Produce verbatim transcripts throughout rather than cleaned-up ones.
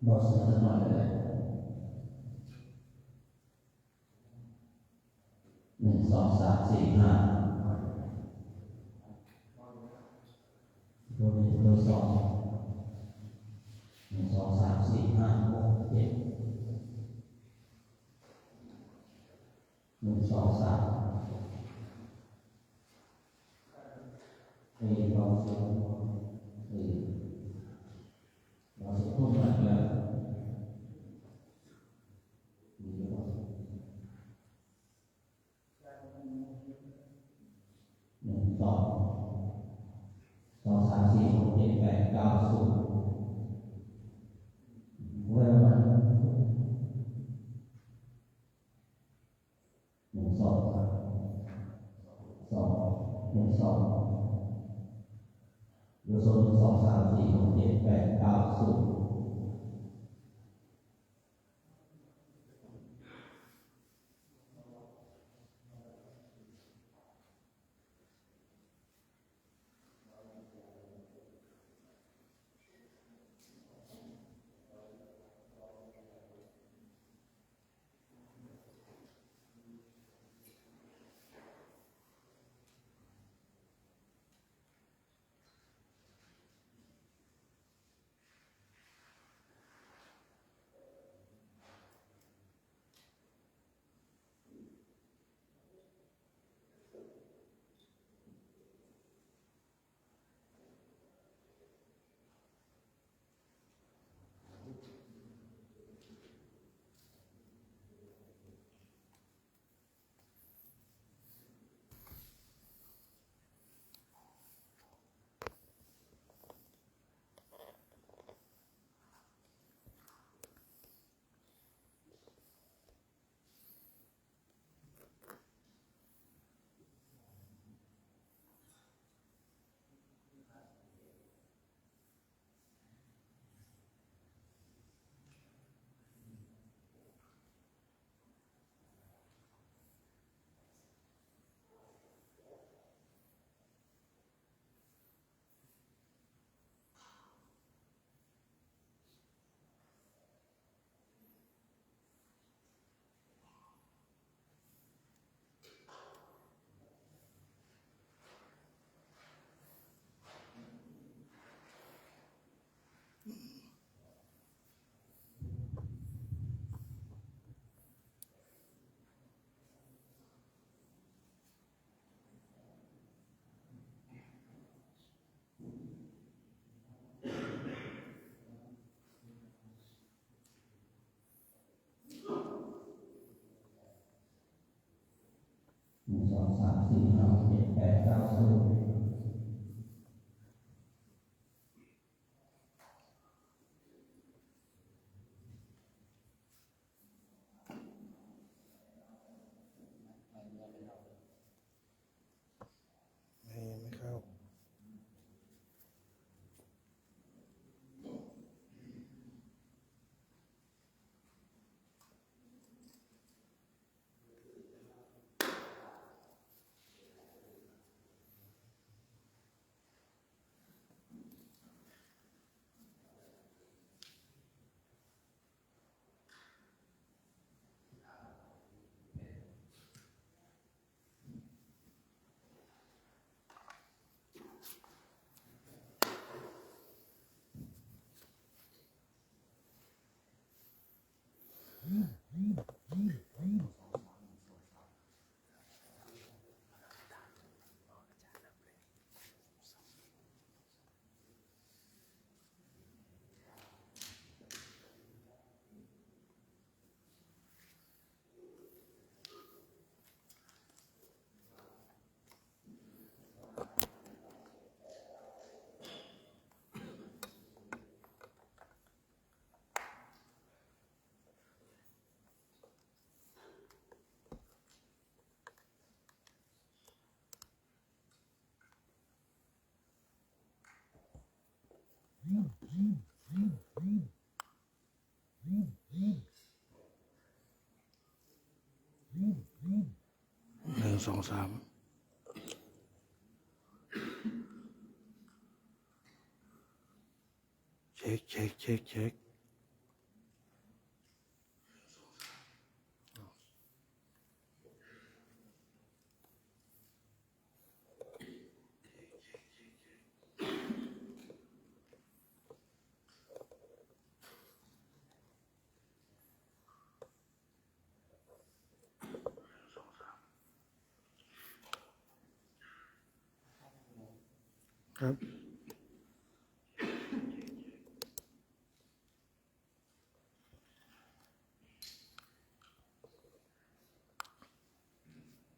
เราสวดสักหน่อยก็ได้ หนึ่ง สอง สาม สี่ ห้า ตัวนี้ตัวสอง หนึ่ง สอง สาม สี่ ห้า หก เจ็ด หนึ่ง สอง สาม เอ้ย เราสวด เอ้ย เราสวดทุกวันแล้ว มีหรือเปล่า หนึ่ง สอง สอง สาม สี่ หก เจ็ด แปด เก้า ศูนย์ เริ่มมา หนึ่ง สอง สอง หนึ่ง สอง ดูโซน หนึ่ง สอง สาม สี่ หก เจ็ด แปด เก้า ศูนย์ หนึ่ง สอง สาม สี่ ห้า หก เจ็ด แปด เก้า ศูนย์ ไม่ ไม่เข้า หนึ่ง สอง สาม เช็ค เช็ค เช็ค เช็ค ครับ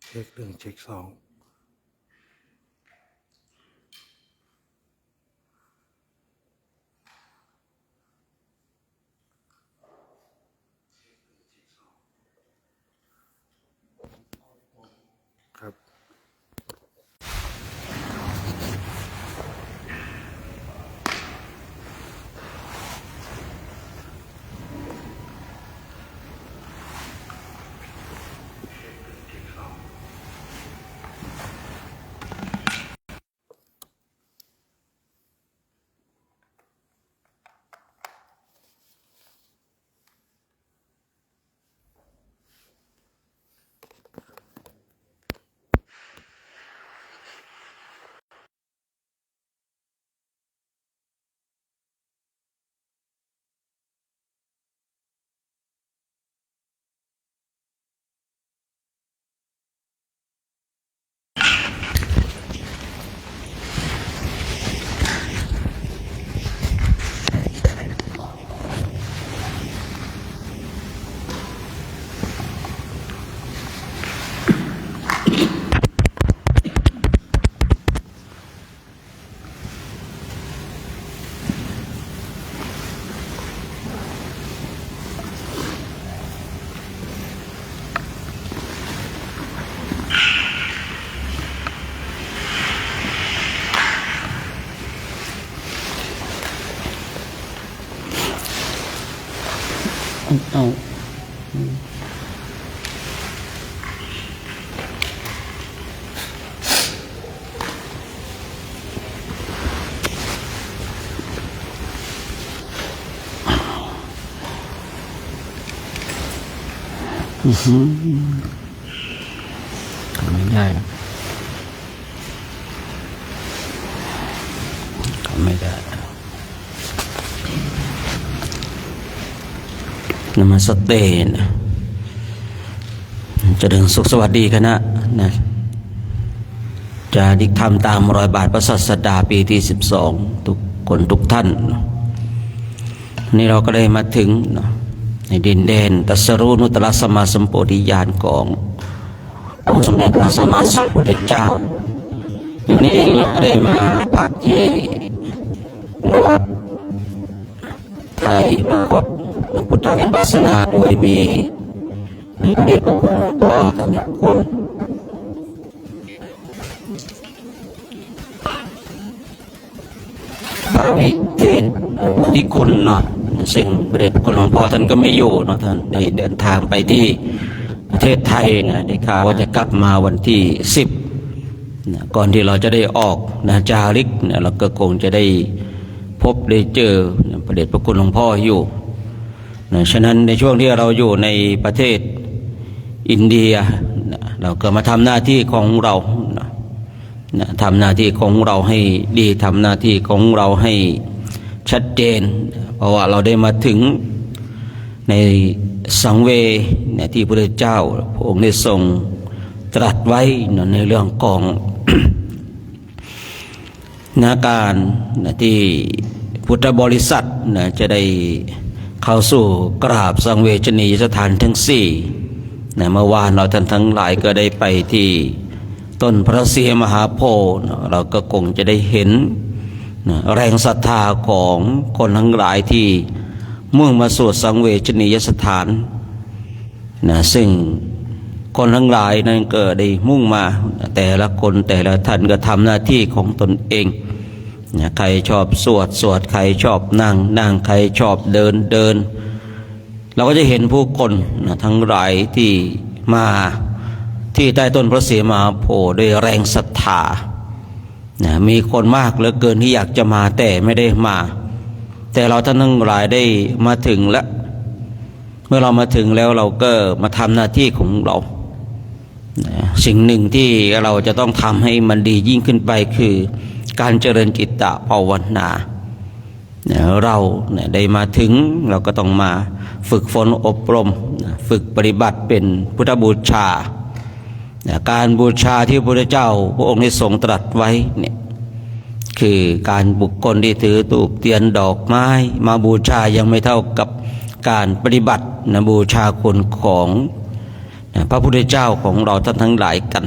เช็คหนึ่ง เช็คสอง ครับ เอา อื้อหือ ไม่ได้ ไม่ได้ นมัสเตนะ เจริญสุขสวัสดีคณะนะ จาริกธรรมตามรอยบาทพระศาสดาปีที่สิบสอง ทุกคนทุกท่านเนาะ นี่เราก็ได้มาถึงเนาะ ในดินแดนตรัสรู้อนุตตรสัมมาสัมโพธิญาณขององค์สมเด็จพระสัมมาสัมพุทธเจ้า วันนี้เราได้มาพักที่วัดไทยพบหลวงพุทธวิปัสสนาโดยมีพระเดชพระคุณหลวงพ่อธนคุณ พระวิเทศน์ นิคุณเนาะ ซึ่งพระเดชพระคุณหลวงพ่อท่านก็ไม่อยู่เนาะ ท่านได้เดินทางไปที่ประเทศไทยนะ ได้ข่าวว่าจะกลับมาวันที่สิบนะ ก่อนที่เราจะได้ออกนะ จาริกนะ เราก็คงจะได้พบได้เจอนะ พระเดชพระคุณหลวงพ่ออยู่นะ ฉะนั้นในช่วงที่เราอยู่ในประเทศอินเดียนะ เราก็มาทำหน้าที่ของเรานะ นะ ทำหน้าที่ของเราให้ดี ทำหน้าที่ของเราให้ชัดเจน เพราะว่าเราได้มาถึงในสังเวย์เนี่ย ที่พระพุทธเจ้าพระองค์ได้ทรงตรัสไว้เนาะ ในเรื่องของ นะ การนะ ที่พุทธบริษัทนะ จะได้เข้าสู่กราบสังเวชนียสถานทั้งสี่นะ เมื่อวานเราท่านทั้งหลายก็ได้ไปที่ต้นพระศรีมหาโพธิ์นะ เราก็คงจะได้เห็นนะ แรงศรัทธาของคนทั้งหลายที่มุ่งมาสู่สังเวชนียสถาน นะ ซึ่งคนทั้งหลายนั้นก็ได้มุ่งมา แต่ละคนแต่ละท่านก็ทำหน้าที่ของตนเองนะ ใครชอบสวด สวด ใครชอบนั่ง นั่ง ใครชอบเดิน เดิน เราก็จะเห็นผู้คนนะ ทั้งหลายที่มาที่ใต้ต้นพระศรีมหาโพธิ์ด้วยแรงศรัทธา นะ มีคนมากเหลือเกินที่อยากจะมาแต่ไม่ได้มา แต่เราท่านทั้งหลายได้มาถึงแล้ว เมื่อเรามาถึงแล้วเราก็มาทำหน้าที่ของเรา นะ สิ่งหนึ่งที่เราจะต้องทำให้มันดียิ่งขึ้นไปคือการเจริญจิตตภาวนา นะ เราเนี่ยได้มาถึง เราก็ต้องมาฝึกฝนอบรมนะ ฝึกปฏิบัติเป็นพุทธบูชานะ การบูชาที่พระพุทธเจ้าพระองค์ได้ทรงตรัสไว้เนี่ย คือการบุคคลที่ถือธูปเทียนดอกไม้มาบูชายังไม่เท่ากับการปฏิบัตินะ บูชาคุณของนะพระพุทธเจ้าของเราท่านทั้งหลายกัน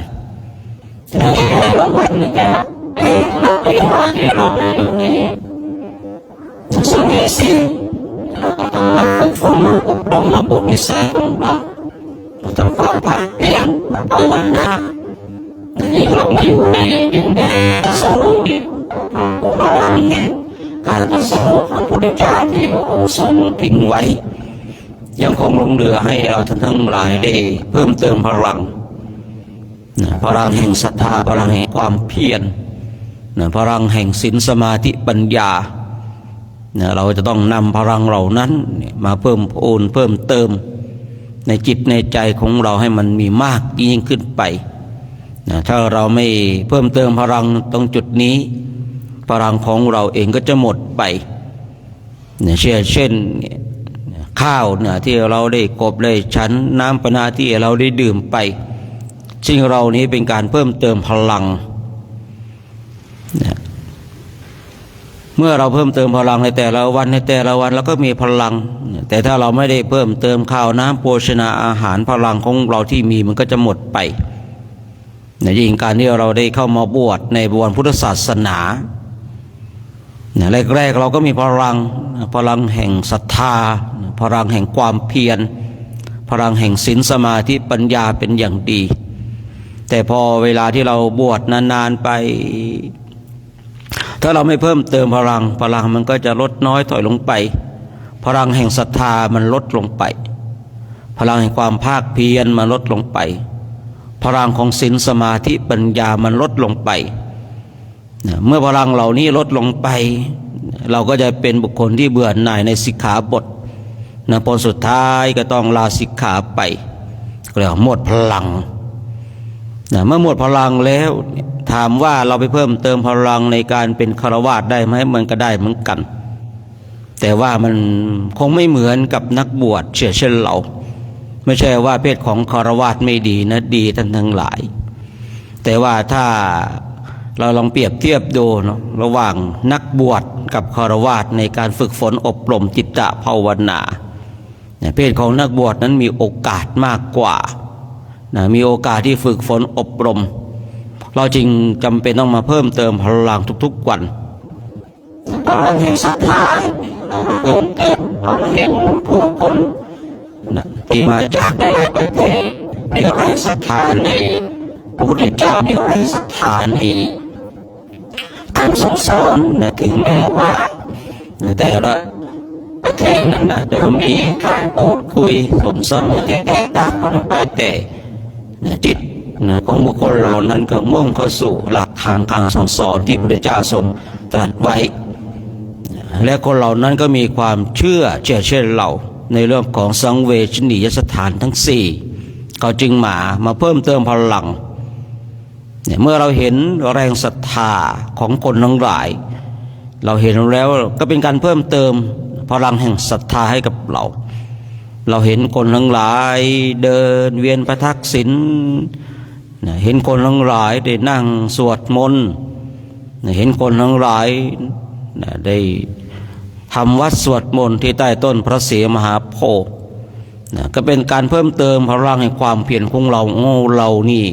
ทำความภาคเพียรภาวนา นี่เราอยู่ในดินแดนพระสงฆ์พระองค์แห่งการตรัสรู้ของพระพุทธเจ้าที่พระองค์ทรงทิ้งไว้ ยังคงหลงเหลือให้เราท่านทั้งหลายได้เพิ่มเติมพลังนะ พลังแห่งศรัทธา พลังแห่งความเพียรนะ พลังแห่งศีลสมาธิปัญญา นะ เราจะต้องนำพลังเหล่านั้นเนี่ยมาเพิ่มพูนเพิ่มเติมในจิตในใจของเราให้มันมีมากยิ่งขึ้นไปนะ ถ้าเราไม่เพิ่มเติมพลังตรงจุดนี้ พลังของเราเองก็จะหมดไปนะ เช่นเช่นข้าวนะที่เราได้กบได้ฉัน น้ำปานะที่เราได้ดื่มไป สิ่งเหล่านี้เป็นการเพิ่มเติมพลัง นะ เมื่อเราเพิ่มเติมพลังในแต่ละวัน ในแต่ละวัน เราก็มีพลัง แต่ถ้าเราไม่ได้เพิ่มเติมข้าวน้ำโภชนาอาหาร พลังของเราที่มีมันก็จะหมดไปนะ ยิ่งการที่เราได้เข้ามาบวชในบวรพุทธศาสนานะ แรกๆเราก็มีพลังนะ พลังแห่งศรัทธานะ พลังแห่งความเพียร พลังแห่งศีลสมาธิปัญญาเป็นอย่างดี แต่พอเวลาที่เราบวชนานๆไป ถ้าเราไม่เพิ่มเติมพลัง พลังมันก็จะลดน้อยถอยลงไป พลังแห่งศรัทธามันลดลงไป พลังแห่งความภาคเพียรมันลดลงไป พลังของศีลสมาธิปัญญามันลดลงไปนะ เมื่อพลังเหล่านี้ลดลงไป เราก็จะเป็นบุคคลที่เบื่อหน่ายในสิกขาบทนะ ผลสุดท้ายก็ต้องลาสิกขาไป เรียกว่าหมดพลังนะ เมื่อหมดพลังแล้วเนี่ย ถามว่าเราไปเพิ่มเติมพลังในการเป็นฆราวาสได้ไหม มันก็ได้เหมือนกัน แต่ว่ามันคงไม่เหมือนกับนักบวชเช่นเช่นเรา ไม่ใช่ว่าเพศของฆราวาสไม่ดีนะ ดีท่านทั้งหลาย แต่ว่าถ้าเราลองเปรียบเทียบดูเนาะ ระหว่างนักบวชกับฆราวาสในการฝึกฝนอบรมจิตตภาวนา เนี่ย เพศของนักบวชนั้นมีโอกาสมากกว่านะ มีโอกาสที่ฝึกฝนอบรม เราจึงจำเป็นต้องมาเพิ่มเติมพลังทุกๆวัน พลังแห่งศรัทธา เพิ่มเติมพลังแห่งผู้คนนะ ที่มาจากหลายประเทศ ที่ไร้ศรัทธาในพระพุทธเจ้า ที่ไร้ศรัทธาใน คำสั่งสอนนะ ถึงแม้ว่าแต่ละประเทศนั้นนะจะมีการพูดคุยสนทนาแตกต่างกันไป แต่นะ จิตนะ ของบุคคลเหล่านั้นก็มุ่งเข้าสู่หลักทางคำสั่งสอนที่พระพุทธเจ้าทรงตรัสไว้ และคนเหล่านั้นก็มีความเชื่อเชื่อเช่นเรา ในเรื่องของสังเวชนียสถานทั้งสี่ เขาจึงมามาเพิ่มเติมพลัง เนี่ย เมื่อเราเห็นแรงศรัทธาของคนทั้งหลาย เราเห็นแล้วก็เป็นการเพิ่มเติมพลังแห่งศรัทธาให้กับเรา เราเห็นคนทั้งหลายเดินเวียนพระทักษิณนะ เห็นคนทั้งหลายได้นั่งสวดมนต์นะ เห็นคนทั้งหลายนะ ได้ทำวัตรสวดมนต์ที่ใต้ต้นพระศรีมหาโพธิ์ นะ ก็เป็นการเพิ่มเติมพลังแห่งความเพียรของเรา โอ้ เรานี่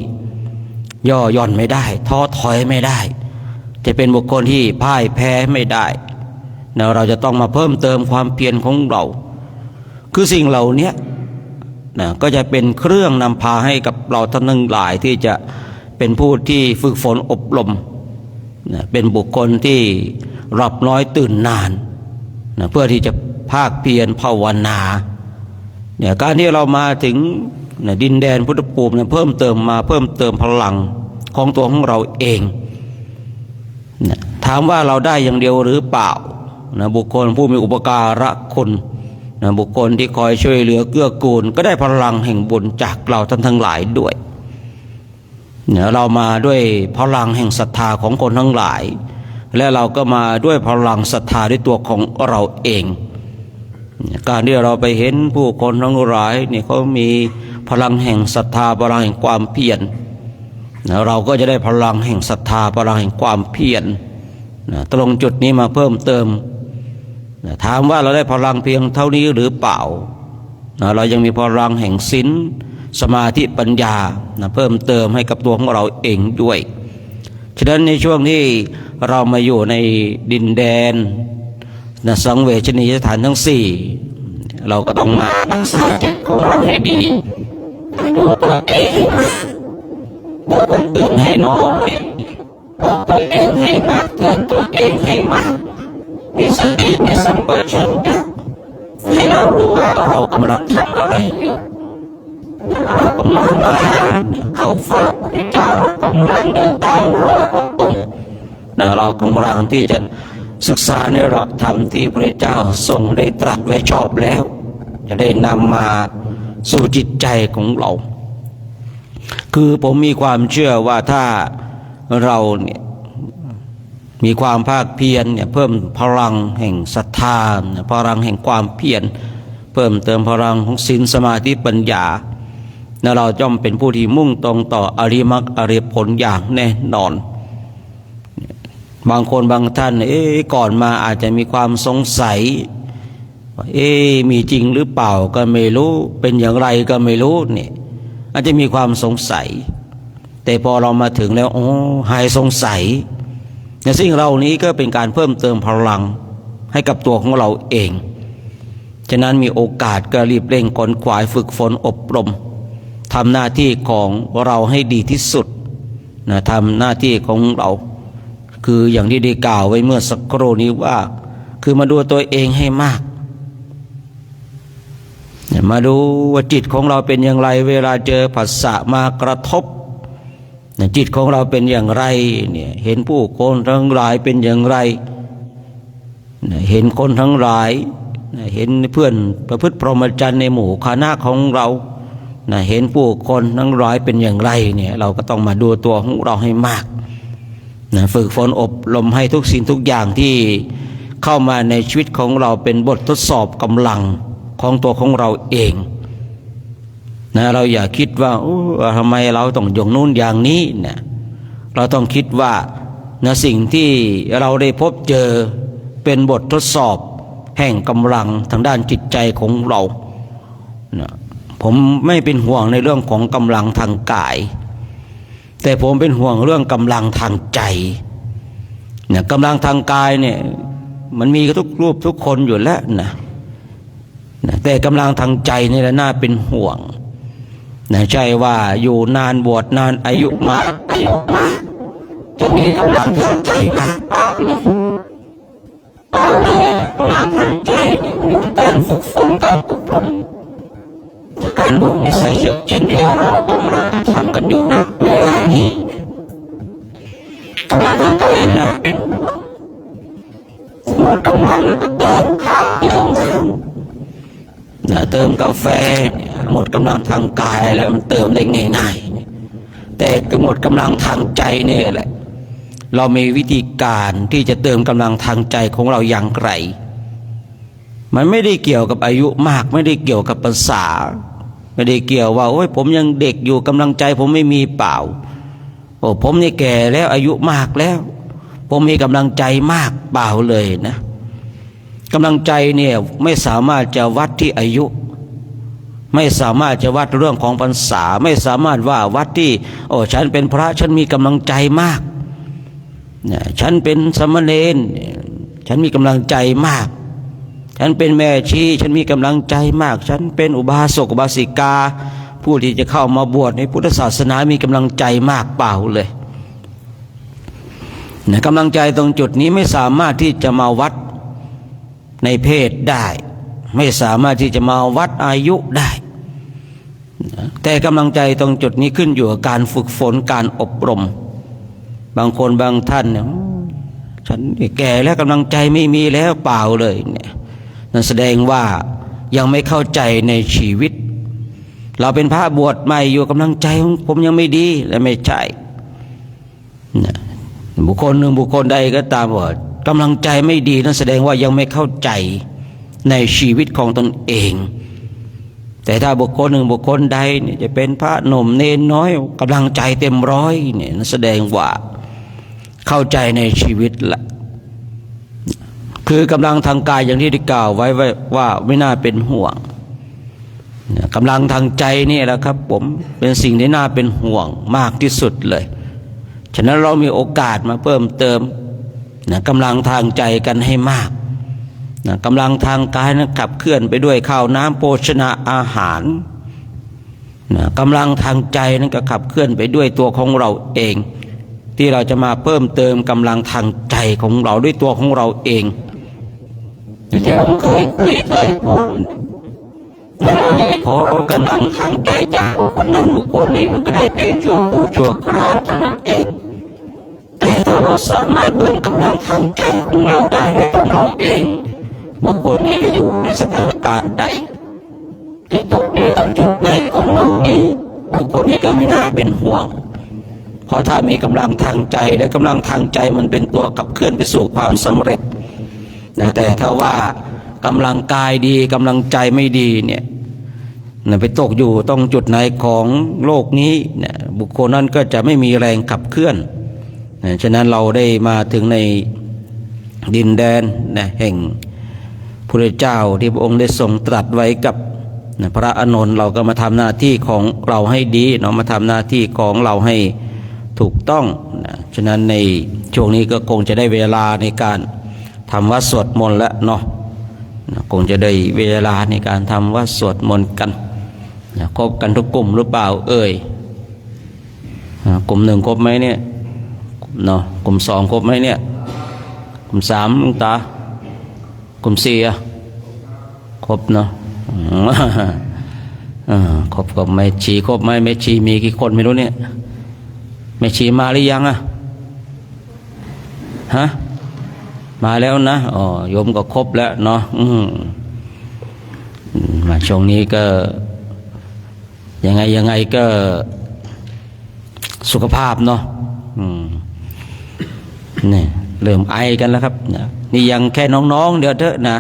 ย่อหย่อนไม่ได้ ท้อถอยไม่ได้ จะเป็นบุคคลที่พ่ายแพ้ไม่ได้นะ เราจะต้องมาเพิ่มเติมความเพียรของเรา คือสิ่งเหล่าเนี้ยนะ ก็จะเป็นเครื่องนำพาให้กับเราท่านทั้งหลายที่จะเป็นผู้ที่ฝึกฝนอบรม นะ เป็นบุคคลที่หลับน้อยตื่นนานนะ เพื่อที่จะภาคเพียรภาวนา เนี่ย การที่เรามาถึงนะ ดินแดนพุทธภูมิเนี่ย เพิ่มเติมมา เพิ่มเติมพลังของตัวของเราเองนะ ถามว่าเราได้อย่างเดียวหรือเปล่านะ บุคคลผู้มีอุปการะคุณนะ บุคคลที่คอยช่วยเหลือเกื้อกูล ก็ได้พลังแห่งบุญจากเราท่านทั้งหลายด้วย เนี่ย เรามาด้วยพลังแห่งศรัทธาของคนทั้งหลาย และเราก็มาด้วยพลังศรัทธาด้วยตัวของเราเอง การที่เราไปเห็นผู้คนทั้งหลายเนี่ย เขามีพลังแห่งศรัทธา พลังแห่งความเพียร เราก็จะได้พลังแห่งศรัทธา พลังแห่งความเพียร นะตรงจุดนี้มาเพิ่มเติมนะถามว่าเราได้พลังเพียงเท่านี้หรือเปล่านะเรายังมีพลังแห่งศีลสมาธิปัญญานะเพิ่มเติมให้กับตัวของเราเองด้วย ฉะนั้นในช่วงที่เรามาอยู่ในดินแดนนะสังเวชนียสถานทั้งสี่ เราก็ต้องมารักษาจิตของเราให้ดีดูตัวเองให้น้อยบอกตัวเองให้มากเตือนตัวเองให้มากมีสติมีสัมปชัญญะให้เรารู้ว่าเรากำลังทำอะไรอยู่เรากำลังเข้าเฝ้าพระเจ้าเรากำลังเดินตามหลวงปู่นะเรากำลังที่จะศึกษาในหลักธรรมที่พระเจ้าทรงได้ตรัสไว้ชอบแล้ว จะได้นำมาสู่จิตใจของเรา คือผมมีความเชื่อว่าถ้าเราเนี่ยมีความภาคเพียรเนี่ยเพิ่มพลังแห่งศรัทธาพลังแห่งความเพียรเพิ่มเติมพลังของศีลสมาธิปัญญาแล้วเราย่อมเป็นผู้ที่มุ่งตรงต่ออริยมรรคอริยผลอย่างแน่นอน บางคนบางท่านเอ๊ะก่อนมาอาจจะมีความสงสัยว่าเอ๊ะมีจริงหรือเปล่าก็ไม่รู้เป็นอย่างไรก็ไม่รู้เนี่ยอาจจะมีความสงสัย แต่พอเรามาถึงแล้วโอ้หายสงสัยในสิ่งเหล่านี้ก็เป็นการเพิ่มเติมพลังให้กับตัวของเราเอง ฉะนั้นมีโอกาสก็รีบเร่งขนขวายฝึกฝนอบรมทำหน้าที่ของเราให้ดีที่สุดนะทำหน้าที่ของเรา คืออย่างที่ได้กล่าวไว้เมื่อสักครู่นี้ว่า คือมาดูตัวเองให้มากเนี่ยมาดูว่าจิตของเราเป็นอย่างไร เวลาเจอผัสสะมากระทบเนี่ยจิตของเราเป็นอย่างไรเนี่ยเห็นผู้คนทั้งหลายเป็นอย่างไรเนี่ยเห็นคนทั้งหลายเนี่ยเห็นเพื่อนประพฤติพรหมจรรย์ในหมู่คณะของเราเนี่ยเห็นผู้คนทั้งหลายเป็นอย่างไรเนี่ยเราก็ต้องมาดูตัวของเราให้มาก นะฝึกฝนอบรมให้ทุกสิ่งทุกอย่างที่เข้ามาในชีวิตของเราเป็นบททดสอบกำลังของตัวของเราเองนะเราอย่าคิดว่าโอ้ทำไมเราต้องอย่างนู้นอย่างนี้นะเราต้องคิดว่านะสิ่งที่เราได้พบเจอเป็นบททดสอบแห่งกำลังทางด้านจิตใจของเรานะผมไม่เป็นห่วงในเรื่องของกำลังทางกาย แต่ผมเป็นห่วงเรื่องกำลังทางใจนะกำลังทางกายเนี่ยมันมีกับทุกรูปทุกคนอยู่แล้วนะนะแต่กำลังทางใจนี่แหละน่าเป็นห่วงนะใช่ว่าอยู่นานบวชนานอายุมากอายุมากจะมีกำลังทางใจมากเอาเลยกำลังทางใจการฝึกฝนการอบรมการบุญในสายเลือดเช่นเดียวเรากำลังทำกันอยู่นะเวลานี้กำลังทางใจนะหมดกำลังเติมข้าวเติมน้ำนะเติมกาแฟเนี่ยหมดกำลังทางกายแล้วมันเติมได้ง่ายๆแต่หมดกำลังทางใจเนี่ยแหละเรามีวิธีการที่จะเติมกำลังทางใจของเราอย่างไร มันไม่ได้เกี่ยวกับอายุมากไม่ได้เกี่ยวกับภาษา ไม่ได้เกี่ยวว่าโอ้ยผมยังเด็กอยู่กำลังใจผมไม่มีเปล่า โอ้ผมนี่แก่แล้วอายุมากแล้ว ผมมีกำลังใจมากเปล่าเลยนะกำลังใจเนี่ยไม่สามารถจะวัดที่อายุ ไม่สามารถจะวัดเรื่องของพรรษา ไม่สามารถว่าวัดที่โอ้ฉันเป็นพระฉันมีกำลังใจมากนะฉันเป็นสามเณรฉันมีกำลังใจมาก ฉันเป็นแม่ชีฉันมีกำลังใจมาก ฉันเป็นอุบาสกอุบาสิกา ผู้ที่จะเข้ามาบวชในพุทธศาสนามีกำลังใจมากเปล่าเลยนะกำลังใจตรงจุดนี้ไม่สามารถที่จะมาวัดในเพศได้ ไม่สามารถที่จะมาวัดอายุได้ แต่กำลังใจตรงจุดนี้ขึ้นอยู่กับการฝึกฝนการอบรม บางคนบางท่านเนี่ยฉันแก่แล้วกำลังใจไม่มีแล้วเปล่าเลยเนี่ยนั่นแสดงว่ายังไม่เข้าใจในชีวิต เราเป็นพระบวชใหม่อยู่กำลังใจของผมยังไม่ดีและไม่ใช่นะบุคคลหนึ่งบุคคลใดก็ตามว่ากำลังใจไม่ดีนั่นแสดงว่ายังไม่เข้าใจในชีวิตของตนเอง แต่ถ้าบุคคลหนึ่งบุคคลใดเนี่ยจะเป็นพระหนุ่มเณรน้อยกำลังใจเต็มร้อยเนี่ยนั่นแสดงว่าเข้าใจในชีวิตละ คือกำลังทางกายอย่างที่ได้กล่าวไว้ว่าว่าไม่น่าเป็นห่วงนะกำลังทางใจนี่แหละครับผมเป็นสิ่งที่น่าเป็นห่วงมากที่สุดเลย ฉะนั้นเรามีโอกาสมาเพิ่มเติมนะกำลังทางใจกันให้มากนะกำลังทางกายนั้นขับเคลื่อนไปด้วยข้าวน้ำโภชนาอาหารนะกำลังทางใจนั้นก็ขับเคลื่อนไปด้วยตัวของเราเอง ที่เราจะมาเพิ่มเติมกำลังทางใจของเราด้วยตัวของเราเองที่เราเคยคุยเคยพูด ขอกำลังทางใจจากคนนั้นบุคคลนี้มันก็ได้เป็นชั่วผู้ชั่วคราวเท่านั้นเองแต่ถ้าเราสามารถเพิ่มกำลังทางใจของเราได้ด้วยตัวเราเองบุคคลนี้จะอยู่ในสถานการณ์ใดที่ตกอยู่ตรงจุดไหนของโลกนี้บุคคลนี้ก็ไม่น่าเป็นห่วง เพราะถ้ามีกำลังทางใจและกำลังทางใจมันเป็นตัวขับเคลื่อนไปสู่ความสำเร็จนะแต่ถ้าว่ากำลังกายดีกำลังใจไม่ดีเนี่ยนะไปตกอยู่ตรงจุดไหนของโลกนี้นะบุคคลนั้นก็จะไม่มีแรงขับเคลื่อนนะฉะนั้นเราได้มาถึงในดินแดนนะแห่งพระเจ้าที่พระองค์ได้ทรงตรัสไว้กับนะพระอานนท์เราก็มาทำหน้าที่ของเราให้ดีเนาะมาทำหน้าที่ของเราให้ถูกต้องนะฉะนั้นในช่วงนี้ก็คงจะได้เวลาในการ ทำวัดสวดมนต์แล้วเนาะนะคงจะได้เวลาในการทำวัดสวดมนต์กันนะครบกันทุกกลุ่มหรือเปล่าเอ่ยนะกลุ่มหนึ่งครบไหมเนี่ยเนาะกลุ่มสองครบไหมเนี่ยกลุ่มสามหลวงตากลุ่มสี่อะครบเนาะอืมอ่าครบกับแม่ชีครบไหมแม่ชีมีกี่คนไม่รู้เนี่ยแม่ชีมาหรือยังอะ ฮะมาแล้วนะอ๋อโยมก็ครบแล้วเนาะอืมอืมมาช่วงนี้ก็ยังไงยังไงก็สุขภาพเนาะอืมนี่เริ่มไอกันแล้วครับนะนี่ยังแค่น้องๆเดียวเถอะนะ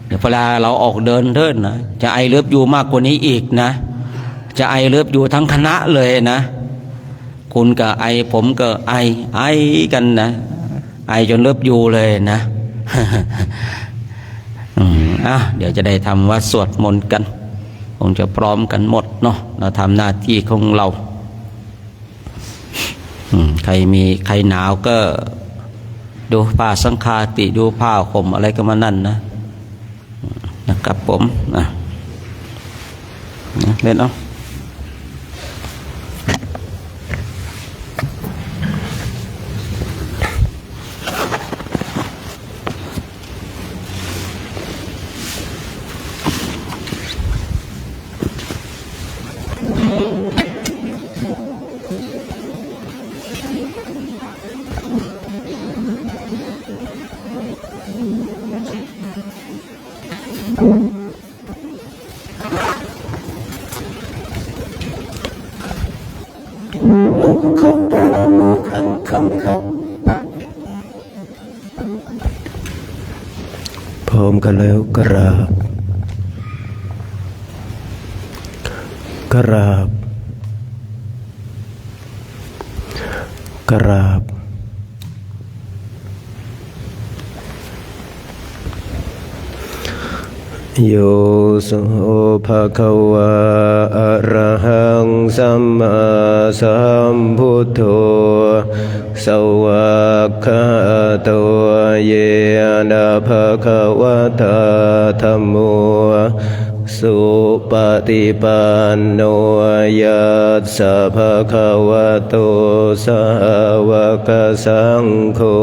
เดี๋ยวเวลาเราออกเดินเถอะนะจะไอเลิฟยูมากกว่านี้อีกนะจะไอเลิฟยูทั้งคณะเลยนะ คุณก็ไอผมก็ไอไอกันนะไอจนเลิฟยูเลยนะอืมอ่ะเดี๋ยวจะได้ทำวัดสวดมนต์กันคงจะพร้อมกันหมดเนาะเราทำหน้าที่ของเราอืมใครมีใครหนาวก็ดูผ้าสังฆาติดูผ้าห่มอะไรก็มานั่นนะ นะครับผมนะนะเล่นเอา พร้อมกันแล้วกราบ กราบ กราบ Yo so bhagavā arahaṃ sammāsambuddho svākkhāto yena bhagavatā dhammo supaṭipanno yassa bhagavato sāvakasaṅgho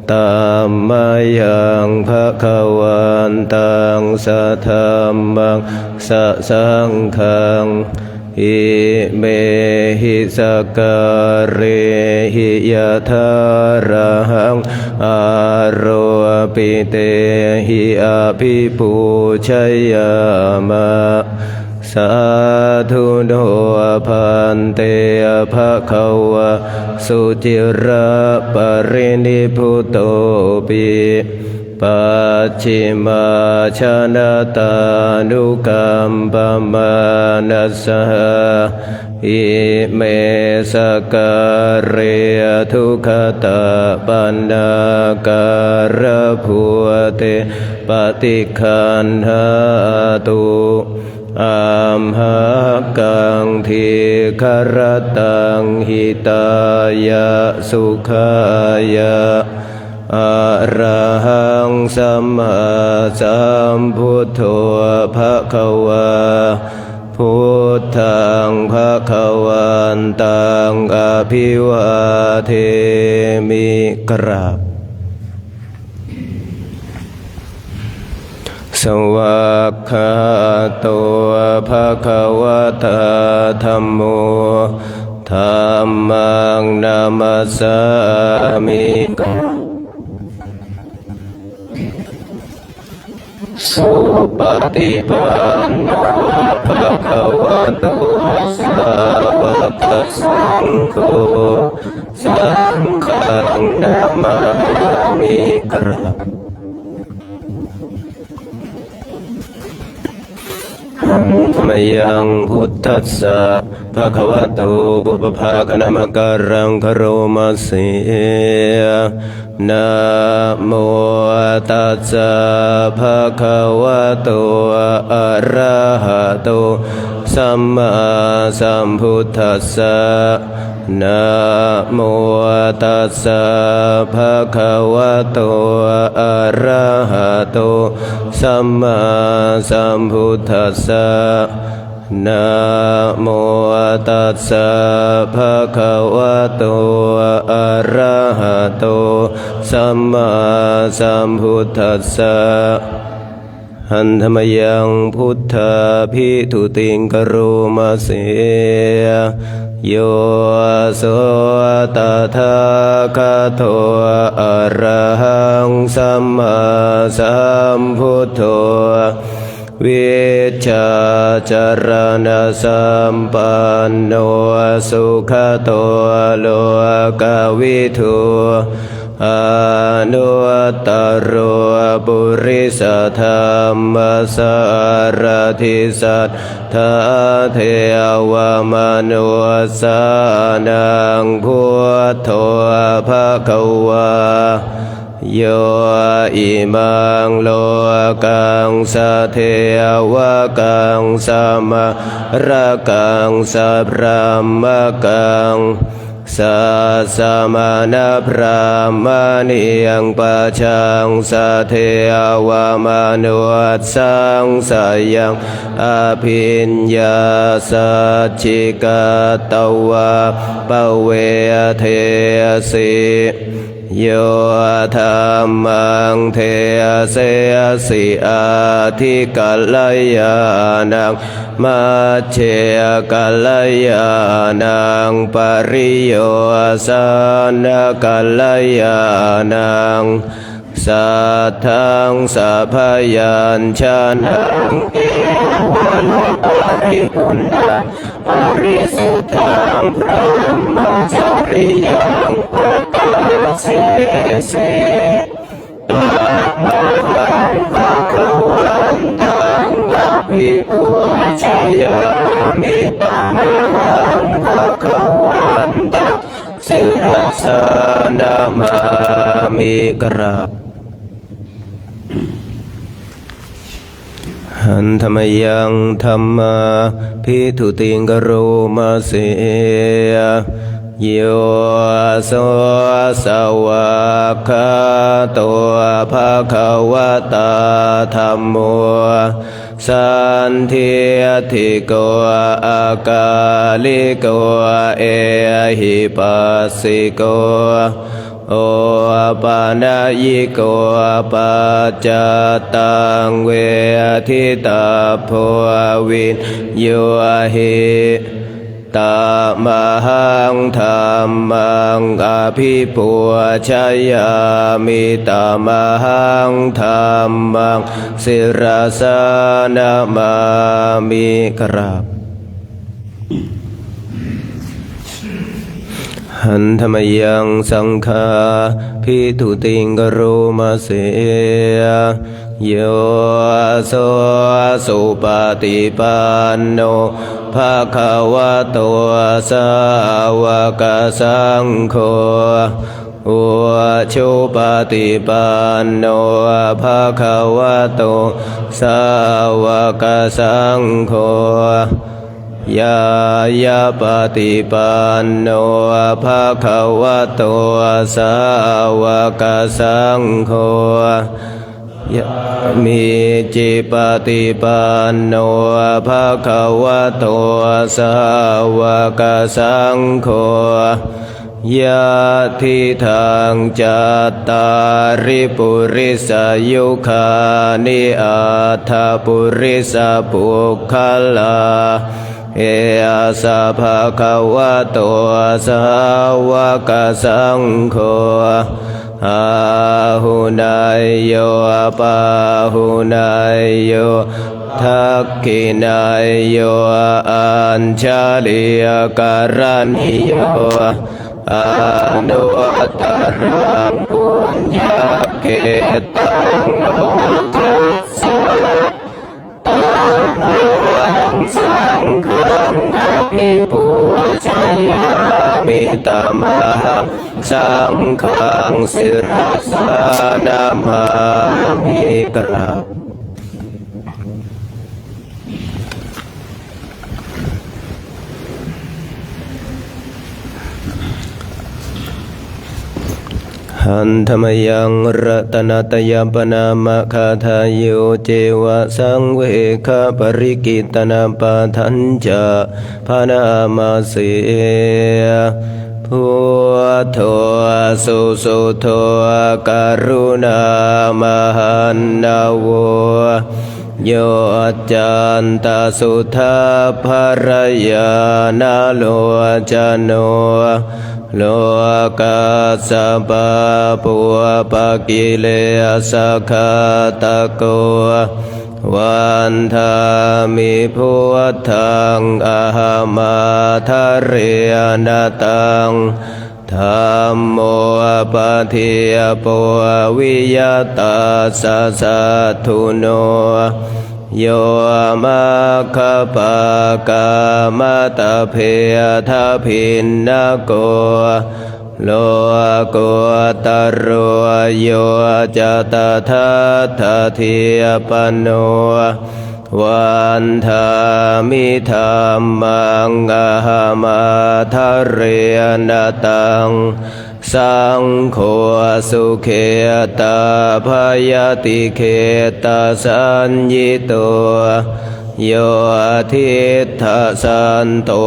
tammayaṃ bhagavantaṃ sadhammaṃ sasaṅghaṃ imehi sakkārehi yathārahaṃ āropitehi abhipūjayāma. Sādhu no bhante bhagavā suciraparinibbutopi pacchimājanatānukampamānasā ime sakkāre anuggatapaṇṇākārabhū te paṭiggaṇhātu amhākaṃ dīgharattaṃ hitāya sukhāya. Arahaṃ sammāsambuddho bhagavā, buddhaṃ bhagavantaṃ abhivādemi. กราบ Svākkhāto bhagavatā dhammo, dhammaṃ namassāmi. Supaṭipanno bhagavato sāvakasaṅgho, saṅghaṃ namāmi. กราบ Handa mayaṃ buddhassa bhagavato pubbabhāganamakāraṃ karoma se. Namo tassa bhagavato arahato sammāsambuddhassa. Namo tassa bhagavato arahato sammāsambuddhassa. Namo tassa bhagavato arahato sammāsambuddhassa. Handa mayaṃ buddhābhituttiṃ karoma se. Yo so tathāgato arahaṃ sammāsambuddho, vijjācaraṇasampanno sugato lokavidū, anuttaro purisadammasārathi satthā devamanussānaṃ buddho bhagavā. Yo imaṃ lokaṃ sadevakaṃ samārakaṃ sabrahmakaṃ sassamaṇabrāhmaṇiyaṃ pajaṃ sadevamanussānaṃ sayaṃ abhiññā sacchikatvā pavedesi. Yo dhammaṃ desesi atthi kalyāṇaṃ majjhe kalyāṇaṃ pariyosāna kalyāṇaṃ satthaṃ sabyañjanaṃ kevalaparipuṇṇaṃ parisuddhaṃ brahmacariyaṃ pakāsesi. Tamahaṃ bhagavantaṃ abhipūjayāmi, tamahaṃ bhagavantaṃ sirasā namāmi. กราบ Handa mayaṃ dhammābhituttiṃ karoma se. Yo so svākkhāto bhagavatā dhammo sandiṭṭhiko akāliko ehipassiko opanayiko paccattaṃ veditabbo viññūhi. Tamahaṃ dhammaṃ abhipūjayāmi, tamahaṃ dhammaṃ sirasā namāmi. กราบ Handa mayaṃ saṅghābhituttiṃ karoma se. Yo so supaṭipanno bhagavato sāvakasaṅgho, ujupaṭipanno bhagavato sāvakasaṅgho, ñāyapaṭipanno bhagavato sāvakasaṅgho, sāmīcipaṭipanno bhagavato sāvakasaṅgho, yadidaṃ cattāri purisayugāni aṭṭha purisapuggalā, esa bhagavato sāvakasaṅgho, āhuneyyo pāhuneyyo dakkhiṇeyyo añjalikaraṇīyo, anuttaraṃ puññakkhettaṃ lokassāti. Tammahaṃ saṅghaṃ abhipūjayāmi, tamahaṃ saṅghaṃ sirasā namāmi. กราบ Handa mayaṃ ratanattayabhaṇāmagāthāyo ceva saṃvegaparikittanapāṭhañca bhaṇāma se. Buddho susuddho karuṇāmahaṇṇavo, yoccantasuddhabbarañāṇalocano, lokassa pāpoggapakilesaghātako, vandāmi buddhaṃ ahaṃ ādarena taṃ. Dhammo paṭipakkho vigatassa satthuno, yo maggapākamattabhedabhinnako, lokuttaro yo ca tathāgatipano, vandāmi dhammaṃ ahaṃ ādarena taṃ. Saṅgho sukhetappayatikkhettasaññito, yo diṭṭhasanto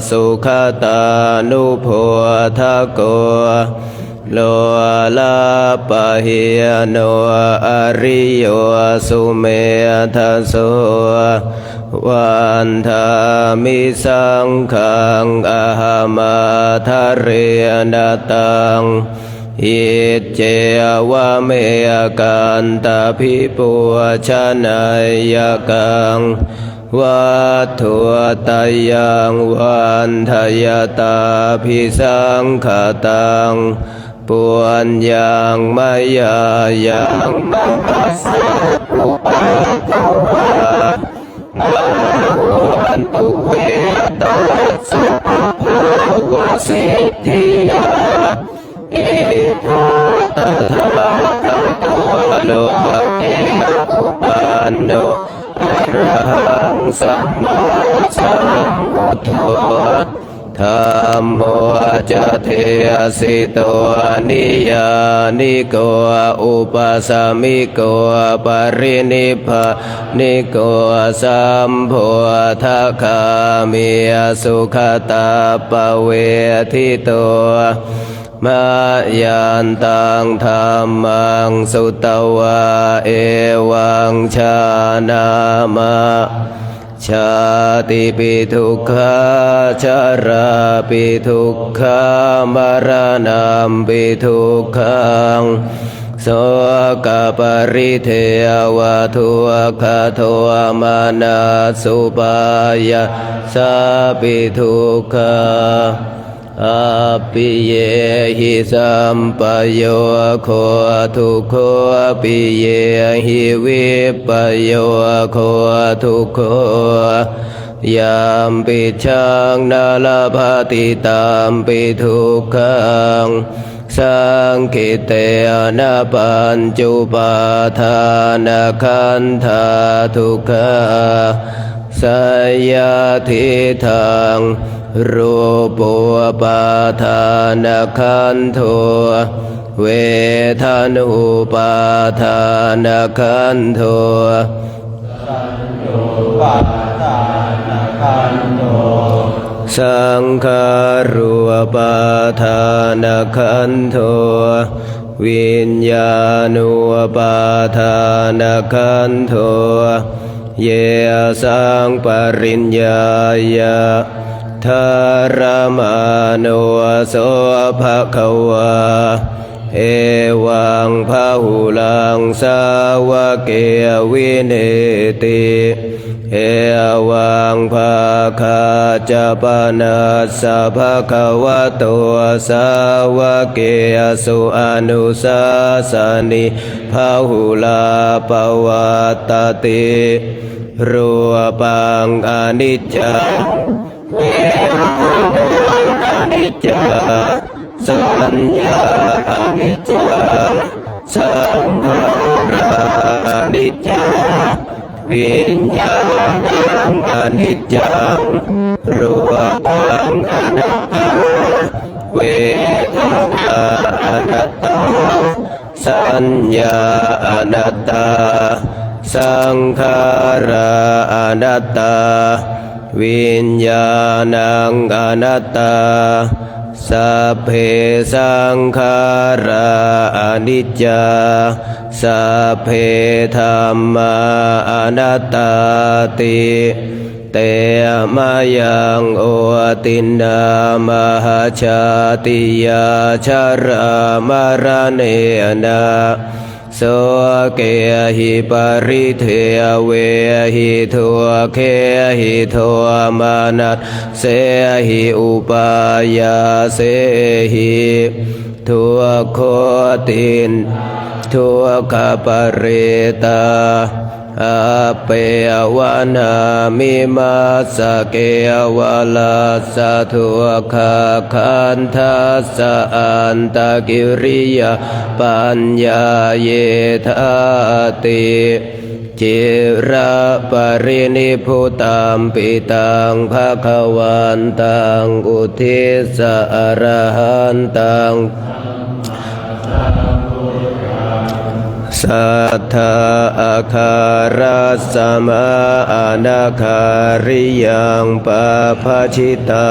sugatānubodhako, lolappahīno ariyo sumedhaso, vandāmi saṅghaṃ ahaṃ ādarena taṃ. Iccevamekantapibūjanayakkhaṃ, vatthuttayaṃ vandayatābhisaṅkhataṃ, puññaṃ mayā yaṃ manussapuggalā, bhavatu me tassa puññābhāvasiddhiyā. Idho tathāgato loke uppajjito arahaṃ sammāsambuddho, dhammo ca desito niyyāniko upasamiko parinibbāniko sambodhagāmi sugatappavedito. Mayantaṃ dhammaṃ sutvā evaṃ jānāma: jātipi dukkhā, jarāpi dukkhā, maraṇampi dukkhaṃ, sokaparidevadukkhadomanas-supāyāsāpi dukkhā. Appiyehi sampayogo dukkho, piyehi vippayogo dukkho, yampicchaṃ na labhati tampi dukkhaṃ, saṅkhittena pañcupādānakkhandhā dukkhā. Seyyathidaṃ: rūpūpādānakkhandho, vedanūpādānakkhandho, saññāupādānakkhandho, saṅkhārūpādānakkhandho, viññāṇūpādānakkhandho. Yesaṃ pariññāya dharamāno so bhagavā evaṃ bahulaṃ sāvake vineeti. Evaṃ bhāgā ca panassa bhagavato sāvakesu anusāsanī bahulā pavattati. Rūpaṃ aniccaṃ, vedanā aniccā, saññā aniccā, saṅkhārā aniccā, viññāṇaṃ aniccaṃ. Rūpaṃ anattā, vedanā anattā, saññā anattā, saṅkhārā anattā, viññāṇaṃ anattā. Sabbe saṅkhārā aniccā, sabbe dhammā anattāti. Te mayaṃ otiṇṇā mahajātiyā jarāmaraṇena sokehi paridevehi dukkhehi domanassehi upāyāsehi. Dukkhotiṇṇā dukkhaparittā appevanāmimassa kevalassa dukkhakkhandhassa antakiriyā paññāyedhāti. Ciraparinibbutampi taṃ bhagavantaṃ uddissa arahantaṃ saddhākārasmā anakāriyaṃ pabbajitā.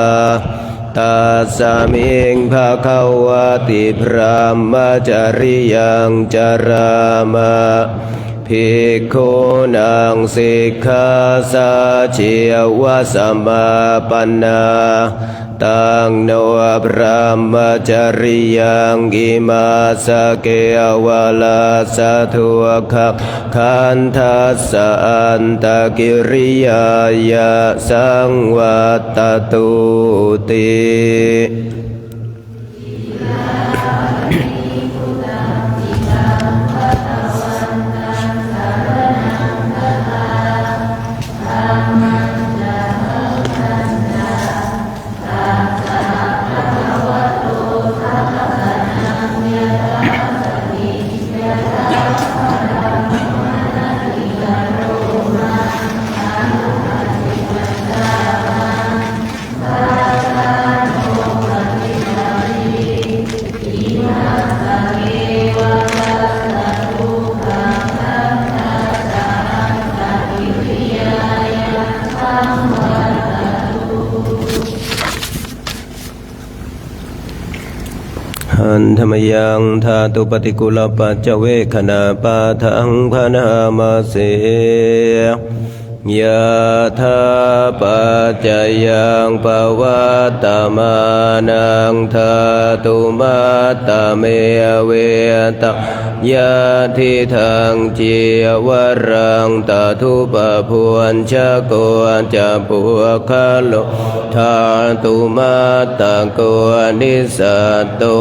Tasmiṃ bhagavati brahmacariyaṃ carāma bhikkhūnaṃ sikkhāsājīva samāpannā. Taṃ no brahmacariyaṃ imassa kevalassa dukkhakkhandhassa antakiriyāya saṃvattatūti. Handa mayaṃ dhātupaṭikulapaccavekkhaṇapāṭhaṃ bhaṇāma se. Yathāpaccayaṃ pavattamānaṃ dhātumattamevetaṃ yadidaṃ cīvaraṃ tadupabhuñjako ca puggalo dhātumattako nissatto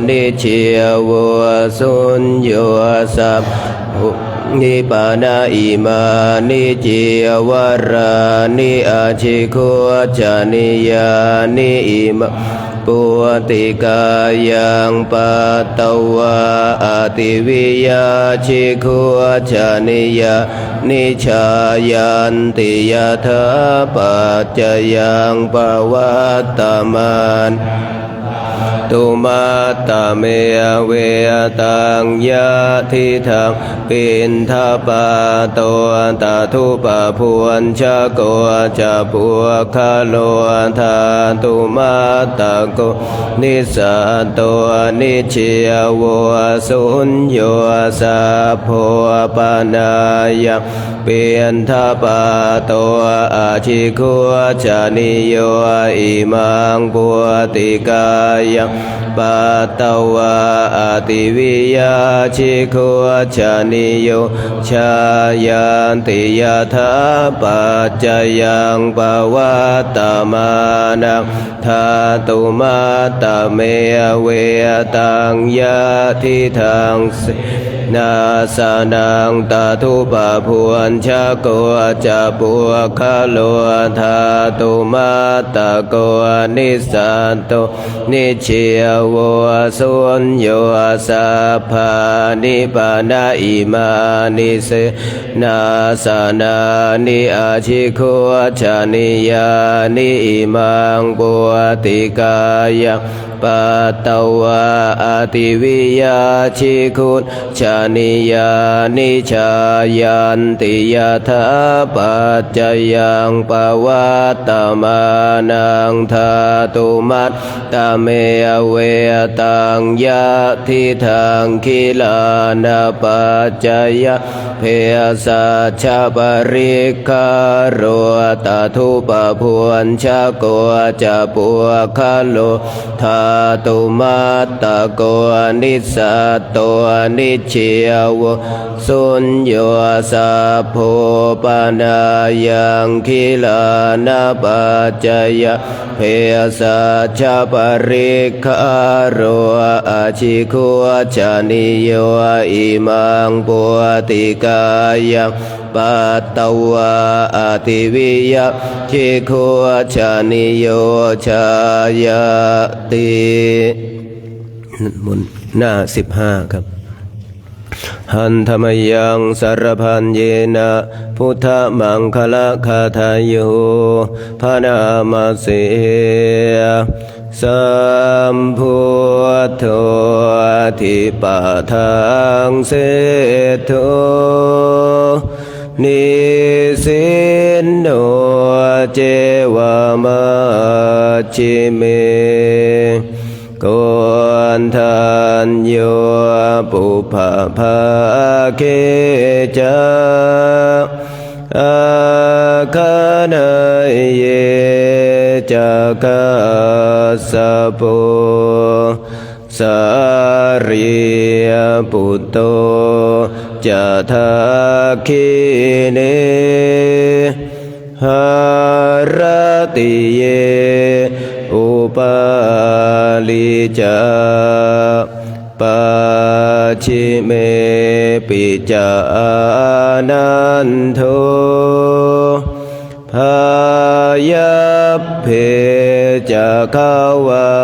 nijjīvo suñño sabbaṃ bhūmi pana imāni cīvarāni ācikkhujjanīyāni imaṃ Pūtikāyaṃ patvā ativiya jigūcha niyāni jāyanti yathāpaccayaṃ pavattaman tumattame vetaṃ yadidaṃ piṇḍapāto tadupabhuñjako ca puggalo dhātumattako nissatto nijjīvo suñño sabbo panāya piṇḍapāto ajigūchanīyo imaṃ pūtikāyaṃ patvā ativiya jigūchanīyo jāyanti yathāpaccayaṃ pavattamanan dhātumattame vetaṃ yadidaṃ senāsanaṃ tadupabhuñjako ca puggalo dhātumattako nissatto nijjīvo suñño sabbāni pana imāni senāsanāni ajigūchanīyāni imaṃ pūtikāyaṃ patvā ativiya jigūchanīyāni jāyanti yathāpaccayaṃ pavattamanan dhātumattame vetaṃ yadidaṃ gilānapaccayabhesajjaparikkhāro tadupabhuñjako ca puggalo dhātumattako nissatto nijjīvo suñño sabbo panāya gilānapaccayabhesajjaparikkhāro ajigūchanīyo imaṃ pūtikāyaṃ patvā ativiya jigūchanīyo jāyati. หน้าสิบห้าครับ Handa mayaṃ sarabhaññena buddhamaṅgalagāthāyo bhaṇāma se. Sambuddho dipadaṃ seṭṭho nisinno ceva majjhime Koṇḍañño pubbabhāge ca āgaṇeyye ca kassapo sārīputto ca dakkhiṇe haratiye upālī ca pacchimepi ca ānando bāyabbe ca gavampati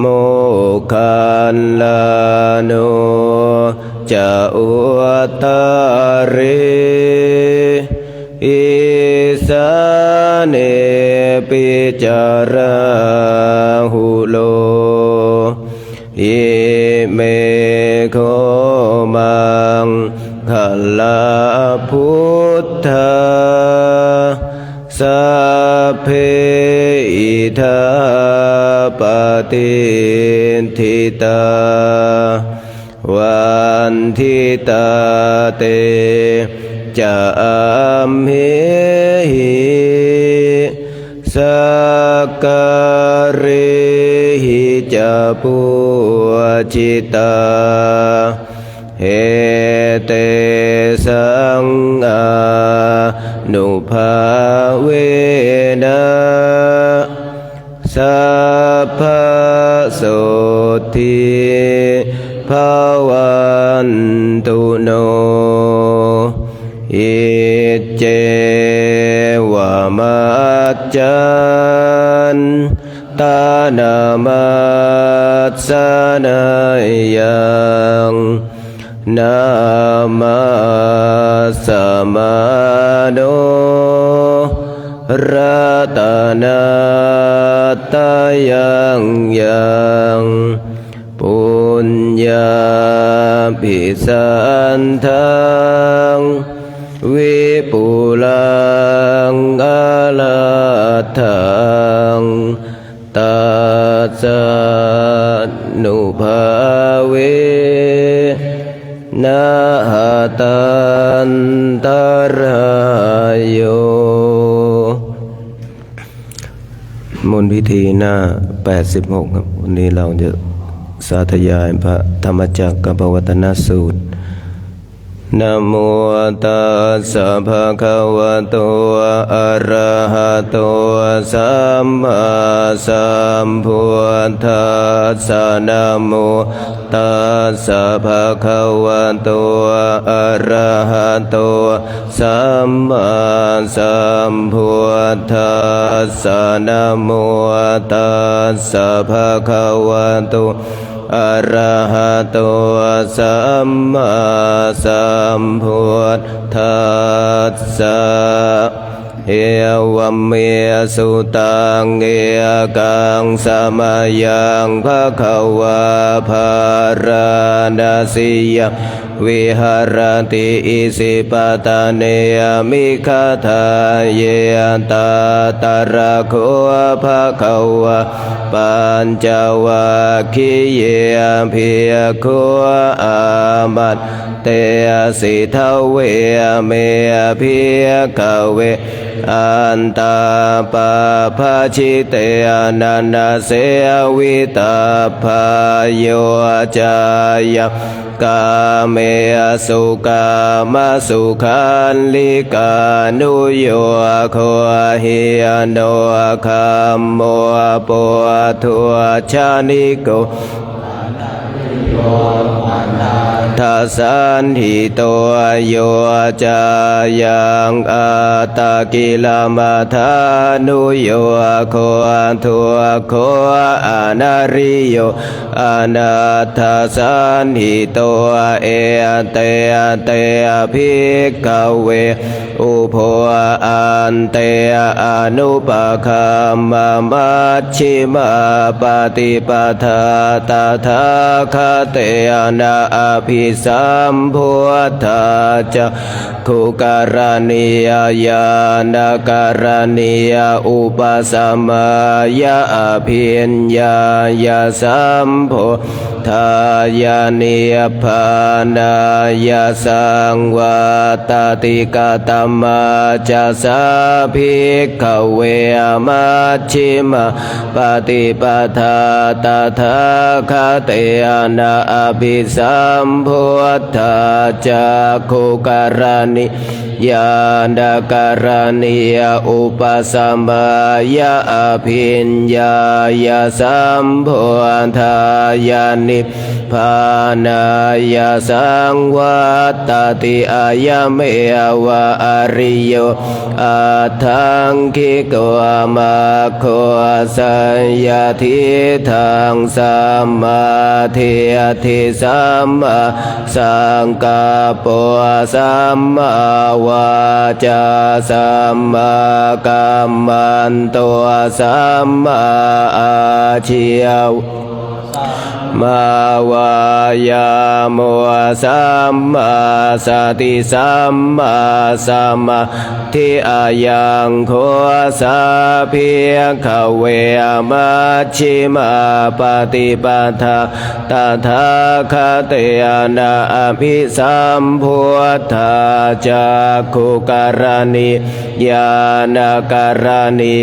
moggallāno ca uttare isānepi ca rāhulo ime kho maṅgalā buddhā sabbe idha patiṭṭhitā vanditā te ca amhehi sakkārehi ca pūjitā etesaṃ ānubhāvena sabbasotthī bhavantu no. Iccevam Majjhaṭṭhānamassānaṃ namassamāno ratanattayaṃ yaṃ puññābhisandaṃ vipulaṃ alatthaṃ tassānubhāvena hatantarāyo. มนต์พิธีหน้า แปดสิบหก ครับ วันนี้เราจะสาธยายพระธรรมจักรกัปปวัตนสูตร Namo tassa bhagavato arahato sammāsambuddhassa. Namo tassa bhagavato arahato sammāsambuddhassa. Namo tassa bhagavato arahato sammāsambuddhassa. Evaṃ me sutaṃ. Ekaṃ samayaṃ bhagavā bārāṇasiyaṃ viharati isipatane migadāye. Tatra kho bhagavā pañcavaggiye bhikkhū āmantesi. Dveme bhikkhave antā pabbajitena na sevitabbā. Yo cāyaṃ kāmesu kāmasukhallikānuyogo hīno gammo pothujjaniko anatthasañhito. Yo cāyaṃ attakilamathānuyogo dukkho anariyo anatthasañhito. Ete te bhikkhave ubho ante anupagamma majjhimā paṭipadā tathāgatena abhisambuddhā cak khukaraṇī ñāṇakaraṇī upasamāya abhiññāya sambodhāya nibbānāya saṃvattati. Katamā ca sā bhikkhave majjhimā paṭipadā tathāgatena abhisambuddhā cakkhukaraṇī ñāṇakaraṇī upasamāya abhiññāya sambodhāya nibbānāya saṃvattati. Ayameva ariyo aṭṭhaṅgiko maggo. Seyyathidaṃ sammādiṭṭhi sammāsaṅkappo sammāvācā sammākammanto sammāājīvo sammāvāyāmo sammāsati sammāsamādhi. Ayaṃ kho sā bhikkhave majjhimā paṭipadā tathāgatena abhisambuddhā cakkhukaraṇī ñāṇakaraṇī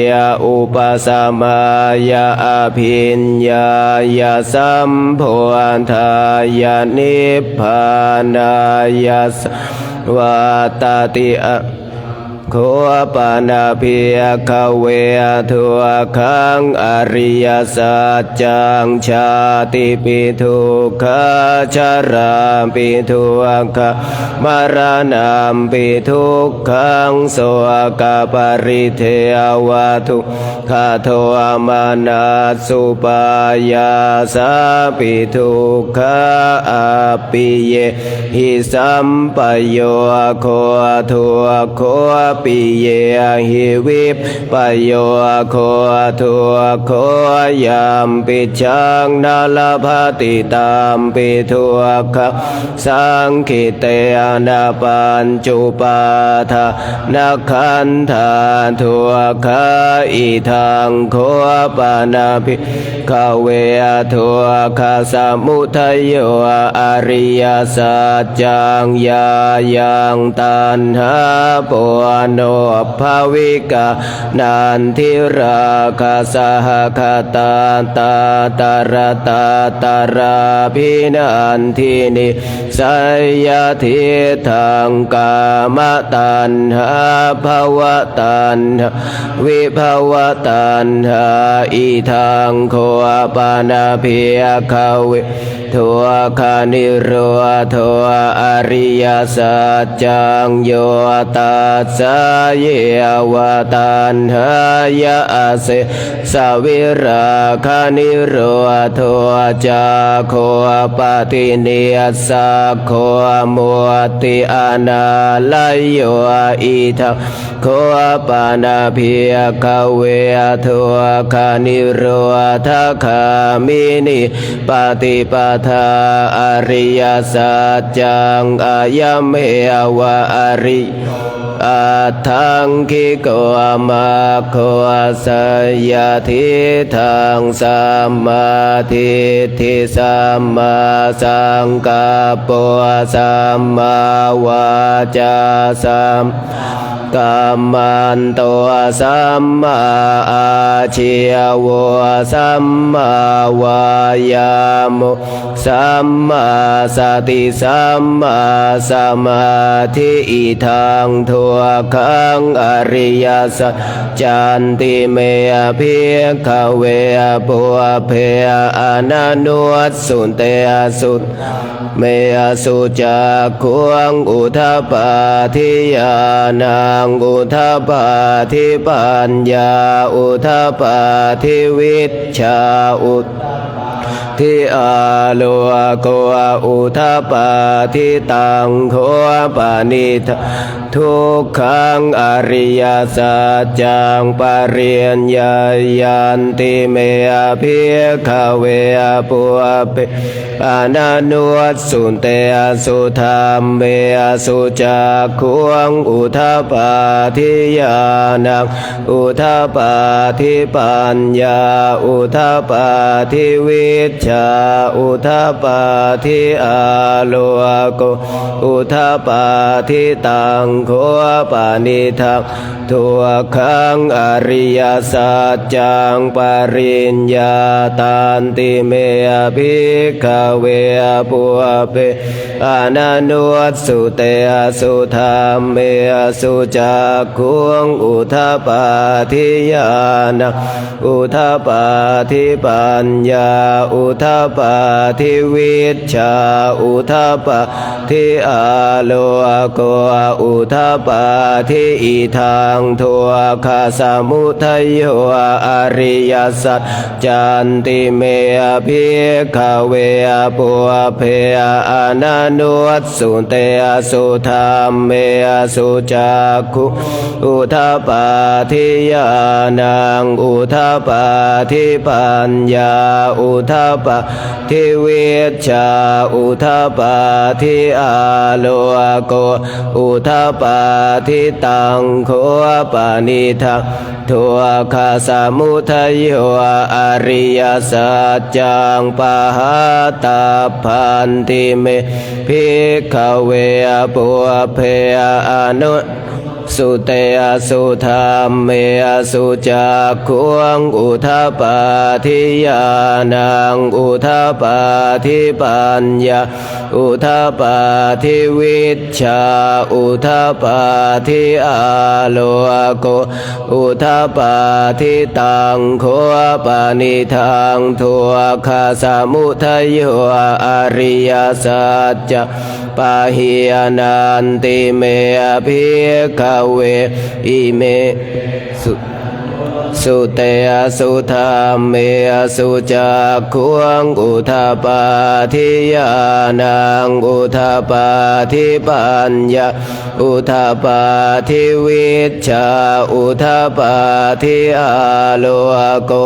upasamāya abhiññāya sambodhāya nibbānāya saṃvattati. Ayaṃ kho pana bhikkhave dukkhaṃ ariyasaccaṃ. Jātipi dukkhā jarāpi dukkhā maraṇampi dukkhaṃ sokaparidevadukkhadomanassupāyāsāpi dukkhā appiye hi sampayogo dukkho piyehi vippayogo dukkho yampicchaṃ na labhati tampi dukkhaṃ saṅkhittena pañcupādānakkhandhā dukkhā. Idaṃ kho pana bhikkhave dukkhasamudayo ariyasaccaṃ. Yāyaṃ taṇhā ponobbhavikā nandirāgasahagatā tatra tatrābhinandinī seyyathīdaṃ, kāmataṇhā bhavataṇhā vibhavataṇhā. Idaṃ kho pana bhikkhave dukkhanirodho ariyasaccaṃ. Yo tassāyeva taṇhāya asesavirāganirodho cāgo paṭinissaggo mutti anālayo. Idaṃ kho pana bhikkhave dukkhanirodhagāminī paṭipadā ariyasaccaṃ. Ayameva ariyo aṭṭhaṅgiko maggo, seyyathīdaṃ, sammādiṭṭhi sammāsaṅkappo sammāvācā sammākammanto sammāājīvo sammāvāyāmo sammāsati sammāsamādhi. Idaṃ dukkhaṃ ariyasaccanti me bhikkhave pubbe ananussutesu mesu cakkhuṃ udapādi ñāṇaṃ udapādi paññā udapādi vijjā udapādi āloko udapādi. Taṃ kho panidaṃ dukkhaṃ ariyasaccaṃ pariññeyyanti me bhikkhave pubbe ananussutesu dhammesu cakkhuṃ udapādi ñāṇaṃ udapādi paññā udapādi vijjā udapādi āloko udapādi. Taṃ kho panidaṃ dukkhaṃ ariyasaccaṃ pariññātanti me bhikkhave pubbe ananussutesu dhammesu cakkhuṃ udapādi ñāṇaṃ udapādi paññā udapādi vijjā udapādi āloko udapādi. Idaṃ dukkhasamudayo ariyasaccanti me bhikkhave pubbe ananussutesu dhammesu cakkhuṃ udapādi ñāṇaṃ udapādi paññā udapādi vijjā udapādi āloko udapādi. Taṃ kho panidaṃ dukkhasamudayo ariyasaccaṃ pahātabbanti me bhikkhave pubbe ananussutesu dhammesu cakkhuṃ udapādi ñāṇaṃ udapādi paññā udapādi vijjā udapādi āloko udapādi. Taṃ kho panidaṃ dukkhasamudayo ariyasaccaṃ pahīnanti me bhikkhave. Imesu suttesu dhammesu cakkhuṃ udapādi ñāṇaṃ udapādi paññā udapādi vijjā udapādi āloko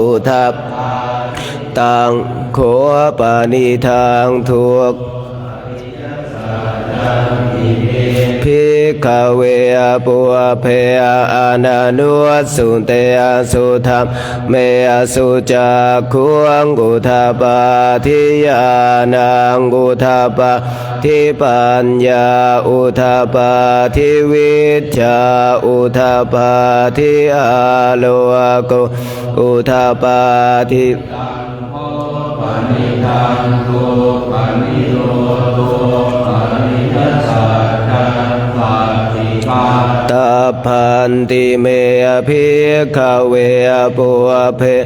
udapādi. Taṃ kho panidaṃ duk bhikkhave pubbe ananussutesu dhammesu cakkhuṃ udapādi ñāṇaṃ udapādi paññā udapādi vijjā udapādi āloko udapādi. Tabbanti me bhikkhave pubbe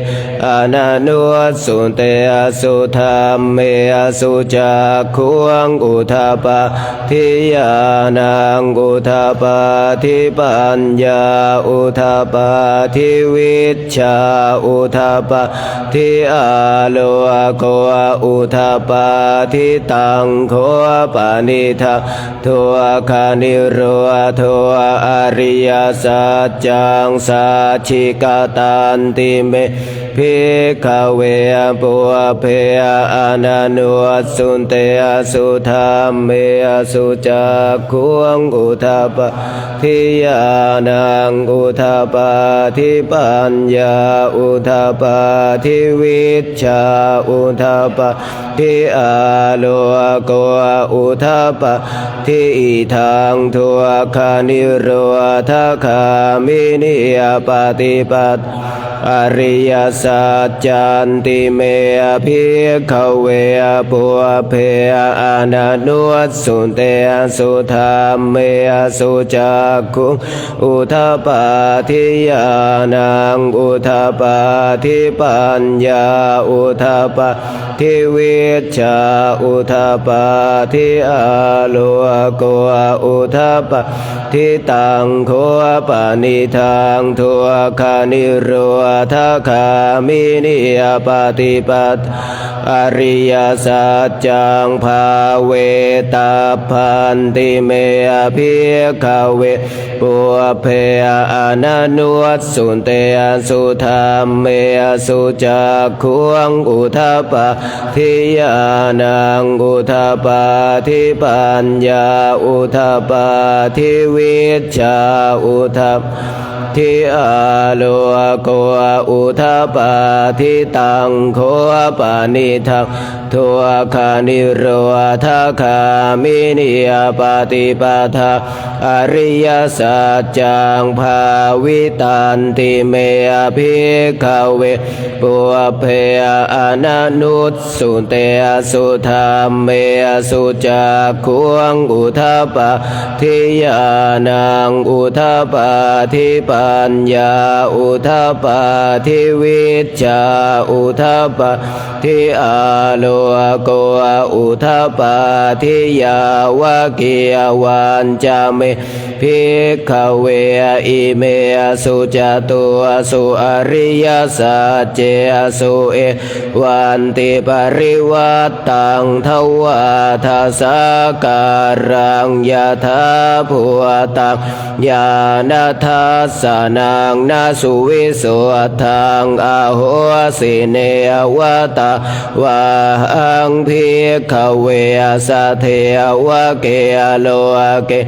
ananussutesu dhammesu cakkhuṃ udapādi ñāṇaṃ udapādi paññā udapādi vijjā udapādi āloko udapādi. Taṃ kho panidaṃ dukkhanirodho ariyasaccaṃ sacchikatanti me bhikkhave pubbe ananussutesu dhammesu cakkhuṃ udapādi ñāṇaṃ udapādi paññā udapādi vijjā udapādi āloko udapādi. Idaṃ dukkhanirodhagāminī paṭipadā ariyasaccanti me bhikkhave pubbe ananussutesu dhammesu cakkhuṃ udapādi ñāṇaṃ udapādi paññā udapādi vijjā udapādi āloko udapādi. Taṃ kho panidaṃ dukkhanirodhagāminī paṭipadā ariyasaccaṃ bhāvetabbanti me bhikkhave pubbe ananussutesu dhammesu cakkhuṃ udapādi ñāṇaṃ udapādi paññā udapādi vijjā udapādi āloko udapādi. Taṃ kho panidaṃ dukkhanirodhagāminī paṭipadā ariyasaccaṃ bhāvitanti me bhikkhave pubbe ananussutesu dhammesu cakkhuṃ udapādi ñāṇaṃ udapādi paññā udapādi vijjā udapādi āloko udapādi. Yāvakīvañca me bhikkhave imesu catūsu ariyasaccesu evantiparivaṭṭaṃ dvādasākāraṃ yathābhūtaṃ ñāṇadassanaṃ na suvisuddhaṃ ahosi, neva tāvāhaṃ bhikkhave sadevake loke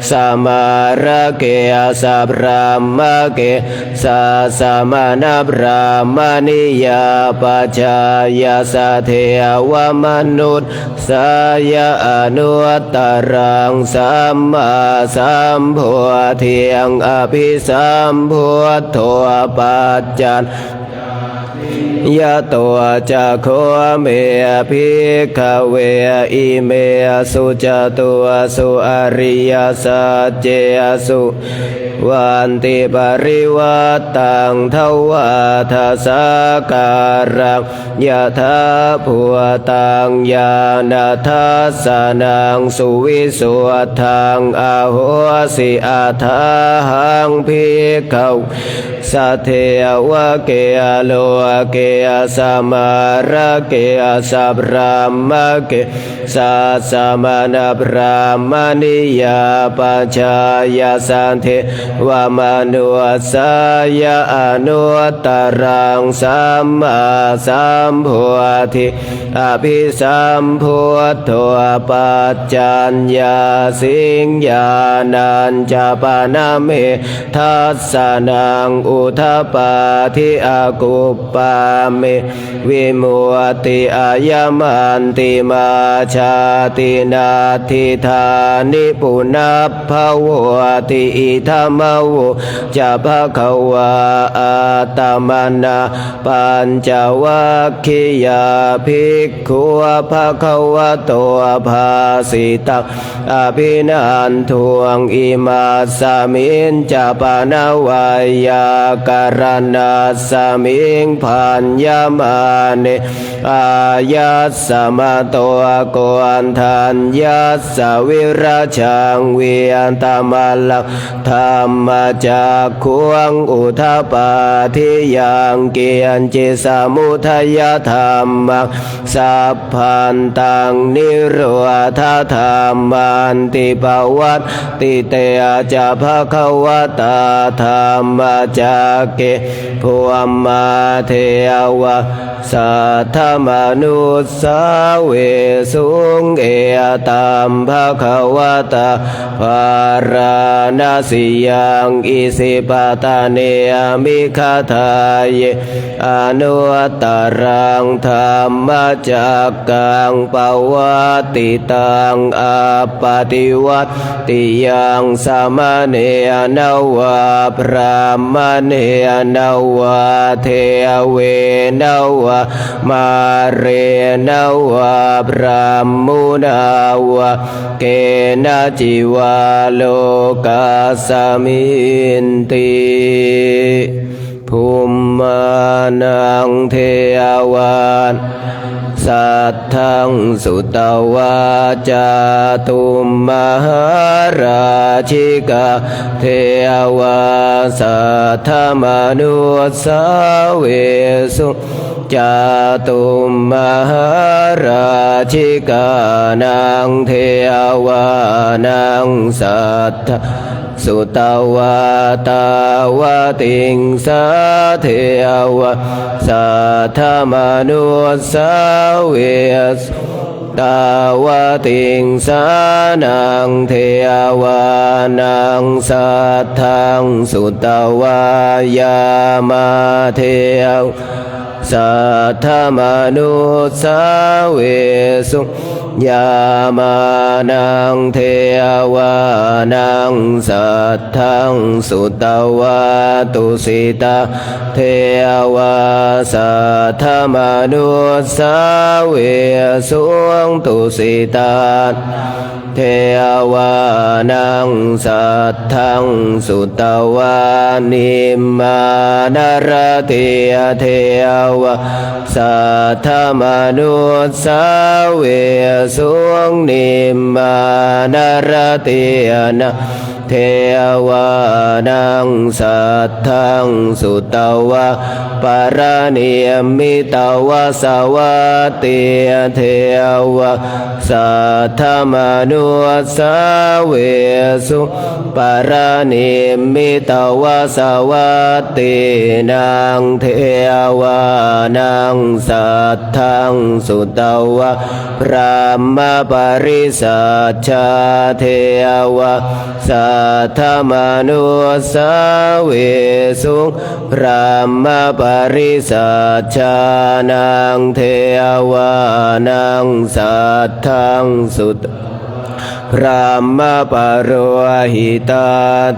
samārake sabrahmake sassamaṇabrāhmaṇiyā pajāya sadevamanussāya anuttaraṃ sammāsambodhiṃ abhisambuddho pacca Yato ca kho me bhikkhave imesu catūsu ariyasaccesu evantiparivaṭṭaṃ dvādasākāraṃ yathābhūtaṃ ñāṇadassanaṃ suvisuddhaṃ ahosi, athāhaṃ bhikkhave sadevake loke samārake sabrahmake sassamaṇabrāhmaṇiyā pajāya sadevamanussāya anuttaraṃ sammāsambodhiṃ abhisambuddho paccaññāsiṃ. Ñāṇañca pana me dassanaṃ udapādi, akuppā me vimutti, ayamantimā jāti, natthidāni punabbhavoti. Idamavoca bhagavā. Attamanā pañcavaggiyā bhikkhū bhagavato bhāsitaṃ abhinanduṃ. Imasmiñca pana veyyākaraṇasmiṃ bhaññamāne āyasmato Koṇḍaññassa virajaṃ vītamalaṃ dhammacakkhuṃ udapādi, yaṅkiñci samudayadhammaṃ sabbantaṃ nirodhadhammanti. Pavattite ca bhagavatā dhammacakke bhummā devā saddamanussāvesuṃ. Etaṃ bhagavatā bārāṇasiyaṃ isipatane migadāye anuttaraṃ dhammacakkaṃ pavattitaṃ appaṭivattiyaṃ samaṇena vā brāhmaṇena vā devena vā mārena vā brahmunā vā kenaci vā lokasminti. Bhummānaṃ devānaṃ saddaṃ sutvā, cātummahārājikā devā saddamanussāvesuṃ. Cātummahārājikānaṃ devānaṃ saddaṃ sutvā, tāvatiṃsā devā saddamanussāvesuṃ. Tāvatiṃsānaṃ devānaṃ saddaṃ sutvā, yāmā devā saddamanussāvesuṃ. Yāmānaṃ devānaṃ saddaṃ sutvā, tusitā devā saddamanussāvesuṃ. Tusitā devānaṃ saddaṃ sutvā, nimmānaratī devā saddamanussāvesuṃ. Nimmānaratīnaṃ devānaṃ saddaṃ sutvā, paranimmitavasavattī devā saddamanussāvesuṃ. Paranimmitavasavattīnaṃ devānaṃ saddaṃ sutvā, brahmapārisajjā devā saddamanussāvesuṃ. Brahmapārisajjānaṃ devānaṃ saddaṃ sutvā, brahmapurohitā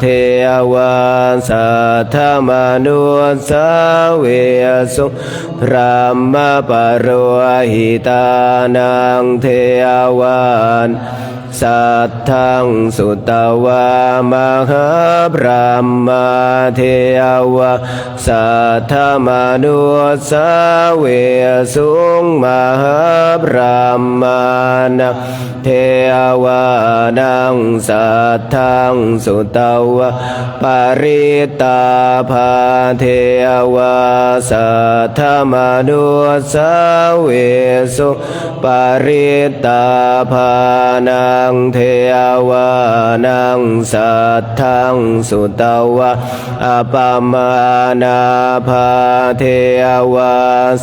devā saddamanussāvesuṃ. Brahmapurohitānaṃ devānaṃ saddaṃ sutvā mahābrahmā devā saddamanussāvesuṃ. Mahābrahmānaṃ devānaṃ saddaṃ sutvā parittābhā devā saddamanussāvesuṃ. Parittābhānaṃ devānaṃ saddaṃ sutvā appamāṇābhā devā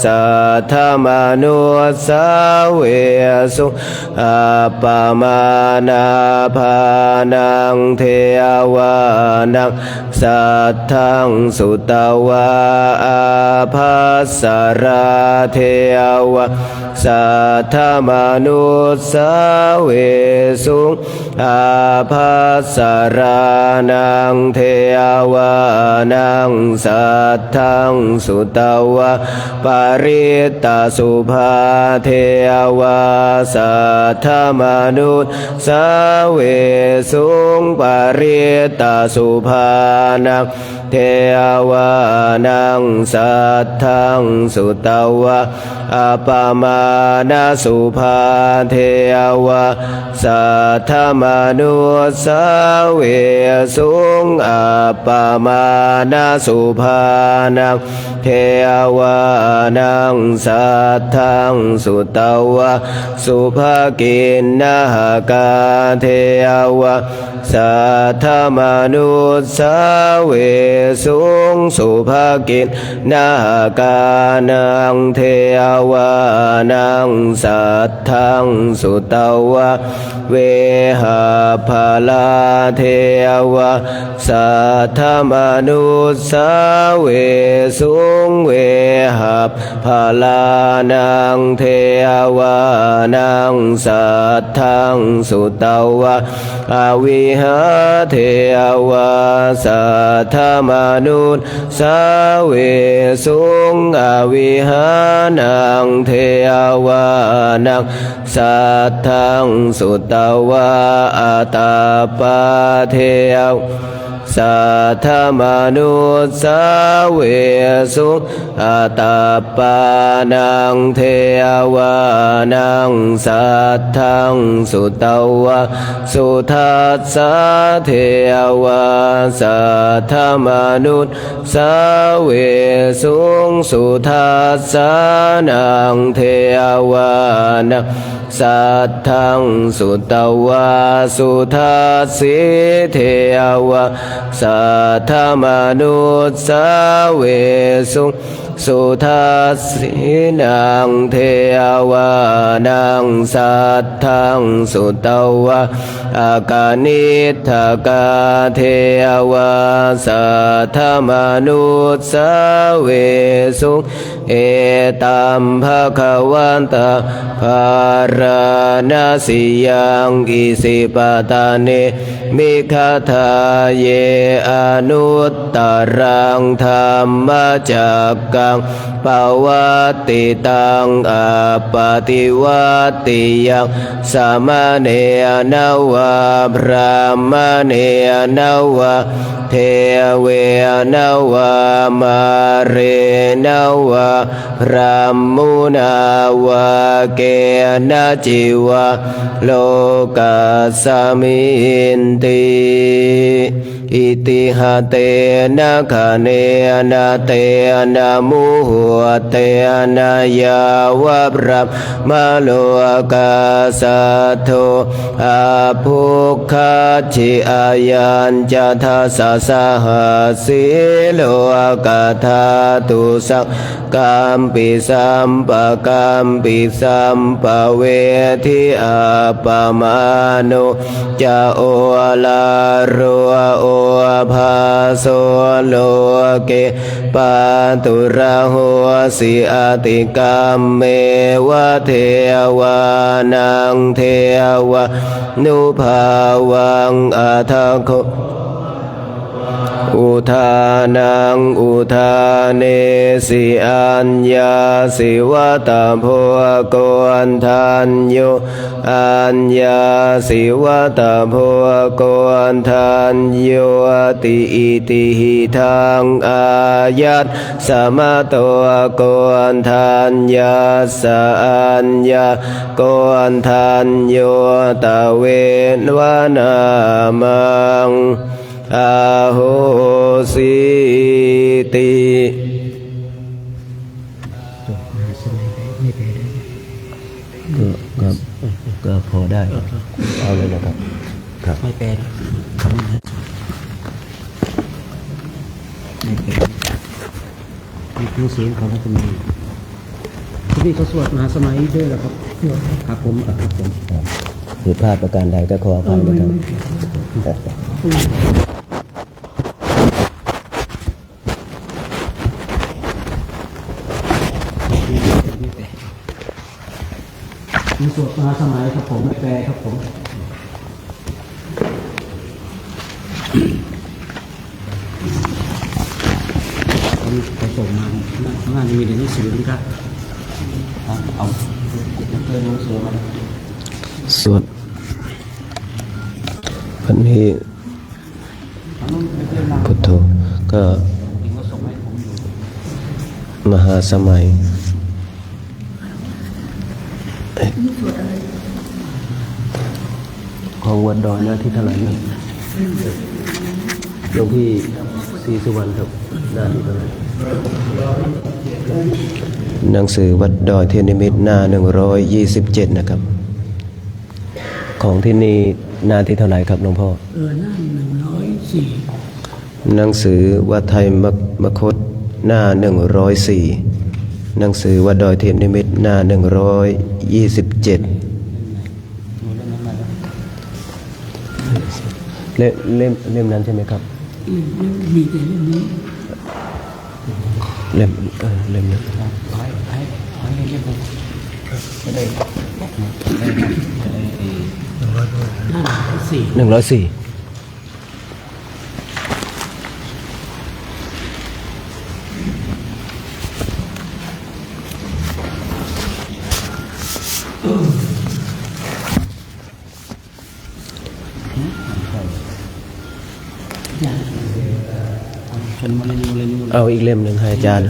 saddamanussāvesuṃ. Appamāṇābhānaṃ devānaṃ saddaṃ sutvā ābhassarā devā saddamanussāvesuṃ. Ābhassarānaṃ devānaṃ saddaṃ sutvā parittasubhā devā saddamanussāvesuṃ. Parittasubhānaṃ devānaṃ saddaṃ sutvā appamāṇasubhā devā saddamanussāvesuṃ. Appamāṇasubhānaṃ devānaṃ saddaṃ sutvā subhakiṇhakā devā saddamanussāvesuṃ. Subhakiṇhakānaṃ devānaṃ saddaṃ sutvā vehapphalā devā saddamanussāvesuṃ. Vehapphalānaṃ devānaṃ saddaṃ sutvā avihā devā saddamanussāvesuṃ. Avihānaṃ devānaṃ saddaṃ sutvā atappā devā saddamanussāvesuṃ. Atappānaṃ devānaṃ saddaṃ sutvā sudassā devā saddamanussāvesuṃ. Sudassānaṃ devānaṃ saddaṃ sutvā sudassī devā saddamanussāvesuṃ. Sudassīnaṃ devānaṃ saddaṃ sutvā akaniṭṭhakā devā saddamanussāvesuṃ. Etaṃ bhagavatā bārāṇasiyaṃ isipatane migadāye anuttaraṃ dhammacakkaṃ pavattitaṃ appaṭivattiyaṃ samaṇena vā brāhmaṇena vā devena vā mārena vā brahmunā vā kenaci vā lokasminti. Itiha tena khaṇena tena muhuttena yāva brahmalokā saddo abbhuggacchi. Ayañca dasasahassī lokadhātu saṅ Kampi sampakampi sampavedhi, appamāṇo ca oḷāro obhāso loke pāturahosi. Atikkāmeva devānaṃ devānubhāvaṃ, atha kho udānaṃ udānesi: Aññāsi vata bho Koṇḍañño, aññāsi vata bho Koṇḍaññoti. Itihidaṃ āyasmato Koṇḍaññassa aññāya Koṇḍañño tveva nāmaṃ ahosīti. ก็ก็ก็พอได้ เอาเลยนะครับ ครับ ไม่แปลนะ ครับ ไม่แปล หนังสือของพระสมัยที่นี่เขาสวดมหาสมัยด้วยเหรอครับ ครับผม ครับผม ครับ ผิดพลาดประการใดก็ขออภัยนะครับ เออ ไม่ ไม่ ครับ มีสวดมหาสมัยครับผม ไม่แปลครับผม ไปส่งมา หน้า หน้านี้มีแต่หนังสือนะครับ เอา เอาเจอหนังสือมา สวด วันนี้ พุทโธ ก็ มหาสมัย ของวัดดอยหน้าที่เท่าไหร่นะ หลวงพี่ศรีสุวรรณครับ หน้าที่เท่าไหร่ หนังสือวัดดอยเทพนิมิตร หน้าหนึ่งร้อยยี่สิบเจ็ดนะครับ ของที่นี่หน้าที่เท่าไหร่ครับหลวงพ่อ เออ หน้าหนึ่งร้อยสี่ หนังสือวัดไทยมคต หน้าหนึ่งร้อยสี่ หนังสือวัดดอยเทพนิมิตร หน้าหนึ่งร้อยยี่สิบเจ็ด เล่ม เล่ม เล่มนั้นใช่ไหมครับ เล่ม เล่ม มีแต่เล่มนี้ เล่ม เออ เล่มนั้น เอาให้ ให้ ให้เล่มหนึ่ง จะได้ หน้าหนึ่งร้อยสี่ หนึ่งร้อยสี่ เอาอีกเล่มหนึ่งให้อาจารย์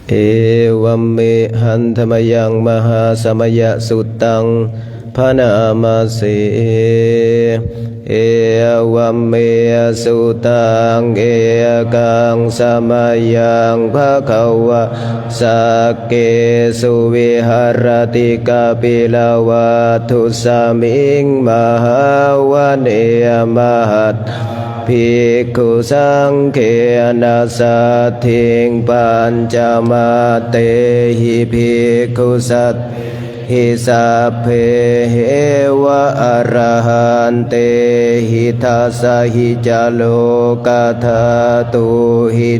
Evamme handa mayaṃ mahāsamayasuttaṃ bhaṇāma se. Evamme sutaṃ. Ekaṃ samayaṃ bhagavā sakkesu viharati kapilavatthusmiṃ mahāvane mahatā bhikkhusaṅghena saddhiṃ pañcamattehi bhikkhusatehi sabbeheva arahantehi. Dasahi ca lokadhātūhi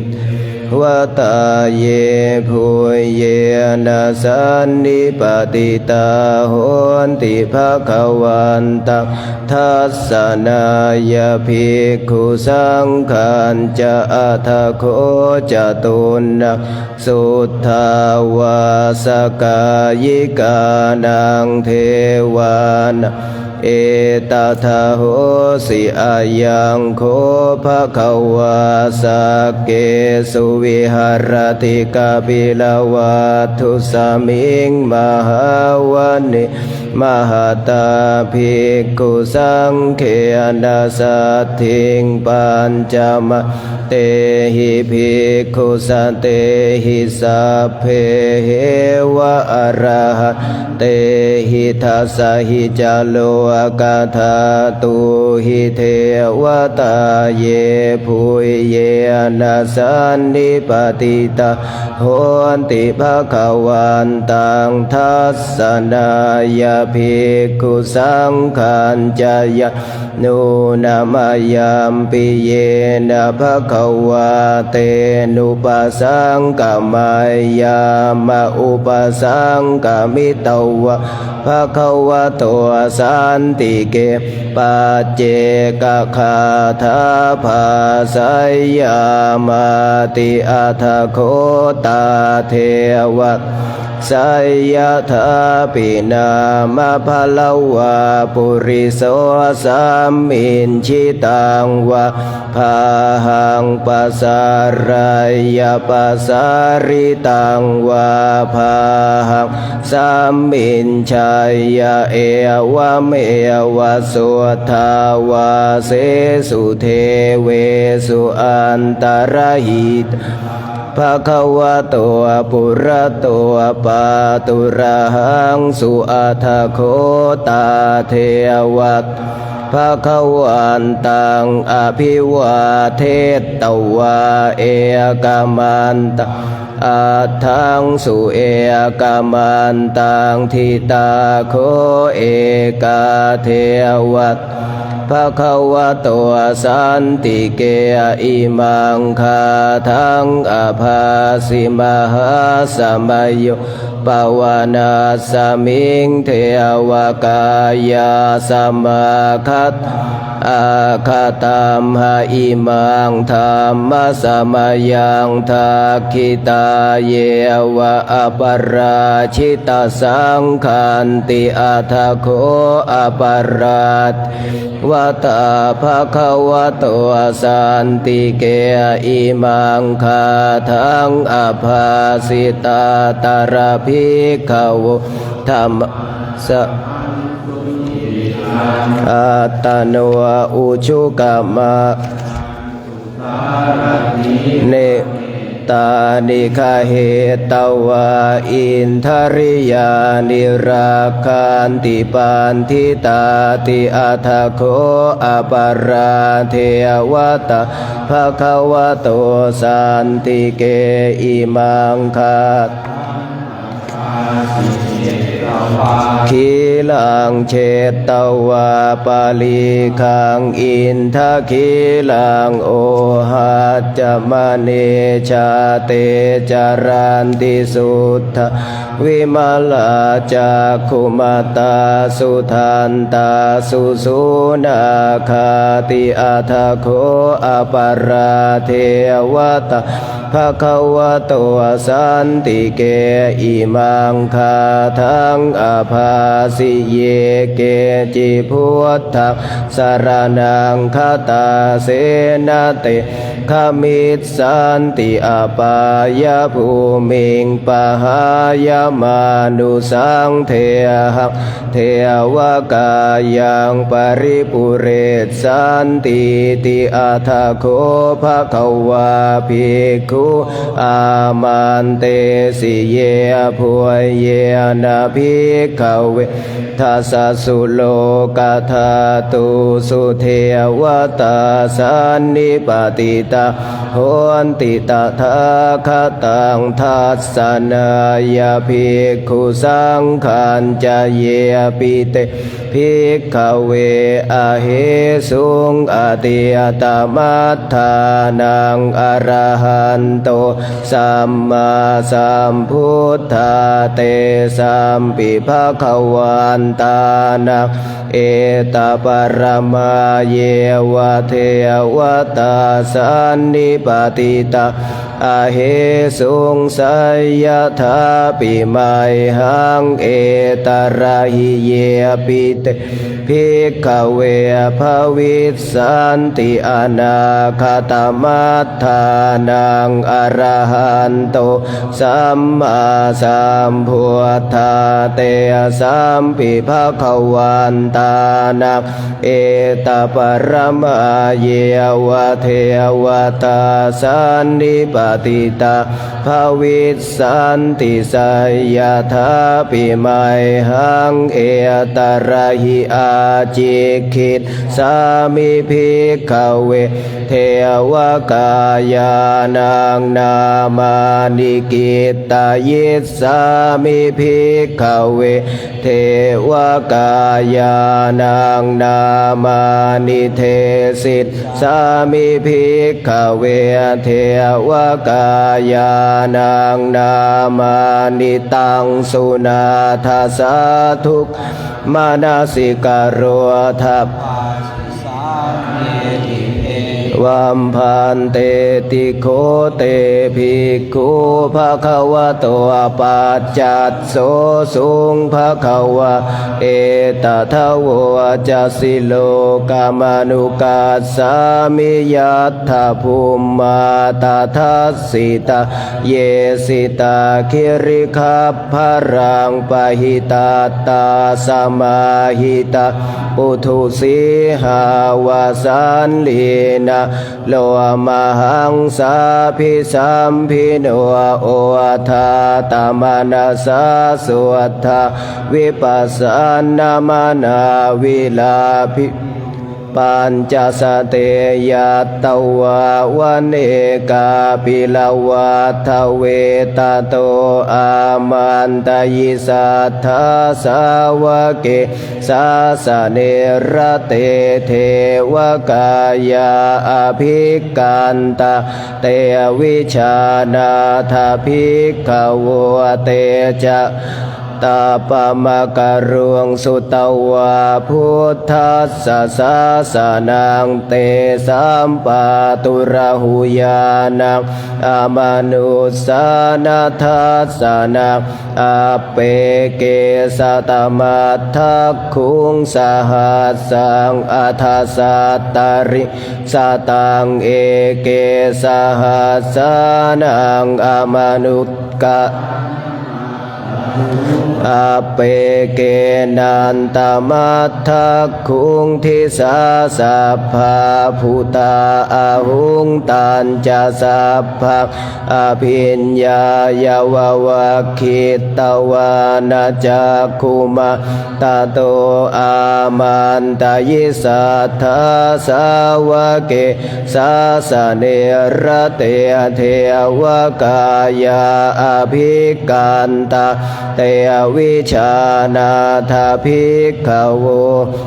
devatā yebhuyyena sannipatitā honti bhagavantaṃ dassanāya bhikkhusaṅghañca. Atha kho catunnaṃ suddhāvāsakāyikānaṃ devānaṃ etadahosi: Ayaṃ kho bhagavā sakkesu viharati kapilavatthusmiṃ mahāvane mahatā bhikkhusaṅghena saddhiṃ pañcamattehi bhikkhusatehi sabbeheva arahantehi dasahi ca lokadhātūhi devatā yebhuyyena sannipatitā honti bhagavantaṃ dassanāya bhikkhusaṅghañca. Yannūna mayampi yena bhagavā tenupasaṅkamayyāma, upasaṅkamitvā bhagavato santike paccekagāthā bhāseyyāmāti. Atha kho tā devatā seyyathāpi nāma balavā puriso sammiñjitaṃ vā bāhaṃ pasāreyya, pasāritaṃ vā bāhaṃ sammiñjeyya, evameva suddhāvāsesu devesu antarahitā bhagavato purato pāturahaṃsu. Atha kho tā devatā bhagavantaṃ abhivādetvā ekamantaṃ aṭṭhaṃsu. Ekamantaṃ ṭhitā kho ekā devatā bhagavato santike imaṃ gāthaṃ abhāsi: Mahāsamayo pavanasmiṃ, devakāyā samāgatā; āgatamha imaṃ dhammasamayaṃ, dakkhitāyeva aparājitasaṅghanti. Atha kho aparā devatā bhagavato santike imaṃ gāthaṃ abhāsi: Tatra bhikkhavo dhammassa attano ujukama ne tāni gahetvā indriyāni rakkhanti paṇḍitāti. Atha kho aparā devatā bhagavato santike imaṃ gāthaṃ khīlaṃ chetvā palighaṃ indakhīlaṃ ohaccamanejā, te caranti suddhā vimalā cakkhumatā sudantā susunāgāti. Atha kho aparā devatā bhagavato santike imaṃ gāthaṃ abhāsi: Ye keci buddhaṃ saraṇaṃ gatāse, na te gamissanti apāyabhūmiṃ, pahāya mānusaṃ dehaṃ devakāyaṃ paripūressantīti. Atha kho bhagavā bhikkhū āmantesi: Yebhuyyena bhikkhave dasasu lokadhātūsu devatā sannipatitā honti tathāgataṃ dassanāya bhikkhusaṅghañca. Yepi te bhikkhave ahesuṃ atītamaddhānaṃ arahanto sammāsambuddhā, tesampi bhagavantānaṃ etaparamāyeva devatā sannipatitā ahesuṃ, seyyathāpi mayhaṃ etarahi. Yepi te bhikkhave bhavissanti anāgatamaddhānaṃ arahanto sammāsambuddhā, tesampi bhagavantānaṃ etaparamāyeva devatā sannipatitā bhavissanti, seyyathāpi mayhaṃ etarahi. Ācikkhissāmi bhikkhave devakāyānaṃ nāmāni, kittayissāmi bhikkhave devakāyānaṃ nāmāni, desissāmi bhikkhave devakāyānaṃ nāmāni. Taṃ suṇātha sādhukaṃ manasikarotha, evam bhanteti kho te bhikkhū bhagavato paccassosuṃ. Bhagavā etadavoca: Silokamanukassāmi, yattha bhummā tadassitā; ye sitā girigabbharaṃ, pahitattā samāhitā. Puthū sīhāva sallīnā, lomahaṃsābhisambhino; odātamanasā suddhā, vippasannamanāvilā. Bhikkhū pañcasate ñatvā, vane kāpilavatthave; tato āmantayi satthā, sāvake sāsane rate. Devakāyā abhikkantā, te vijānātha bhikkhavo; te ca ātappamakaruṃ, sutvā buddhassa sāsanaṃ. Tesampāturahu ñāṇaṃ, amanussāna dassanaṃ; appeke satamaddakkhuṃ, sahassaṃ atha sattariṃ; sataṃ eke sahassānaṃ, amanukka appekenantamaddakkhuṃ. Disā sabbā phuṭā ahuṃ, tañca sabbaṃ abhiññāya, vavakkhitvāna cakkhumā; tato āmantayi satthā, sāvake sāsane rate. Devakāyā abhikkantā, te vijānātha bhikkhavo;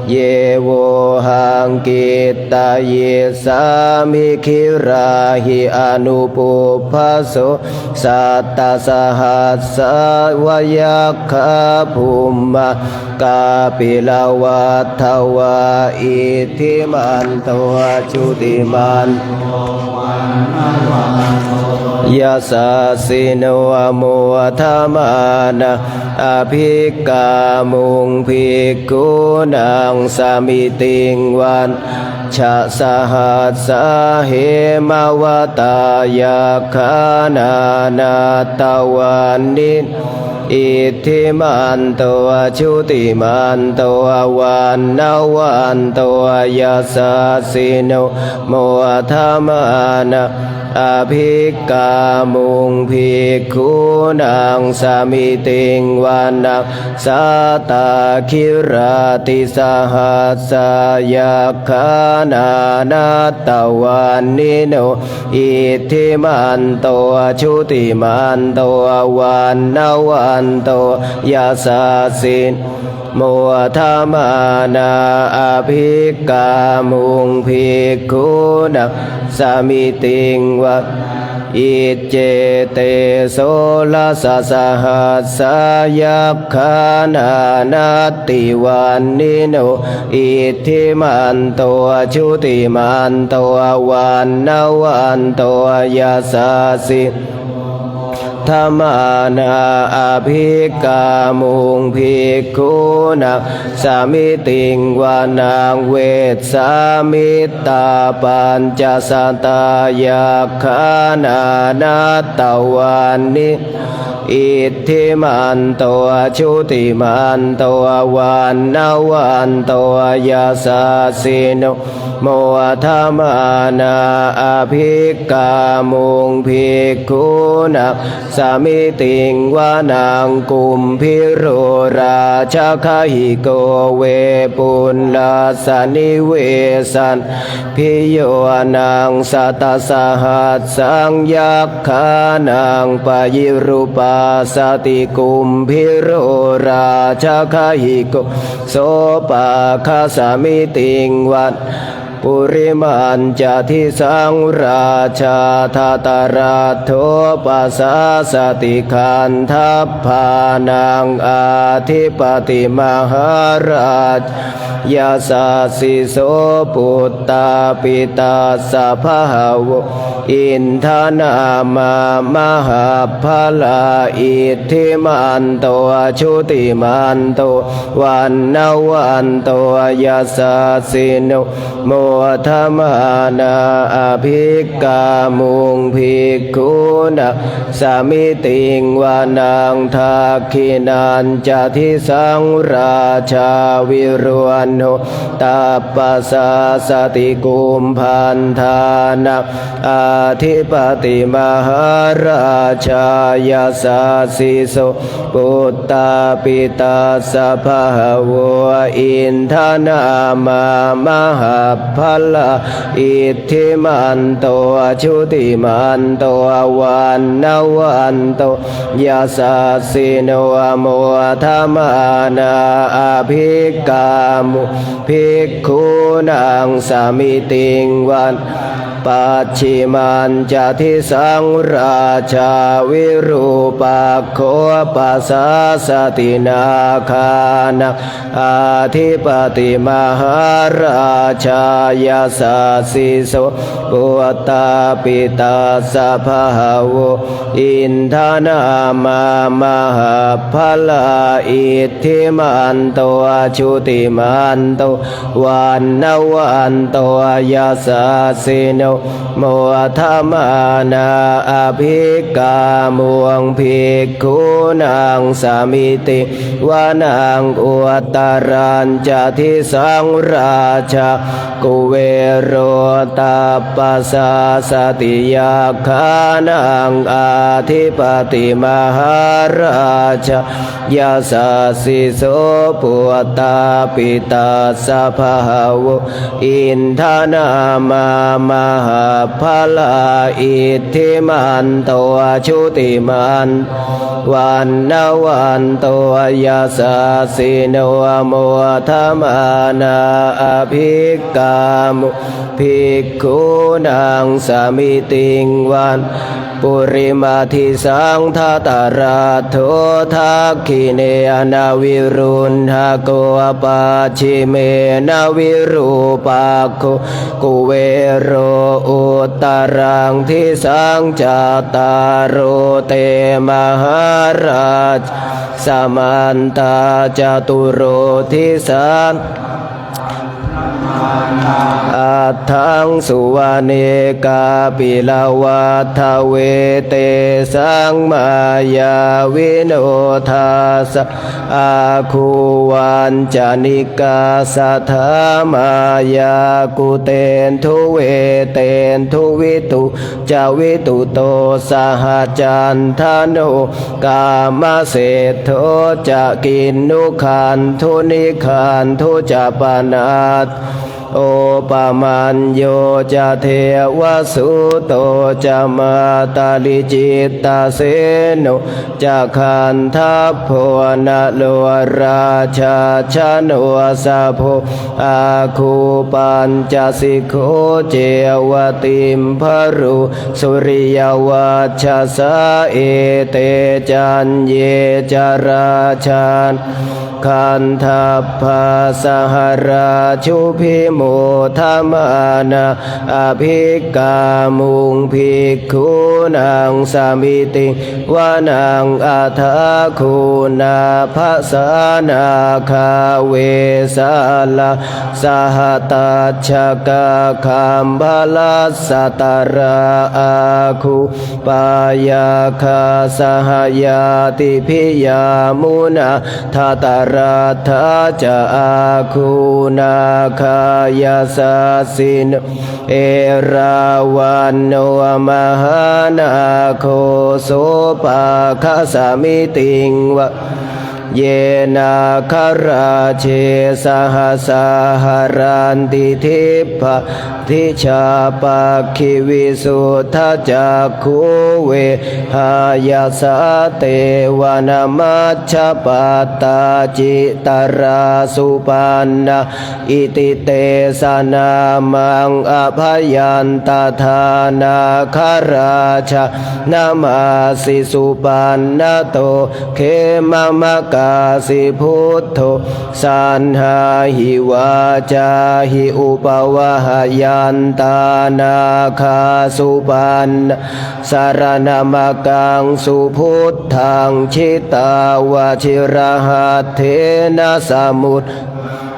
ye vohaṃ kittayissāmi, girāhi anupubbaso. Sattasahassā va yakkhā, bhummā kāpilavatthavā; iddhimanto jutimanto, vaṇṇavanto yasassino; modamānā abhikkāmuṃ, bhikkhūnaṃ samitiṃ vanañca. Sahassā hemavatā, yakkhā nānattavaṇṇino; iddhimanto jutimanto, vaṇṇavanto yasassino; modamānā abhikkāmuṃ, bhikkhūnaṃ samitiṃ vanañca. Sātāgirā tisahassā, yakkhā nānattavaṇṇino; iddhimanto jutimanto, vaṇṇavanto to yasassino modamānā abhikkāmuṃ bhikkhūnaṃ samitiṃ va Iccete soḷasasahassā yakkhā nānatthivaṇṇino, iddhimanto jutimanto vaṇṇavanto yasassino, modamānā abhikkāmuṃ bhikkhūnaṃ samitiṃ vanaṃ. Vessāmittā pañcasatā yakkhā nānatthivaṇṇino, iddhimanto jutimanto vaṇṇavanto yasassino, modamānā abhikkāmuṃ bhikkhūnaṃ samitiṃ vanaṃ. Kumbhīro rājagahiko vepullassa nivesanaṃ, bhiyyo naṃ satasahassaṃ yakkhānaṃ payirupāsati. Kumbhīro rājagahiko sopāga samitiṃ vanaṃ. Purimañca disaṃ rājā dhataraṭṭho pasāsati, gandhabbānaṃ ādhipati mahārājā yasassi so. Puttāpi tassa bahavo indanāmā mahabbalā, iddhimanto jutimanto vaṇṇavanto yasassino, modamānā abhikkāmuṃ bhikkhūnaṃ samitiṃ vanaṃ. Dakkhiṇañca disaṃ rājā virūḷho tappasāsati, kumbhaṇḍānaṃ ādhipati mahārājā yasassi so. Puttāpi tassa bahavo indanāmā mahabbalā, iddhimanto jutimanto vaṇṇavanto yasassino, modamānā abhikkāmuṃ bhikkhūnaṃ samitiṃ vanaṃ. Pacchimañca disaṃ rājā virūpakkho pasāsati, nāgānaṃ ādhipati mahārājā yasassi so. Puttāpi tassa bahavo indanāmā mahabbalā, iddhimanto jutimanto vaṇṇavanto yasassino, modamānā abhikkāmuṃ bhikkhūnaṃ samitiṃ vanaṃ. Uttarañca disaṃ rājā kuvero tappasāsati, yakkhānaṃ ādhipati mahārājā yasassi so. Puttāpi tassa bahavo indanāmā mahabbalā, iddhimanto jutimanto vaṇṇavanto yasassino, modamānā abhikkāmuṃ bhikkhūnaṃ samitiṃ vanaṃ. Purimadisaṃ dhataraṭṭho, dakkhiṇena virūḷhako, pacchimena virūpakkho, kuvero uttaraṃ disaṃ. Cattāro te mahārājā samantā caturo disā, aṭṭhaṃsu vane kāpilavatthavē. Tesaṃ māyāvino dāsā āgū vañcanikā saṭhā, māyā kuṭeṇḍu veṭeṇḍu viṭū ca viṭuṭo saha, candano kāmaseṭṭho ca kinnughaṇḍu nighaṇḍu ca panādo Opamañño ca devasūto ca mātali cittaseno ca gandhabbo naḷo rājā janosabho āgū pañcasikho ceva timbarū suriyavacchasā ete caññe ca rājāno gandhabbā saha rājubhi modamānā abhikkāmuṃ bhikkhūnaṃ samitiṃ vanaṃ. Athāgū nābhasā nāgā vesālā saha tacchakā kambalassatarā āgū pāyāgā saha ñātibhi. Yāmunā dhataraṭṭhā ca āgū nāgā yasassino erāvaṇo mahānāgo sopāga samitiṃ va ye nāgarāje sahasā haranti dibbā dijā pakkhi visuddhacakkhū vehāyasā te vanamajjhapattā citrā supaṇṇā iti tesa nāmaṃ. Abhayantadā nāgarājānamāsi supaṇṇato khemamakāsi buddho saṇhāhi vācāhi upavhayantā nāgā supaṇṇā saraṇamakaṃsu buddhaṃ jitā vajirahatthena samud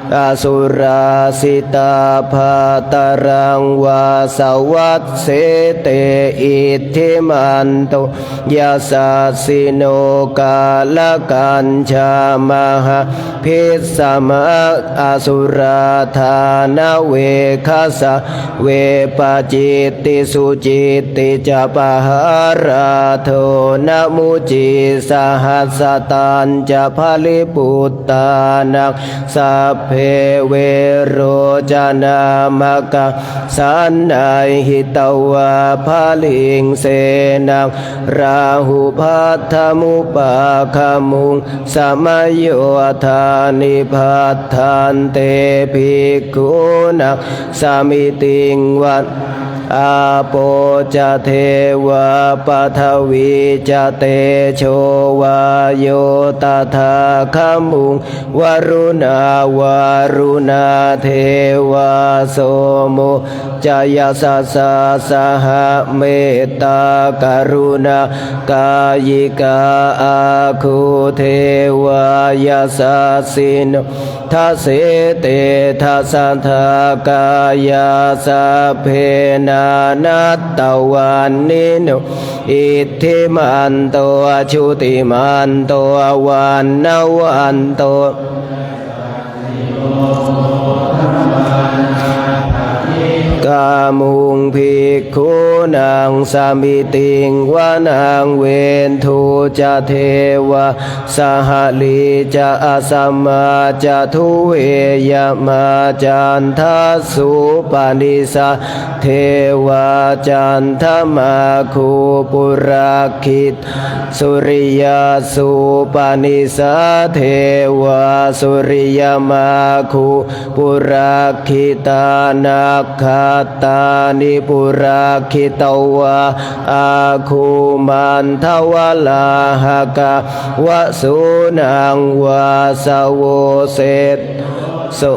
asurā sitā bhātaraṃ vāsavassete iddhimanto yasassino kālakañjā mahābhismā asurā dānaveghasā vepacitti sucitti ca pahārādo namucī saha satañca baliputtānaṃ sabbe verocanāmakā sannayhitvā baliṃ senaṃ rāhubhaddamupāgamuṃ samayodāni bhaddante bhikkhūnaṃ samitiṃ vanaṃ. Āpo ca devā pathavī ca tejo vāyo tadāgamuṃ varuṇā vāruṇā devā somo ca yasasā saha mettākaruṇākāyikā āgū devā yasassino. Dasete dasadhā kāyā sabbe nānattavaṇṇino iddhimanto jutimanto vaṇṇavanto kāmuṃ bhikkhūnaṃ samitiṃ vanaṃ. Veṇḍū ca devā sahalī ca asamā ca duve yamā candassūpanisā devā candamāgū purakkhit suriyassūpanisā devā suriyamāgū purakkhitānakkhattāni purakkhitvā āgū mandavalāhakā vasūnaṃ vāsavo seṭṭho so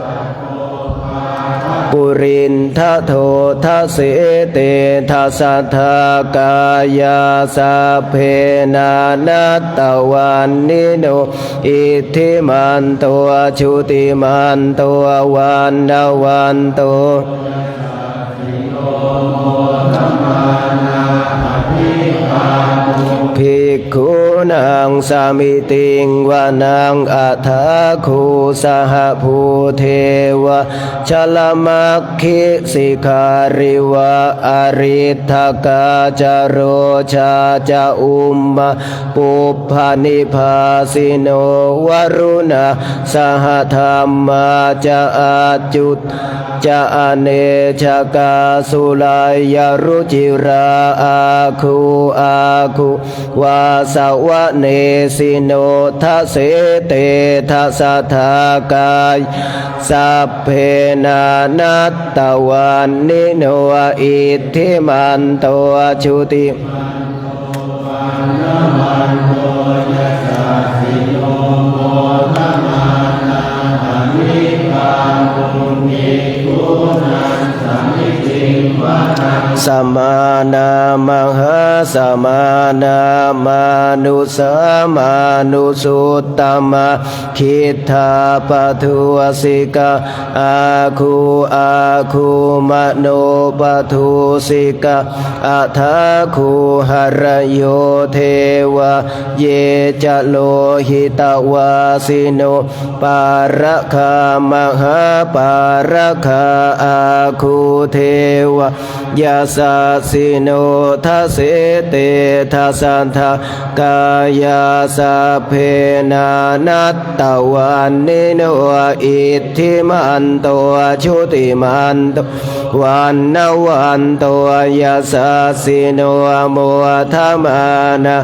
purindado. Dasete dasadhā kāyā sabbe nānattavaṇṇino iddhimanto jutimanto vaṇṇavanto bhikkhūnaṃ samitiṃ vanaṃ. Athāgū saha bhūteva jalamaggisikhāriva ariṭṭhakā ca rojā ca ummāpupphanibhāsino varuṇā sahadhammā ca accutā ca anejakā suriyā rucirā āgū āgū vāsavanesino. Dasete dasadhā kāyā sabbe nānattavaṇṇino iddhimanto juti samānā mahāsamānā mānusā mānusuttamā khiḍḍāpadūsikā āgū āgū manopadūsikā athāgū harayo devā ye ca lohitavāsino pāragā mahāpāragā āgū devā yasassino. Dasete dasadhā kāyā sabbe nānattavaṇṇino iddhimanto jutimanto vaṇṇavanto yasassino modamānā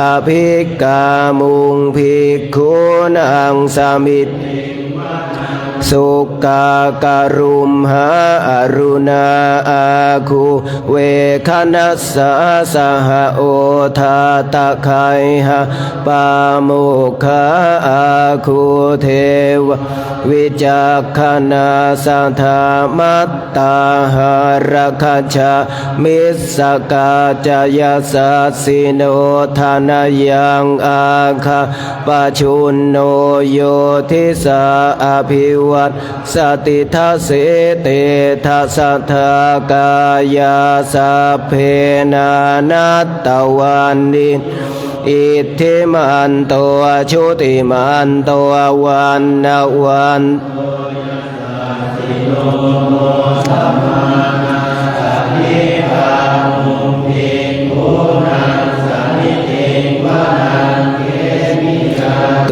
abhikkāmuṃ bhikkhūnaṃ samitiṃ sukkā karumhā aruṇā āgū veghanasā saha odātagayhā pāmokkhā āgū devā vicakkhaṇā sadāmattā hāragajā missakā ca yasassino thanayaṃ āgā pajunno yo disā abhivassati. Dasete dasadhā kāyā sabbe nānattavaṇṇino iddhimanto jutimanto vaṇṇavanto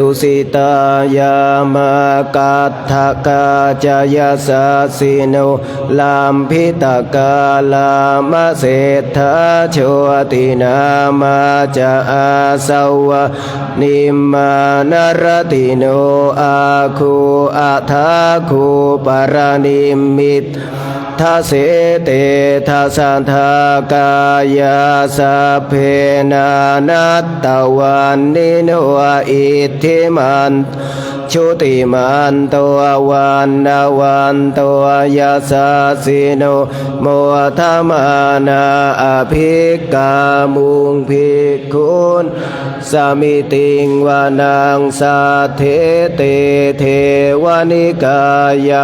tusitā yāmā kaṭṭhakā ca yasassino lambitakā lāmaseṭṭhā jotināmā ca āsavā nimmānaratino āgū athāgū paranimmitā. Dasete dasadhā kāyā sabbe nānattavaṇṇino iddhimanto jutimanto vaṇṇavanto yasassino modamānā abhikkāmuṃ bhikkhūnaṃ samitiṃ vanaṃ. Saṭṭhete devanikāyā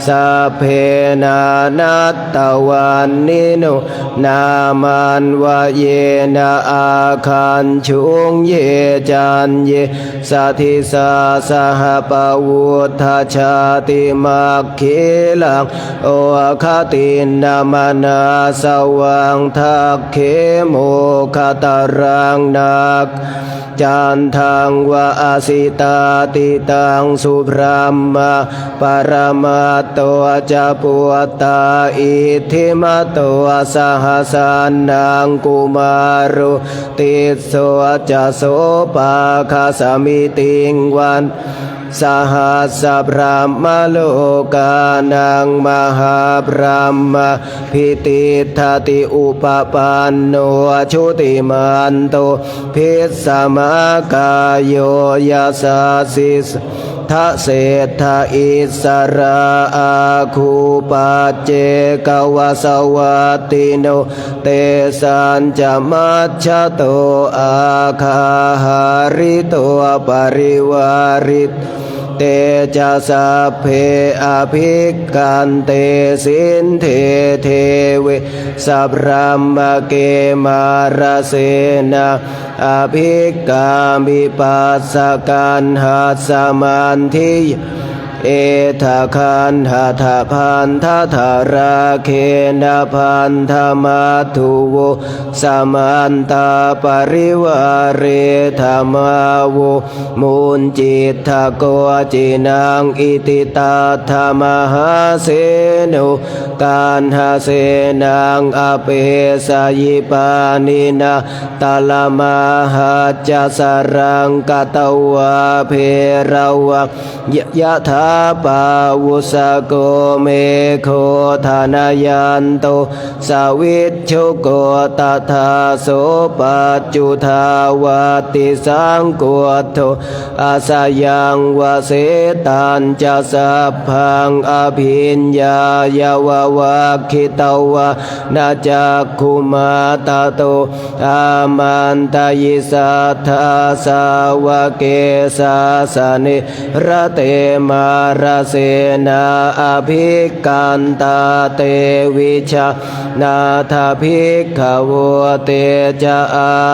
sabbe nānattavaṇṇino nāmanvayena āgañchuṃ ye caññe sadisā saha pavutthajātimakkhilaṃ oghatiṇṇamanāsavaṃ dakkhemoghataraṃ nāgaṃ candaṃva asitātitaṃ subrahmā paramatto ca puttā iddhimato saha sanaṅkumāro tisso ca sopāga samitiṃ vanaṃ. Sahassabrahmalokānaṃ mahābrahmābhitiṭṭhati upapanno jutimanto bhismākāyo yasassi dasettha issarā āgū paccekavasavattino tesañca majjhato āgā hārito parivārito te ca sabbe abhikkante sinde deve sabrahmake mārasenā abhikkāmi passa kaṇhassa mandiyaṃ Etha gaṇhatha bandhatha rāgena bandhamatthu vo. Samantā parivāretha mā vo muñcittha koci naṃ. Iti tattha mahāseno kaṇhasenaṃ apesayi pāṇinā talamāhacca saraṃ katvā bheravaṃ yathā pāvussako megho thanayanto savijjuko. Tadā so paccudāvatti saṅkuddho asayaṃvase. Tañca sabbaṃ abhiññāya vavakkhitvāna cakkhumā tato āmantayi satthā sāvake sāsane rate mārasenā abhikkantā te vijānātha bhikkhavo. Te ca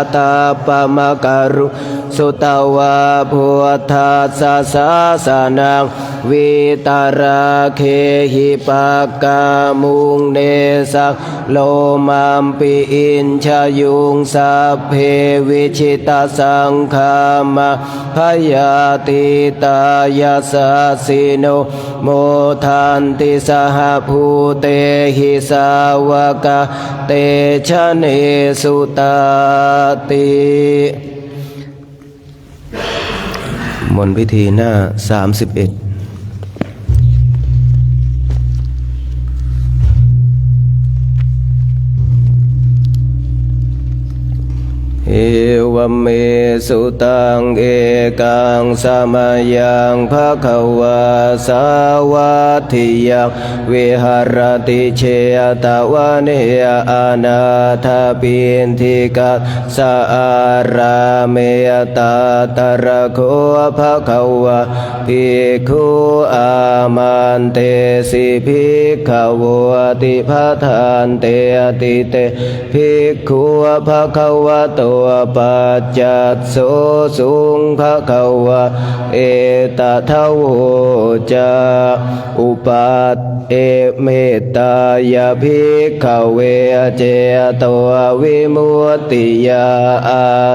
ātappamakaruṃ sutvā buddhassa sāsanaṃ vītarāgehi pakkāmuṃ nesaṃ lomampi iñjayuṃ. Sabbe vijitasaṅgāmā bhayātītā yasassino modanti saha bhūtehi sāvakā te janesutāti. มนต์พิธีหน้า สามสิบเอ็ด Evaṃ me sutaṃ. Ekaṃ samayaṃ bhagavā sāvatthiyaṃ viharati jetavane anāthapiṇḍikassa ārāme. Tatra kho bhagavā bhikkhū āmantesi bhikkhavoti. Bhadanteti te bhikkhū bhagavato paccassosuṃ. Bhagavā etadavoca: Upa e mettāya bhikkhave cetovimuttiyā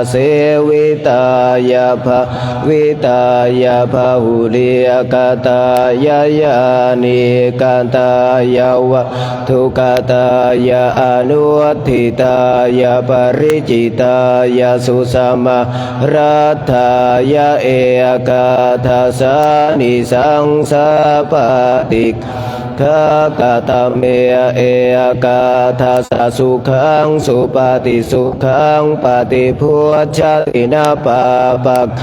āsevitāya bhāvitāya bahulīkatāya yānīkatāya vatthukatāya anuṭṭhitāya paricitāya susamāraddhāya ekādasānisaṃsā pati ggaṃ. Katame ekādasa sukhaṃ supati, sukhaṃ paṭibujjhati, na pāpakaṃ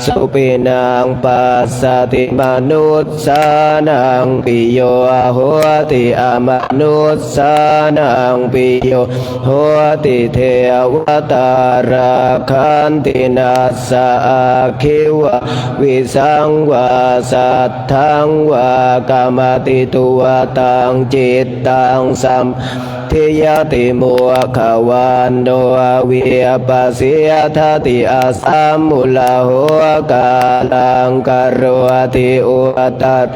supinaṃ passati, manussānaṃ piyo hoti, amanussānaṃ piyo hoti, devatā rakkhanti, nāssa aggi vā visaṃ vā satthaṃ vā kamati, tuvaṭaṃ cittaṃ samādhiyati, mukhavaṇṇo vippasīdati, asammuḷho kālaṃ karoti, uttariṃ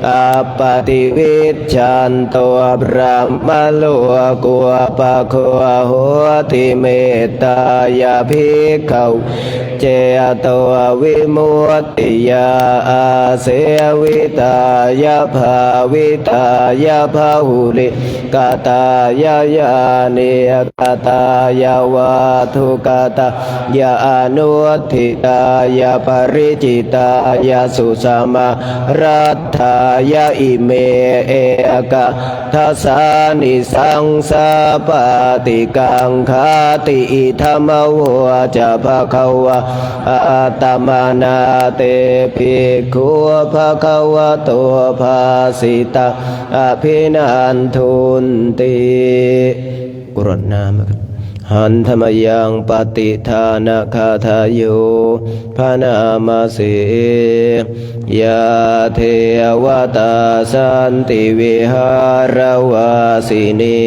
appaṭivijjhanto brahmalokūpago hoti. Mettāya bhikkhave cetovimuttiyā āsevitāya bhāvitāya bahulī katāya yānīkatāya vatthukatāya anuṭṭhitāya paricitāya susamāraddhāya ime ekādasānisaṃsā paṭiggaṇhāti. Idamavoca bhagavā. Attamanā te bhikkhū bhagavato bhāsitaṃ abhinandunti. กรวดน้ำนะครับ Handa mayaṃ pattidānagāthāyo bhaṇāma se. Yā devatā santi vihāravāsinī,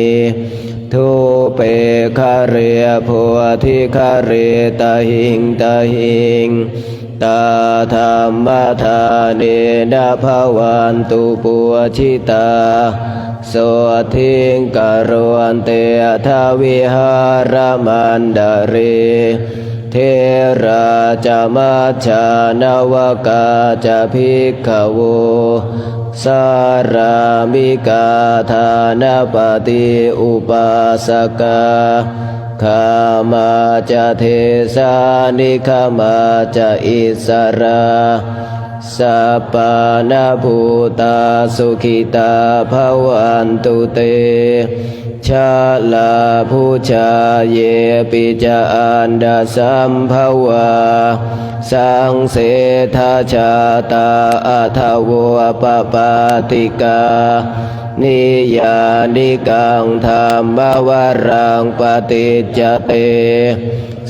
thūpe ghare bodhighare tahiṃ tahiṃ, tā dhammadānena bhavantu pūjitā, sotthiṃ karontedha vihāramaṇḍale. Therā ca majjhā navakā ca bhikkhavo, sārāmikā dānapatī upāsakā, gāmā ca desā nigamā ca issarā, sappāṇabhūtā sukhitā bhavantu te. Jalābujā yepi ca aṇḍasambhavā, saṃsedajātā athavopapātikā, niyyānikaṃ dhammavaraṃ paṭicca te,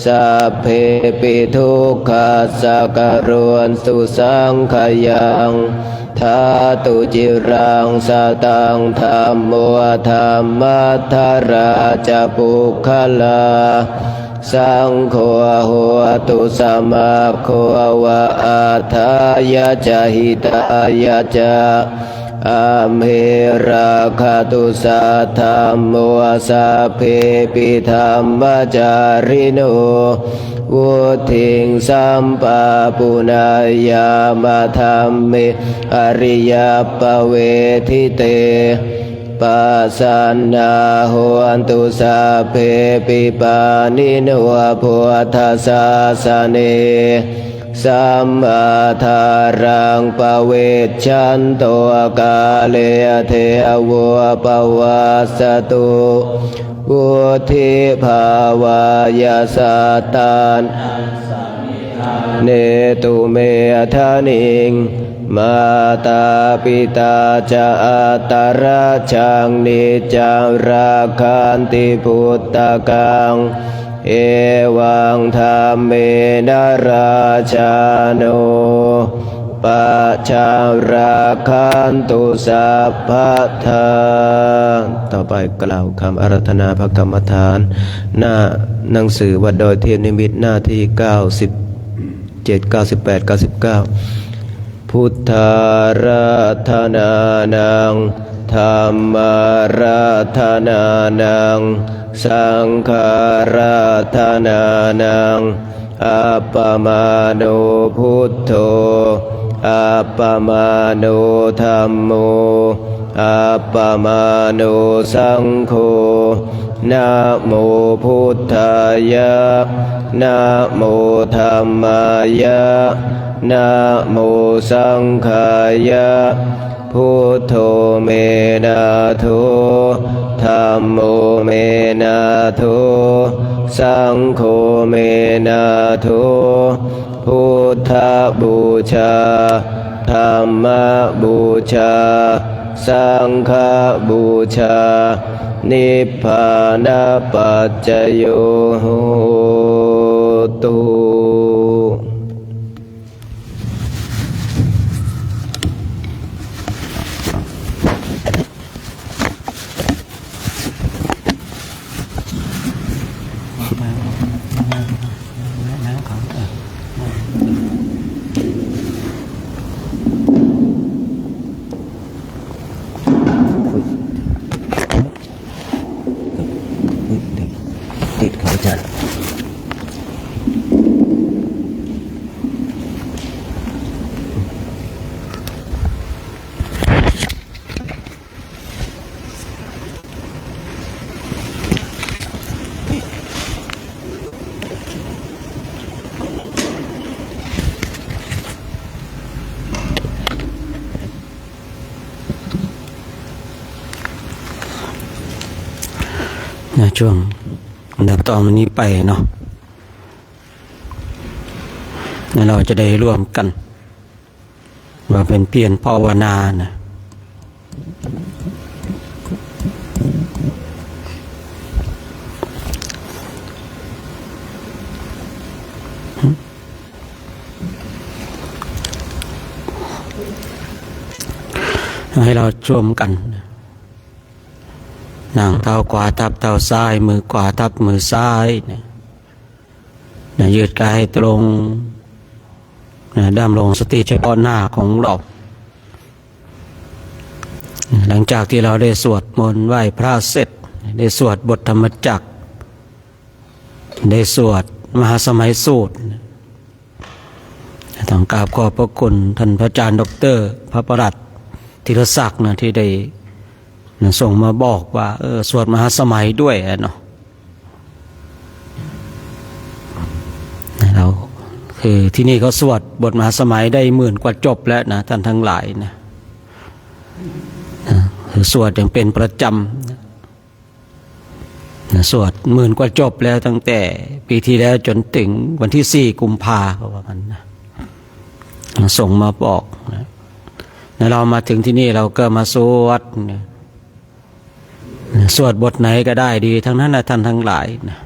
sabbepi dukkhassa karontu saṅkhayaṃ. Ṭhātu ciraṃ sataṃ dhammo, dhammaddharā ca puggalā, saṅgho hotu samaggo va, atthāya ca hitāya ca. Amhe rakkhatu saddhammo, sabbepi dhammacārino, vuḍḍhiṃ sampāpuṇeyyāma, dhamme ariyappavedite. Pasannā hontu sabbepi, pāṇino buddhasāsane, sammā dhāraṃ pavecchanto, kāle devo pavassatu. Vuḍḍhibhāvāya sattānaṃ, samiddhaṃ netu medaniṃ. Mātā pitā ca atrajaṃ, niccaṃ rakkhanti puttakaṃ, evaṃ dhammena rājāno, pajaṃ rakkhantu sabbadā. ต่อไปกล่าวคำอาราธนาพระกรรมฐาน หน้าหนังสือวัดดอยเทพนิมิตร หน้าที่ เก้าสิบเจ็ด เก้าสิบแปด เก้าสิบเก้า Buddhāraddhanānaṃ, dhammāraddhanānaṃ, saṅghāraddhanānaṃ, appamāṇo buddho, appamāṇo dhammo, appamāṇo saṅgho. Namo buddhāya, namo dhammāya, namo saṅghāya. Buddho me nātho, dhammo me nātho, saṅgho me nātho. Buddhapūjā, dhammapūjā, saṅghapūjā, nibbānapaccayo hotu. ติดครับอาจารย์ นะ ช่วงอันดับต่อมานี้ไปเนาะ แล้วเราจะได้ร่วมกัน ว่าเป็นเพียรภาวนานะ ให้เราช่วมกัน นั่งเท้าขวาทับเท้าซ้าย มือขวาทับมือซ้ายนะ นะ ยืดกายให้ตรง นะ ดำรงสติเฉพาะหน้าของเรา หลังจากที่เราได้สวดมนต์ไหว้พระเสร็จ ได้สวดบทธรรมจักร ได้สวดมหาสมัยสูตร ต้องกราบขอบพระคุณท่านพระอาจารย์ด็อกเตอร์พระประหลัดธีรศักดิ์นะ ที่ได้นะ ส่งมาบอกว่า เออ สวดมหาสมัยด้วยอะเนาะ นะ เรา คือที่นี่เขาสวดบทมหาสมัยได้หมื่นกว่าจบแล้วนะ ท่านทั้งหลายนะ นะ คือสวดอย่างเป็นประจำนะ นะ สวดหมื่นกว่าจบแล้ว ตั้งแต่ปีที่แล้วจนถึงวันที่สี่กุมภา เขาว่ากันนะ นะ ส่งมาบอกนะ แล้วเรามาถึงที่นี่เราก็มาสวดนะ นะ สวดบทไหนก็ได้ดีทั้งนั้นนะ ท่านทั้งหลายนะ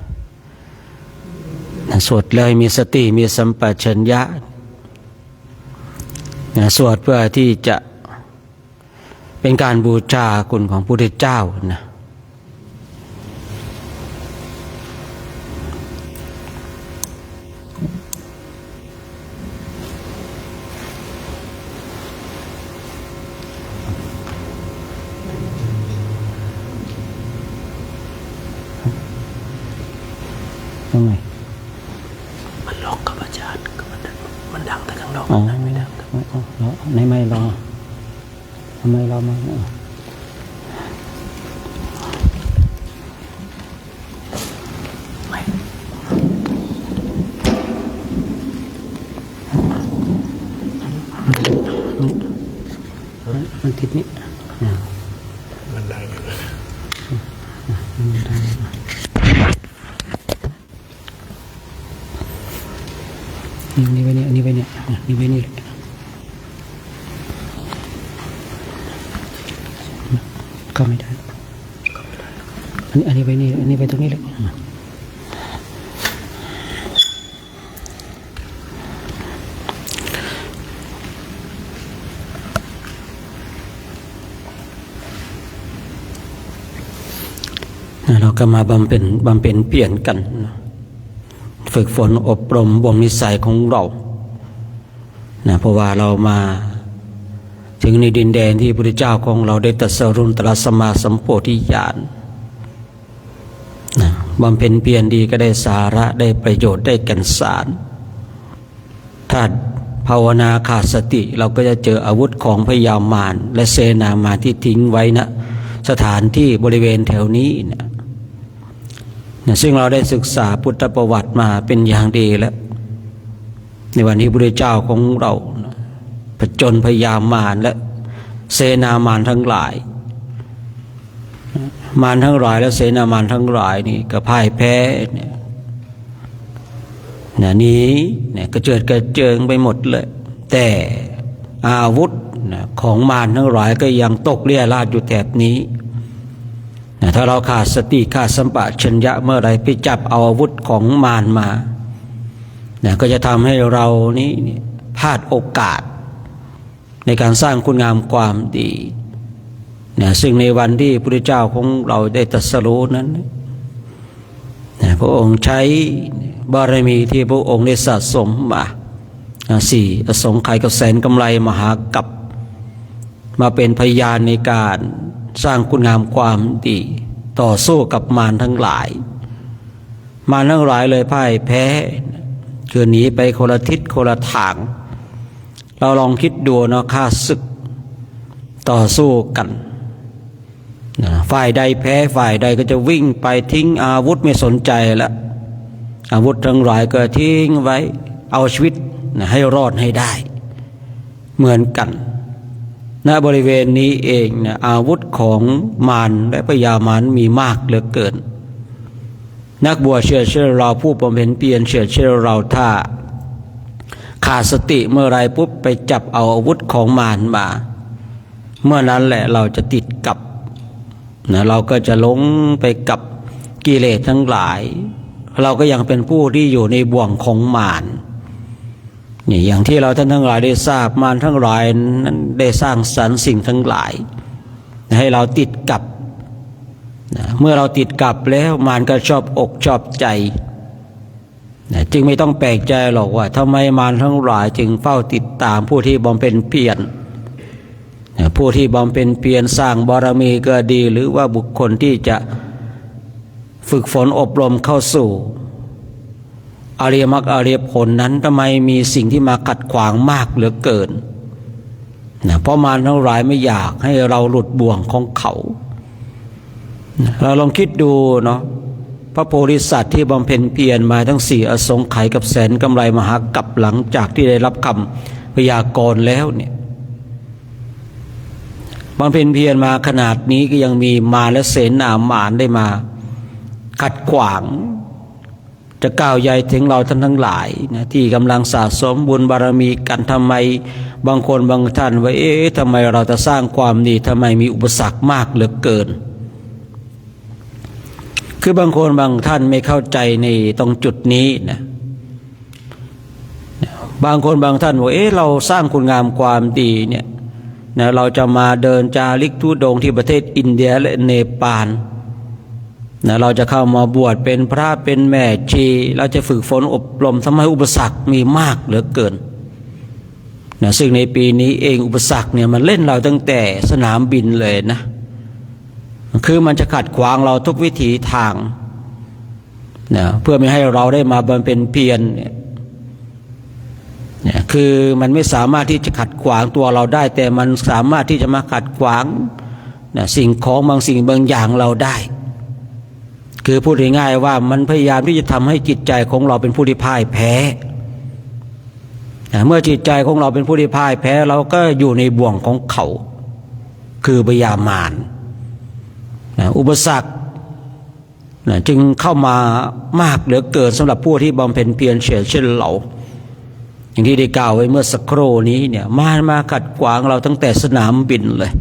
นะ สวดแล้วให้มีสติ มีสัมปชัญญะนะ สวดเพื่อที่จะเป็นการบูชาคุณของพระพุทธเจ้านะ ตรงไหน มันล็อกครับอาจารย์ มัน มันดังแต่ข้างนอก อ๋อ ข้างในไม่ดังครับ อ๋อ อ๋อ ในไมค์รอ ทำไมเรามา มันติดนี่ อ่า มันดังอยู่ นี่ นี่ไว้เนี่ย นี่ไว้เนี่ย อ่ะ นี่ไว้นี่แหละ เข้าไม่ได้ อันนี้ อันนี้ไว้นี่ อันนี้ไว้ตรงนี้แหละ อ่ะ นะ เราก็มาบำเพ็ญ บำเพ็ญเพียรกันนะ ฝึกฝนอบรมบ่มนิสัยของเรานะ เพราะว่าเรามาถึงในดินแดนที่พระพุทธเจ้าของเราได้ตรัสรู้ตรัสสัมมาสัมโพธิญาณนะ บำเพ็ญเพียรดีก็ได้สาระ ได้ประโยชน์ ได้แก่นสาร ถ้าภาวนาขาดสติ เราก็จะเจออาวุธของพญามารและเสนามารที่ทิ้งไว้ณสถานที่บริเวณแถวนี้นะ นะ ซึ่งเราได้ศึกษาพุทธประวัติมาเป็นอย่างดีแล้ว ในวันที่พระพุทธเจ้าของเรานะ ผจญพญามารและเสนามารทั้งหลาย มารทั้งหลายและเสนามารทั้งหลายนี่ก็พ่ายแพ้เนี่ย นะ หนีเนี่ย กระเจิดกระเจิงไปหมดเลย แต่อาวุธนะ ของมารทั้งหลายก็ยังตกเรี่ยราษฎร์อยู่แถบนี้นะ ถ้าเราขาดสติ ขาดสัมปชัญญะเมื่อไหร่ ไปจับเอาอาวุธของมารมานะ ก็จะทำให้เรานี้เนี่ย พลาดโอกาส ในการสร้างคุณงามความดีนะ ซึ่งในวันที่พระพุทธเจ้าของเราได้ตรัสรู้นั้นนะ พระองค์ใช้บารมีที่พระองค์ได้สะสมมานะ สี่อสงไขยกับแสนกำไลมหากัป มาเป็นพยานในการสร้างคุณงามความดี ต่อสู้กับมารทั้งหลาย มารทั้งหลายเลยพ่ายแพ้ คือหนีไปคนละทิศคนละทาง เราลองคิดดูเนาะ ข้าศึกต่อสู้กันนะ ฝ่ายใดแพ้ ฝ่ายใดก็จะวิ่งไปทิ้งอาวุธ ไม่สนใจละ อาวุธทั้งหลายก็ทิ้งไว้ เอาชีวิตนะ ให้รอดให้ได้ เหมือนกัน ณ บริเวณนี้เองนะ อาวุธของมารและพญามารมีมากเหลือเกิน นักบวชเฉื่อยเช่นเรา ผู้บำเพ็ญเพียรเฉื่อยเช่นเรา ถ้าขาดสติเมื่อไรปุ๊บ ไปจับเอาอาวุธของมารมา เมื่อนั้นแหละเราจะติดกับนะ เราก็จะหลงไปกับกิเลสทั้งหลาย เราก็ยังเป็นผู้ที่อยู่ในบ่วงของมาร นี่ อย่างที่เราท่านทั้งหลายได้ทราบ มารทั้งหลายนั้นได้สร้างสรรค์สิ่งทั้งหลาย ให้เราติดกับนะ เมื่อเราติดกับแล้ว มารก็ชอบอกชอบใจ นะ จึงไม่ต้องแปลกใจหรอกว่าทำไมมารทั้งหลายจึงเฝ้าติดตามผู้ที่บำเพ็ญเพียร นะ ผู้ที่บำเพ็ญเพียรสร้างบารมีก็ดี หรือว่าบุคคลที่จะฝึกฝนอบรมเข้าสู่อริยมรรคอริยผลนั้น ทำไมมีสิ่งที่มาขัดขวางมากเหลือเกิน นะ เพราะมารทั้งหลายไม่อยากให้เราหลุดบ่วงของเขา นะ เราลองคิดดูเนาะ พระโพธิสัตว์ที่บำเพ็ญเพียรมาทั้งสี่อสงไขยกับแสนกำไรมหากัป หลังจากที่ได้รับคำพยากรณ์แล้วเนี่ย บำเพ็ญเพียรมาขนาดนี้ก็ยังมีมารและเสนามารได้มาขัดขวาง จะกล่าวใหญ่ถึงเราท่านทั้งหลายนะ ที่กำลังสะสมบุญบารมีกัน ทำไมบางคนบางท่านว่า เอ๊ะ ทำไมเราจะสร้างความดี ทำไมมีอุปสรรคมากเหลือเกิน คือบางคนบางท่านไม่เข้าใจในตรงจุดนี้นะ บางคนบางท่านบอก เอ๊ะ เราสร้างคุณงามความดีเนี่ยนะ เราจะมาเดินจาริกธุดงค์ที่ประเทศอินเดียและเนปาลนะ เราจะเข้ามาบวชเป็นพระเป็นแม่ชี เราจะฝึกฝนอบรม ทำไมอุปสรรคมีมากเหลือเกินนะ ซึ่งในปีนี้เองอุปสรรคเนี่ยมันเล่นเราตั้งแต่สนามบินเลยนะ คือมันจะขัดขวางเราทุกวิถีทางนะ เพื่อไม่ให้เราได้มาบำเพ็ญเพียรเนี่ย เนี่ย คือมันไม่สามารถที่จะขัดขวางตัวเราได้ แต่มันสามารถที่จะมาขัดขวางนะ สิ่งของบางสิ่งบางอย่างเราได้ คือพูดง่ายๆว่ามันพยายามที่จะทำให้จิตใจของเราเป็นผู้ที่พ่ายแพ้นะ เมื่อจิตใจของเราเป็นผู้ที่พ่ายแพ้ เราก็อยู่ในบ่วงของเขา คือพยามารนะ อุปสรรค นะ จึงเข้ามามากเหลือเกินสำหรับผู้ที่บำเพ็ญเพียรเฉยเช่นเรา อย่างที่ได้กล่าวไว้เมื่อสักครู่นี้เนี่ย มารมาขัดขวางเราตั้งแต่สนามบินเลย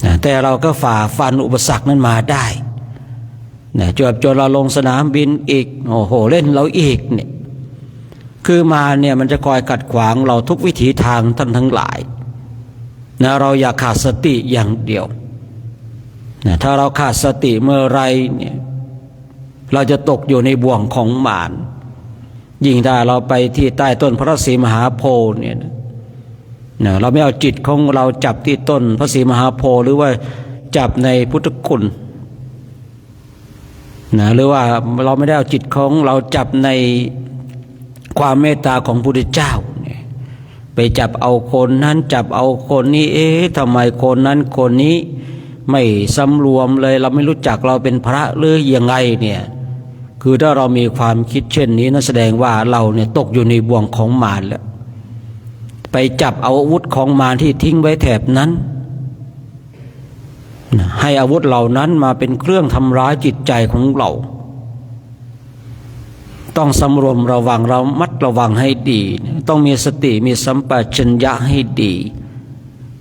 นะ แต่เราก็ฝ่าฟันอุปสรรคนั้นมาได้นะ จวบจนเราลงสนามบินอีก โอ้โห เล่นเราอีกเนี่ย คือมารเนี่ยมันจะคอยขัดขวางเราทุกวิถีทางท่านทั้งหลายนะ เราอย่าขาดสติอย่างเดียวนะ ถ้าเราขาดสติเมื่อไรเนี่ย เราจะตกอยู่ในบ่วงของมาร ยิ่งถ้าเราไปที่ใต้ต้นพระศรีมหาโพธิ์เนี่ยนะ นะ เราไม่เอาจิตของเราจับที่ต้นพระศรีมหาโพธิ์ หรือว่าจับในพุทธคุณ นะ หรือว่าเราไม่ได้เอาจิตของเราจับในความเมตตาของพระพุทธเจ้าเนี่ย ไปจับเอาคนนั้นจับเอาคนนี้ เอ๊ะ ทำไมคนนั้นคนนี้ไม่สำรวมเลย เราไม่รู้จักเราเป็นพระหรือยังไงเนี่ย คือถ้าเรามีความคิดเช่นนี้ นั่นแสดงว่าเราเนี่ยตกอยู่ในบ่วงของมารแล้ว ไปจับเอาอาวุธของมารที่ทิ้งไว้แถบนั้น นะ ให้อาวุธเหล่านั้นมาเป็นเครื่องทำร้ายจิตใจของเรา ต้องสำรวมระวัง ระมัดระวังให้ดี ต้องมีสติ มีสัมปชัญญะให้ดี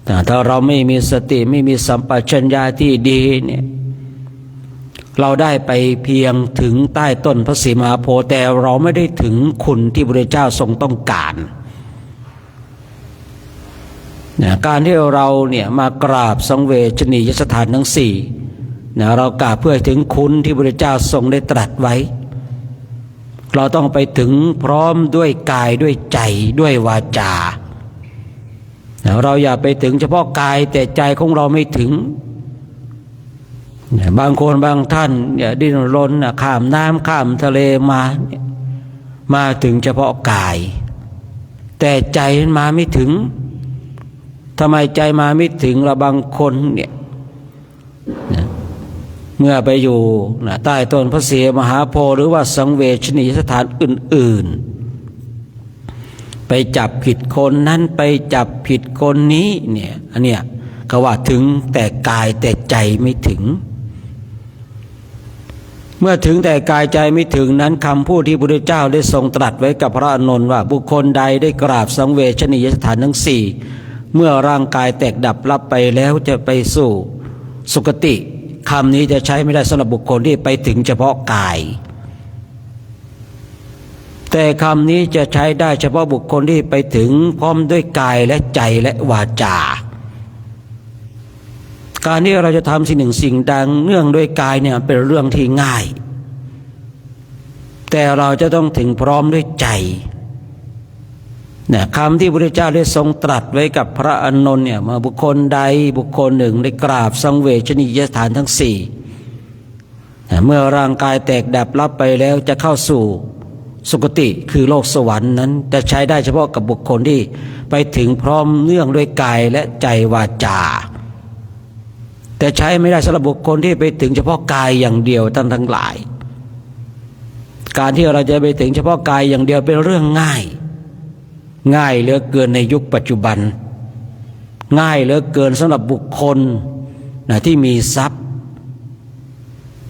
แต่ถ้าเราไม่มีสติ ไม่มีสัมปชัญญะที่ดีเนี่ย เราได้ไปเพียงถึงใต้ต้นพระศรีมหาโพธิ์ แต่เราไม่ได้ถึงคุณที่พระพุทธเจ้าทรงต้องการ นะ การที่เราเนี่ยมากราบสังเวชนียสถานทั้งสี่นะ เรากราบเพื่อถึงคุณที่พระพุทธเจ้าทรงได้ตรัสไว้ เราต้องไปถึงพร้อมด้วยกายด้วยใจด้วยวาจา นะ เราอย่าไปถึงเฉพาะกาย แต่ใจของเราไม่ถึง นะ บางคนบางท่านเนี่ยดิ้นรนนะ ข้ามน้ำข้ามทะเลมาเนี่ย มาถึงเฉพาะกาย แต่ใจมันมาไม่ถึง ทำไมใจมาไม่ถึงละ บางคนเนี่ยนะ เมื่อไปอยู่นะ ใต้ต้นพระศรีมหาโพธิ์ หรือว่าสังเวชนียสถานอื่นๆ ไปจับผิดคนนั้น ไปจับผิดคนนี้เนี่ย อันเนี้ยเขาว่าถึงแต่กายแต่ใจไม่ถึง เมื่อถึงแต่กายใจไม่ถึงนั้น คำพูดที่พระพุทธเจ้าได้ทรงตรัสไว้กับพระอานนท์ว่า บุคคลใดได้กราบสังเวชนียสถานทั้งสี่ เมื่อร่างกายแตกดับลับไปแล้วจะไปสู่สุคติ คำนี้จะใช้ไม่ได้สำหรับบุคคลที่ไปถึงเฉพาะกาย แต่คำนี้จะใช้ได้เฉพาะบุคคลที่ไปถึงพร้อมด้วยกายและใจและวาจา การที่เราจะทำสิ่งหนึ่งสิ่งใดเนื่องด้วยกายเนี่ยเป็นเรื่องที่ง่าย แ แต่เราจะต้องถึงพร้อมด้วยใจนะคำที่พระพุทธเจ้าได้ทรงตรัสไว้กับพระอานนท์เนี่ย เมื่อบุคคลใดบุคคลหนึ่งได้กราบสังเวชนียสถานทั้งสี่นะเมื่อร่างกายแตกดับลับไปแล้วจะเข้าสู่สุคติคือโลกสวรรค์นั้น จะใช้ได้เฉพาะกับบุคคลที่ไปถึงพร้อมเนื่องด้วยกายและใจวาจา แต่ใช้ไม่ได้สำหรับบุคคลที่ไปถึงเฉพาะกายอย่างเดียวท่านทั้งหลาย การที่เราจะไปถึงเฉพาะกายอย่างเดียวเป็นเรื่องง่าย ง่ายเหลือเกินในยุคปัจจุบัน ง่ายเหลือเกินสำหรับบุคคลนะที่มีทรัพย์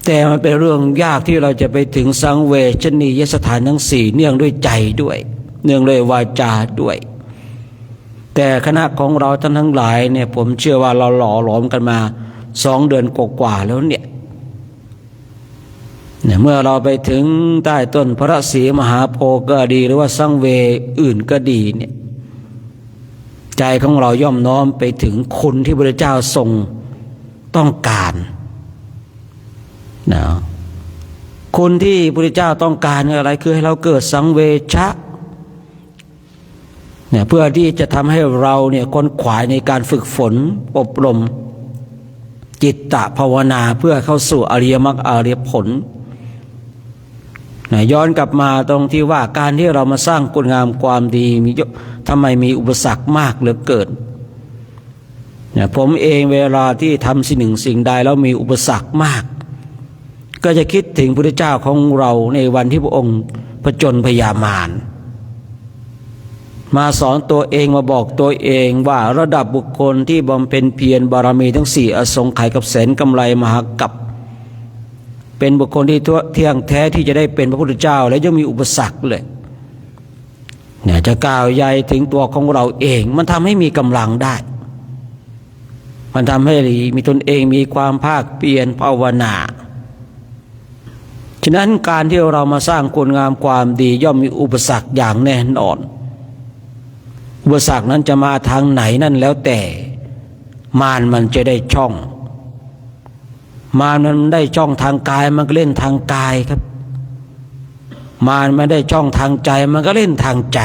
แต่มันเป็นเรื่องยากที่เราจะไปถึงสังเวชนียสถานทั้งสี่เนื่องด้วยใจด้วย เนื่องด้วยวาจาด้วย แต่คณะของเราท่านทั้งหลายเนี่ย ผมเชื่อว่าเราหล่อหลอมกันมาสองเดือนกว่าๆแล้วเนี่ย เนี่ย เมื่อเราไปถึงใต้ต้นพระศรีมหาโพธิ์ก็ดี หรือว่าสังเวชอื่นก็ดีเนี่ย ใจของเราย่อมน้อมไปถึงคุณที่พระพุทธเจ้าทรงต้องการนะคุณที่พระพุทธเจ้าต้องการคืออะไร คือให้เราเกิดสังเวชะ เนี่ย เพื่อที่จะทำให้เราเนี่ยขวนขวายในการฝึกฝนอบรมจิตตภาวนาเพื่อเข้าสู่อริยมรรคอริยผลนะย้อนกลับมาตรงที่ว่าการที่เรามาสร้างคุณงามความดีมีเยอะ ทำไมมีอุปสรรคมากเหลือเกินนะผมเองเวลาที่ทำสิ่งหนึ่งสิ่งใดแล้วมีอุปสรรคมาก ก็จะคิดถึงพระพุทธเจ้าของเราในวันที่พระองค์ผจญพยามาร มาสอนตัวเอง มาบอกตัวเองว่าระดับบุคคลที่บำเพ็ญเพียรบารมีทั้งสี่อสงไขยกับแสนกำไรมหากัปเป็นบุคคลที่ทั่วเที่ยงแท้ที่จะได้เป็นพระพุทธเจ้า และยังมีอุปสรรคเลย เนี่ย จะกล่าวใหญ่ถึงตัวของเราเอง มันทำให้มีกำลังได้ มันทำให้มีตนเองมีความภาคเพียรภาวนา ฉะนั้นการที่เรามาสร้างคุณงามความดีย่อมมีอุปสรรคอย่างแน่นอน อุปสรรคนั้นจะมาทางไหนนั่นแล้วแต่ มารมันจะได้ช่อง มารมันได้ช่องทางกาย มันก็เล่นทางกายครับ มารมันได้ช่องทางใจ มันก็เล่นทางใจ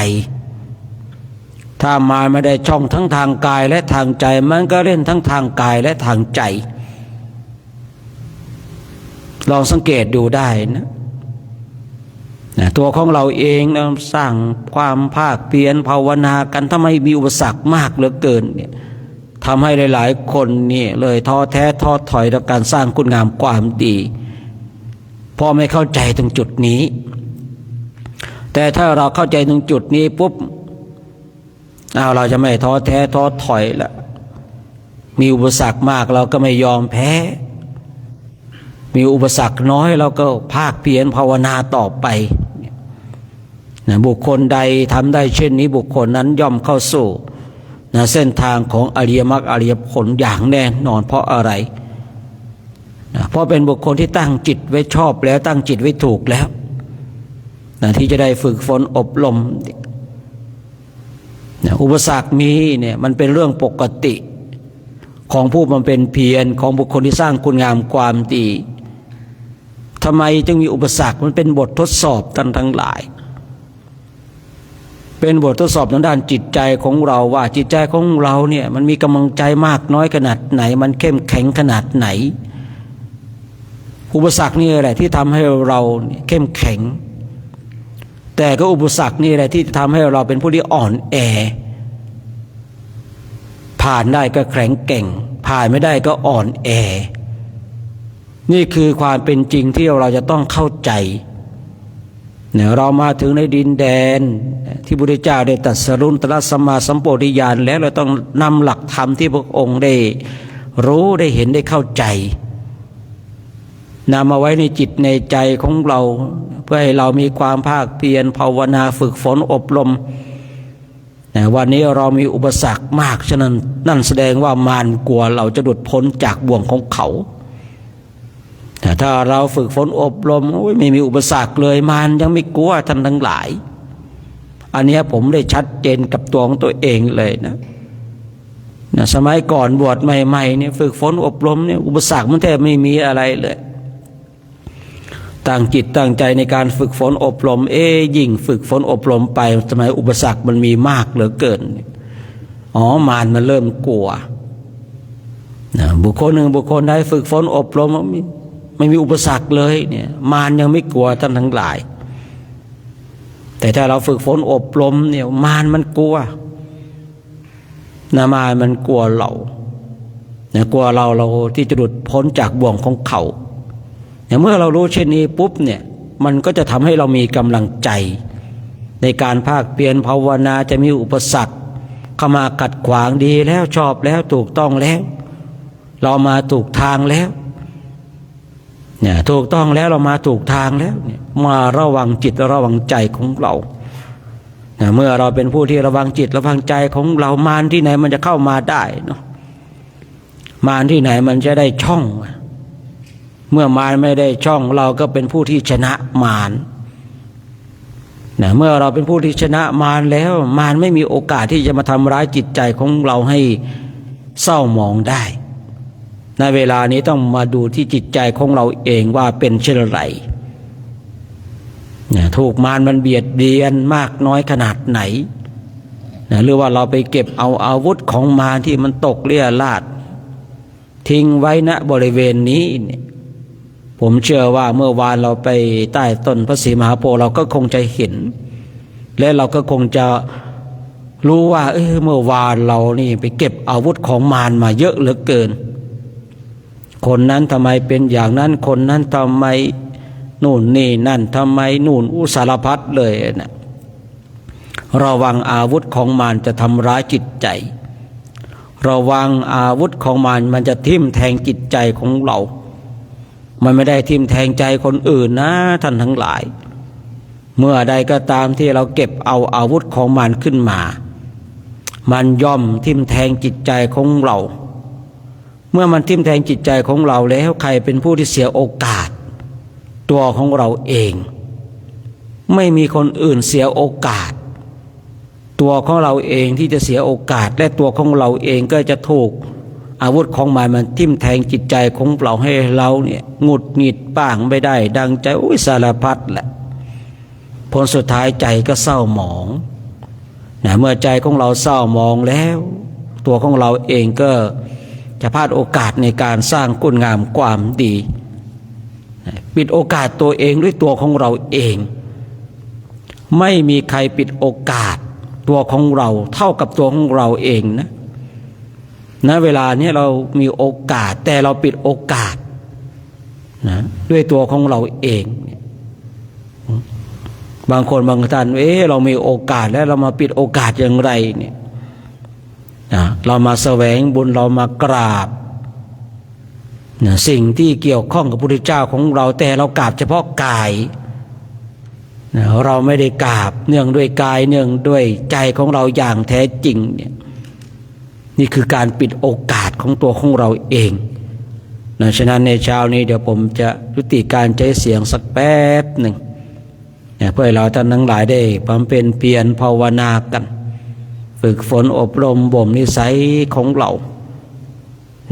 ถ้ามารมันได้ช่องทั้งทางกายและทางใจ มันก็เล่นทั้งทางกายและทางใจ ลองสังเกตดูได้นะ นะ ตัวของเราเองนะสร้างความภาคเพียรภาวนากัน ทำไมมีอุปสรรคมากเหลือเกินเนี่ย ทำให้หลายๆคนเนี่ยเลยท้อแท้ท้อถอยต่อการสร้างคุณงามความดี เพราะไม่เข้าใจตรงจุดนี้ แต่ถ้าเราเข้าใจตรงจุดนี้ปุ๊บ เอา เราจะไม่ท้อแท้ท้อถอยละ มีอุปสรรคมากเราก็ไม่ยอมแพ้ มีอุปสรรคน้อยเราก็ภาคเพียรภาวนาต่อไป นะ บุคคลใดทำได้เช่นนี้ บุคคลนั้นย่อมเข้าสู่ นะ เส้นทางของอริยมรรคอริยผลอย่างแน่นอน เพราะอะไร นะ เพราะเป็นบุคคลที่ตั้งจิตไว้ชอบแล้ว ตั้งจิตไว้ถูกแล้ว นะ ที่จะได้ฝึกฝนอบรม นะ อุปสรรคมีเนี่ย มันเป็นเรื่องปกติ ของผู้บำเพ็ญเพียร ของบุคคลที่สร้างคุณงามความดี ทำไมจึงมีอุปสรรค มันเป็นบททดสอบท่านทั้งหลาย เป็นบททดสอบทางด้านจิตใจของเราว่าจิตใจของเราเนี่ย มันมีกำลังใจมากน้อยขนาดไหน มันเข้มแข็งขนาดไหน อุปสรรคนี่แหละที่ทำให้เราเนี่ยเข้มแข็ง แต่ก็อุปสรรคนี่แหละที่ทำให้เราเป็นผู้ที่อ่อนแอ ผ่านได้ก็แข็งแกร่ง ผ่านไม่ได้ก็อ่อนแอ นี่คือความเป็นจริงที่เราจะต้องเข้าใจ เนี่ย เรามาถึงในดินแดนที่พระพุทธเจ้าได้ตรัสรู้ตรัสสัมมาสัมโพธิญาณแล้ว เราต้องนำหลักธรรมที่พระองค์ได้รู้ได้เห็นได้เข้าใจ นำมาไว้ในจิตในใจของเรา เพื่อให้เรามีความภาคเพียรภาวนาฝึกฝนอบรม นะ วันนี้เรามีอุปสรรคมาก ฉะนั้นนั่นแสดงว่ามารกลัวเราจะหลุดพ้นจากบ่วงของเขา นะ ถ้าเราฝึกฝนอบรม โอ้ย ไม่มีอุปสรรคเลย มารยังไม่กลัวท่านทั้งหลาย อันเนี้ยผมได้ชัดเจนกับตัวของตัวเองเลยนะ นะ สมัยก่อนบวชใหม่ๆเนี่ย ฝึกฝนอบรมเนี่ย อุปสรรคมันแทบไม่มีอะไรเลย ตั้งจิตตั้งใจในการฝึกฝนอบรม เอ๊ะ ยิ่งฝึกฝนอบรมไป ทำไมอุปสรรคมันมีมากเหลือเกิน อ๋อ มารมันเริ่มกลัวนะ บุคคลหนึ่งบุคคลใดฝึกฝนอบรม ไม่มี ไม่มีอุปสรรคเลยเนี่ย มารยังไม่กลัวท่านทั้งหลาย แต่ถ้าเราฝึกฝนอบรมเนี่ย มารมันกลัว นะ มารมันกลัวเรา นะ กลัวเรา เราที่จะหลุดพ้นจากบ่วงของเขา นะ เมื่อเรารู้เช่นนี้ปุ๊บเนี่ย มันก็จะทำให้เรามีกำลังใจ ในการภาคเพียรภาวนา จะมีอุปสรรคเข้ามาขัดขวาง ดีแล้ว ชอบแล้ว ถูกต้องแล้ว เรามาถูกทางแล้ว เนี่ย ถูกต้องแล้ว เรามาถูกทางแล้วเนี่ย มาระวังจิตระวังใจของเรา นะเมื่อเราเป็นผู้ที่ระวังจิตระวังใจของเรา มารที่ไหนมันจะเข้ามาได้เนาะ มารที่ไหนมันจะได้ช่อง เมื่อมารไม่ได้ช่อง เราก็เป็นผู้ที่ชนะมาร นะเมื่อเราเป็นผู้ที่ชนะมารแล้ว มารไม่มีโอกาสที่จะมาทำร้ายจิตใจของเราให้เศร้าหมองได้ ในเวลานี้ต้องมาดูที่จิตใจของเราเองว่าเป็นเช่นไร นะถูกมารมันเบียดเบียนมากน้อยขนาดไหน นะหรือว่าเราไปเก็บเอาอาวุธของมารที่มันตกเรี่ยราษ ทิ้งไว้ณบริเวณนี้เนี่ย ผมเชื่อว่าเมื่อวานเราไปใต้ต้นพระศรีมหาโพธิ์ เราก็คงจะเห็น และเราก็คงจะรู้ว่า เออ เมื่อวานเรานี่ไปเก็บอาวุธของมารมาเยอะเหลือเกิน คนนั้นทำไมเป็นอย่างนั้น คนนั้นทำไมนู่นนี่นั่น ทำไมนู่น อุย สารพัดเลยนะ ระวังอาวุธของมารจะทำร้ายจิตใจ ระวังอาวุธของมาร มันจะทิ่มแทงจิตใจของเรา มันไม่ได้ทิ่มแทงใจคนอื่นนะท่านทั้งหลาย เมื่อใดก็ตามที่เราเก็บเอาอาวุธของมารขึ้นมา มันย่อมทิ่มแทงจิตใจของเรา เมื่อมันทิ่มแทงจิตใจของเราแล้ว ใครเป็นผู้ที่เสียโอกาส ตัวของเราเอง ไม่มีคนอื่นเสียโอกาส ตัวของเราเองที่จะเสียโอกาส และตัวของเราเองก็จะถูกอาวุธของมารมันทิ่มแทงจิตใจของเรา ให้เราเนี่ยหงุดหงิดบ้าง ไม่ได้ดังใจ โอ้ย สารพัดแหละ ผลสุดท้ายใจก็เศร้าหมอง นะเมื่อใจของเราเศร้าหมองแล้ว ตัวของเราเองก็จะพลาดโอกาสในการสร้างคุณงามความดี นะปิดโอกาสตัวเองด้วยตัวของเราเอง ไม่มีใครปิดโอกาสตัวของเราเท่ากับตัวของเราเองนะ ณ เวลาเนี้ยเรามีโอกาส แต่เราปิดโอกาส นะ ด้วยตัวของเราเองเนี่ย บางคนบางท่าน เอ๊ะ เรามีโอกาสแล้ว เรามาปิดโอกาสอย่างไรเนี่ย นะ เรามาแสวงบุญ เรามากราบ นะ สิ่งที่เกี่ยวข้องกับพระพุทธเจ้าของเรา แต่เรากราบเฉพาะกาย นะ เราไม่ได้กราบเนื่องด้วยกาย เนื่องด้วยใจของเราอย่างแท้จริงเนี่ย นี่คือการปิดโอกาสของตัวของเราเอง นะ ฉะนั้นในเช้านี้เดี๋ยวผมจะยุติการใช้เสียงสักแป๊บหนึ่ง นะ เพื่อให้เราท่านทั้งหลายได้บำเพ็ญเพียรภาวนากัน ฝึกฝนอบรมบ่มนิสัยของเรา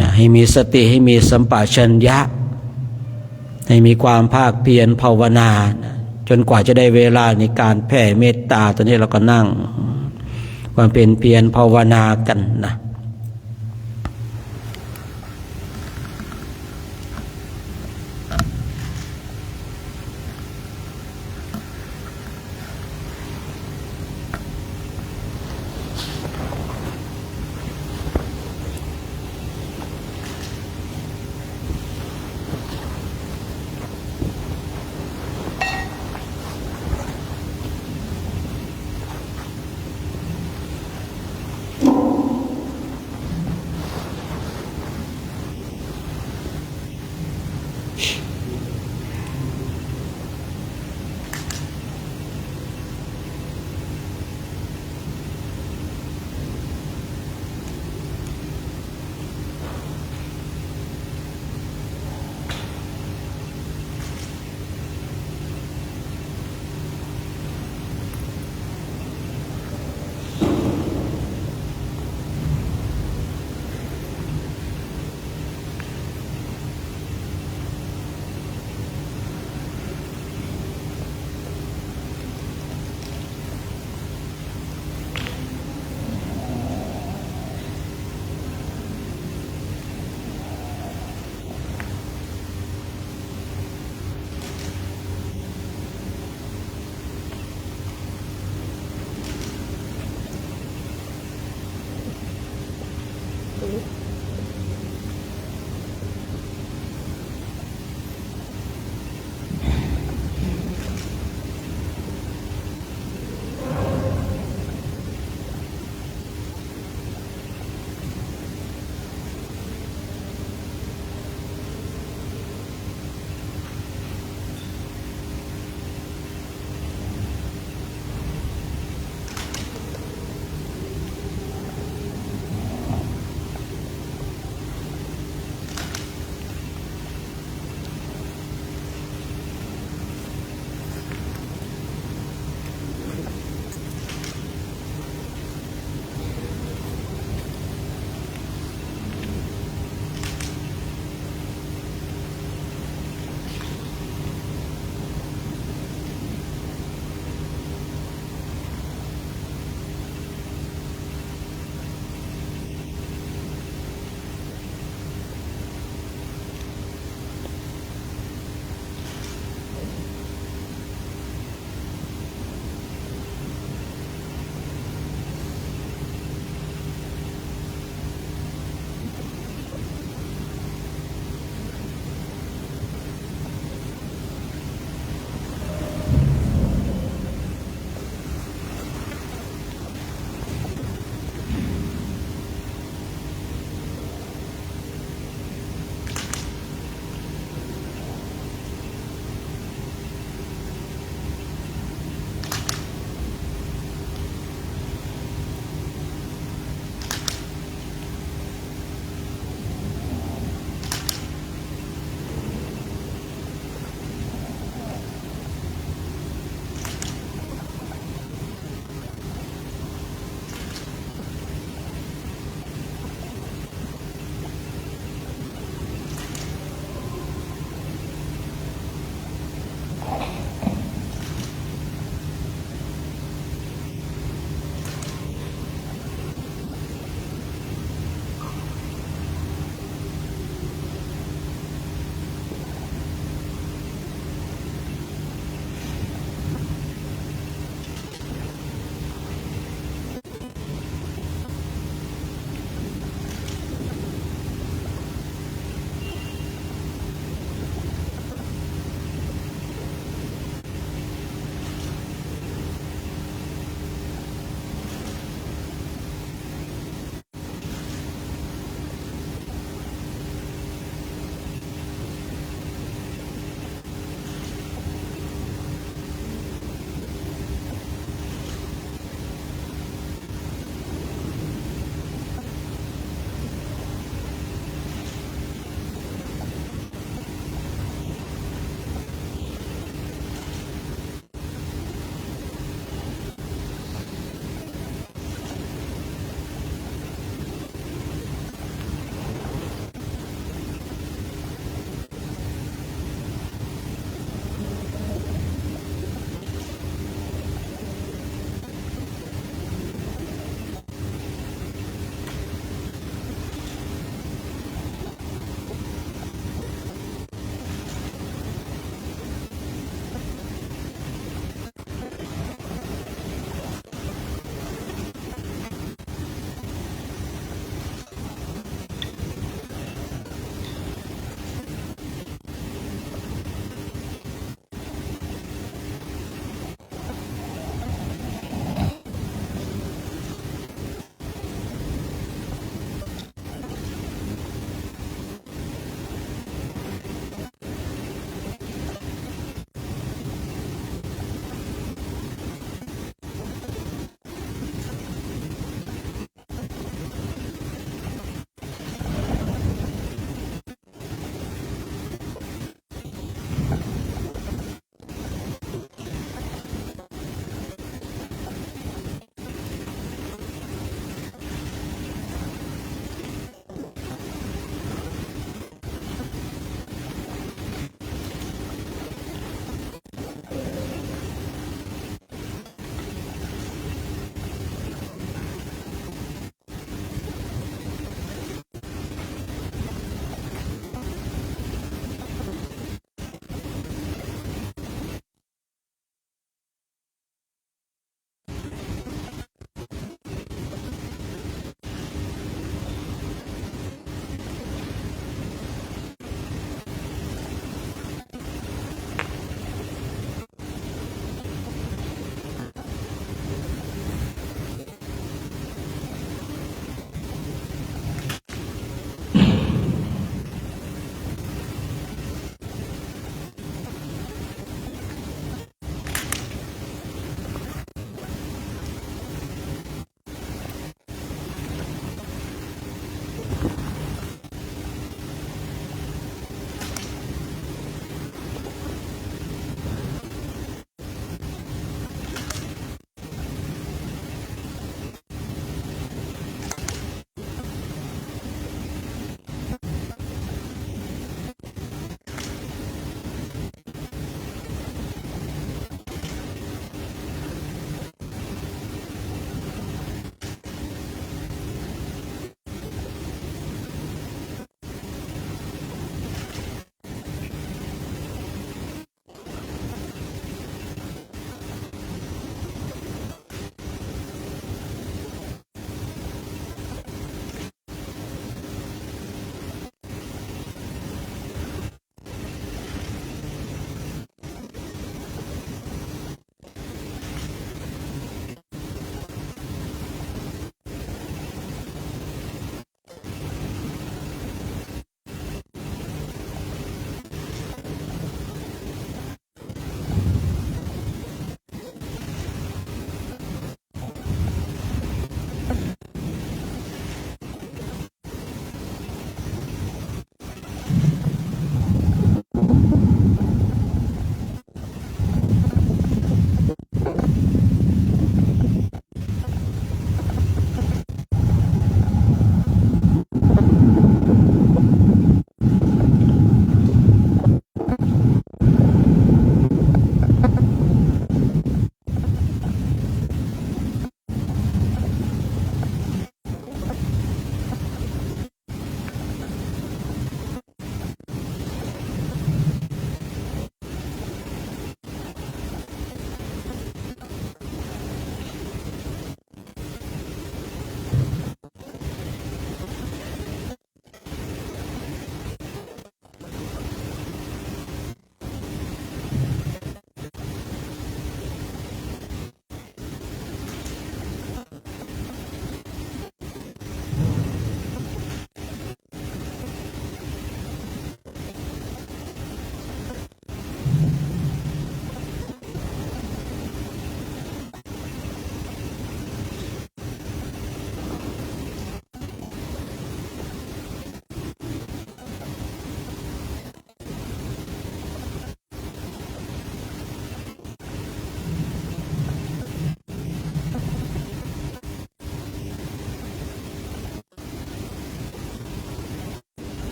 นะ ให้มีสติ ให้มีสัมปชัญญะ ให้มีความภาคเพียรภาวนา นะ จนกว่าจะได้เวลาในการแผ่เมตตา ตอนนี้เราก็นั่งบำเพ็ญเพียรภาวนากันนะ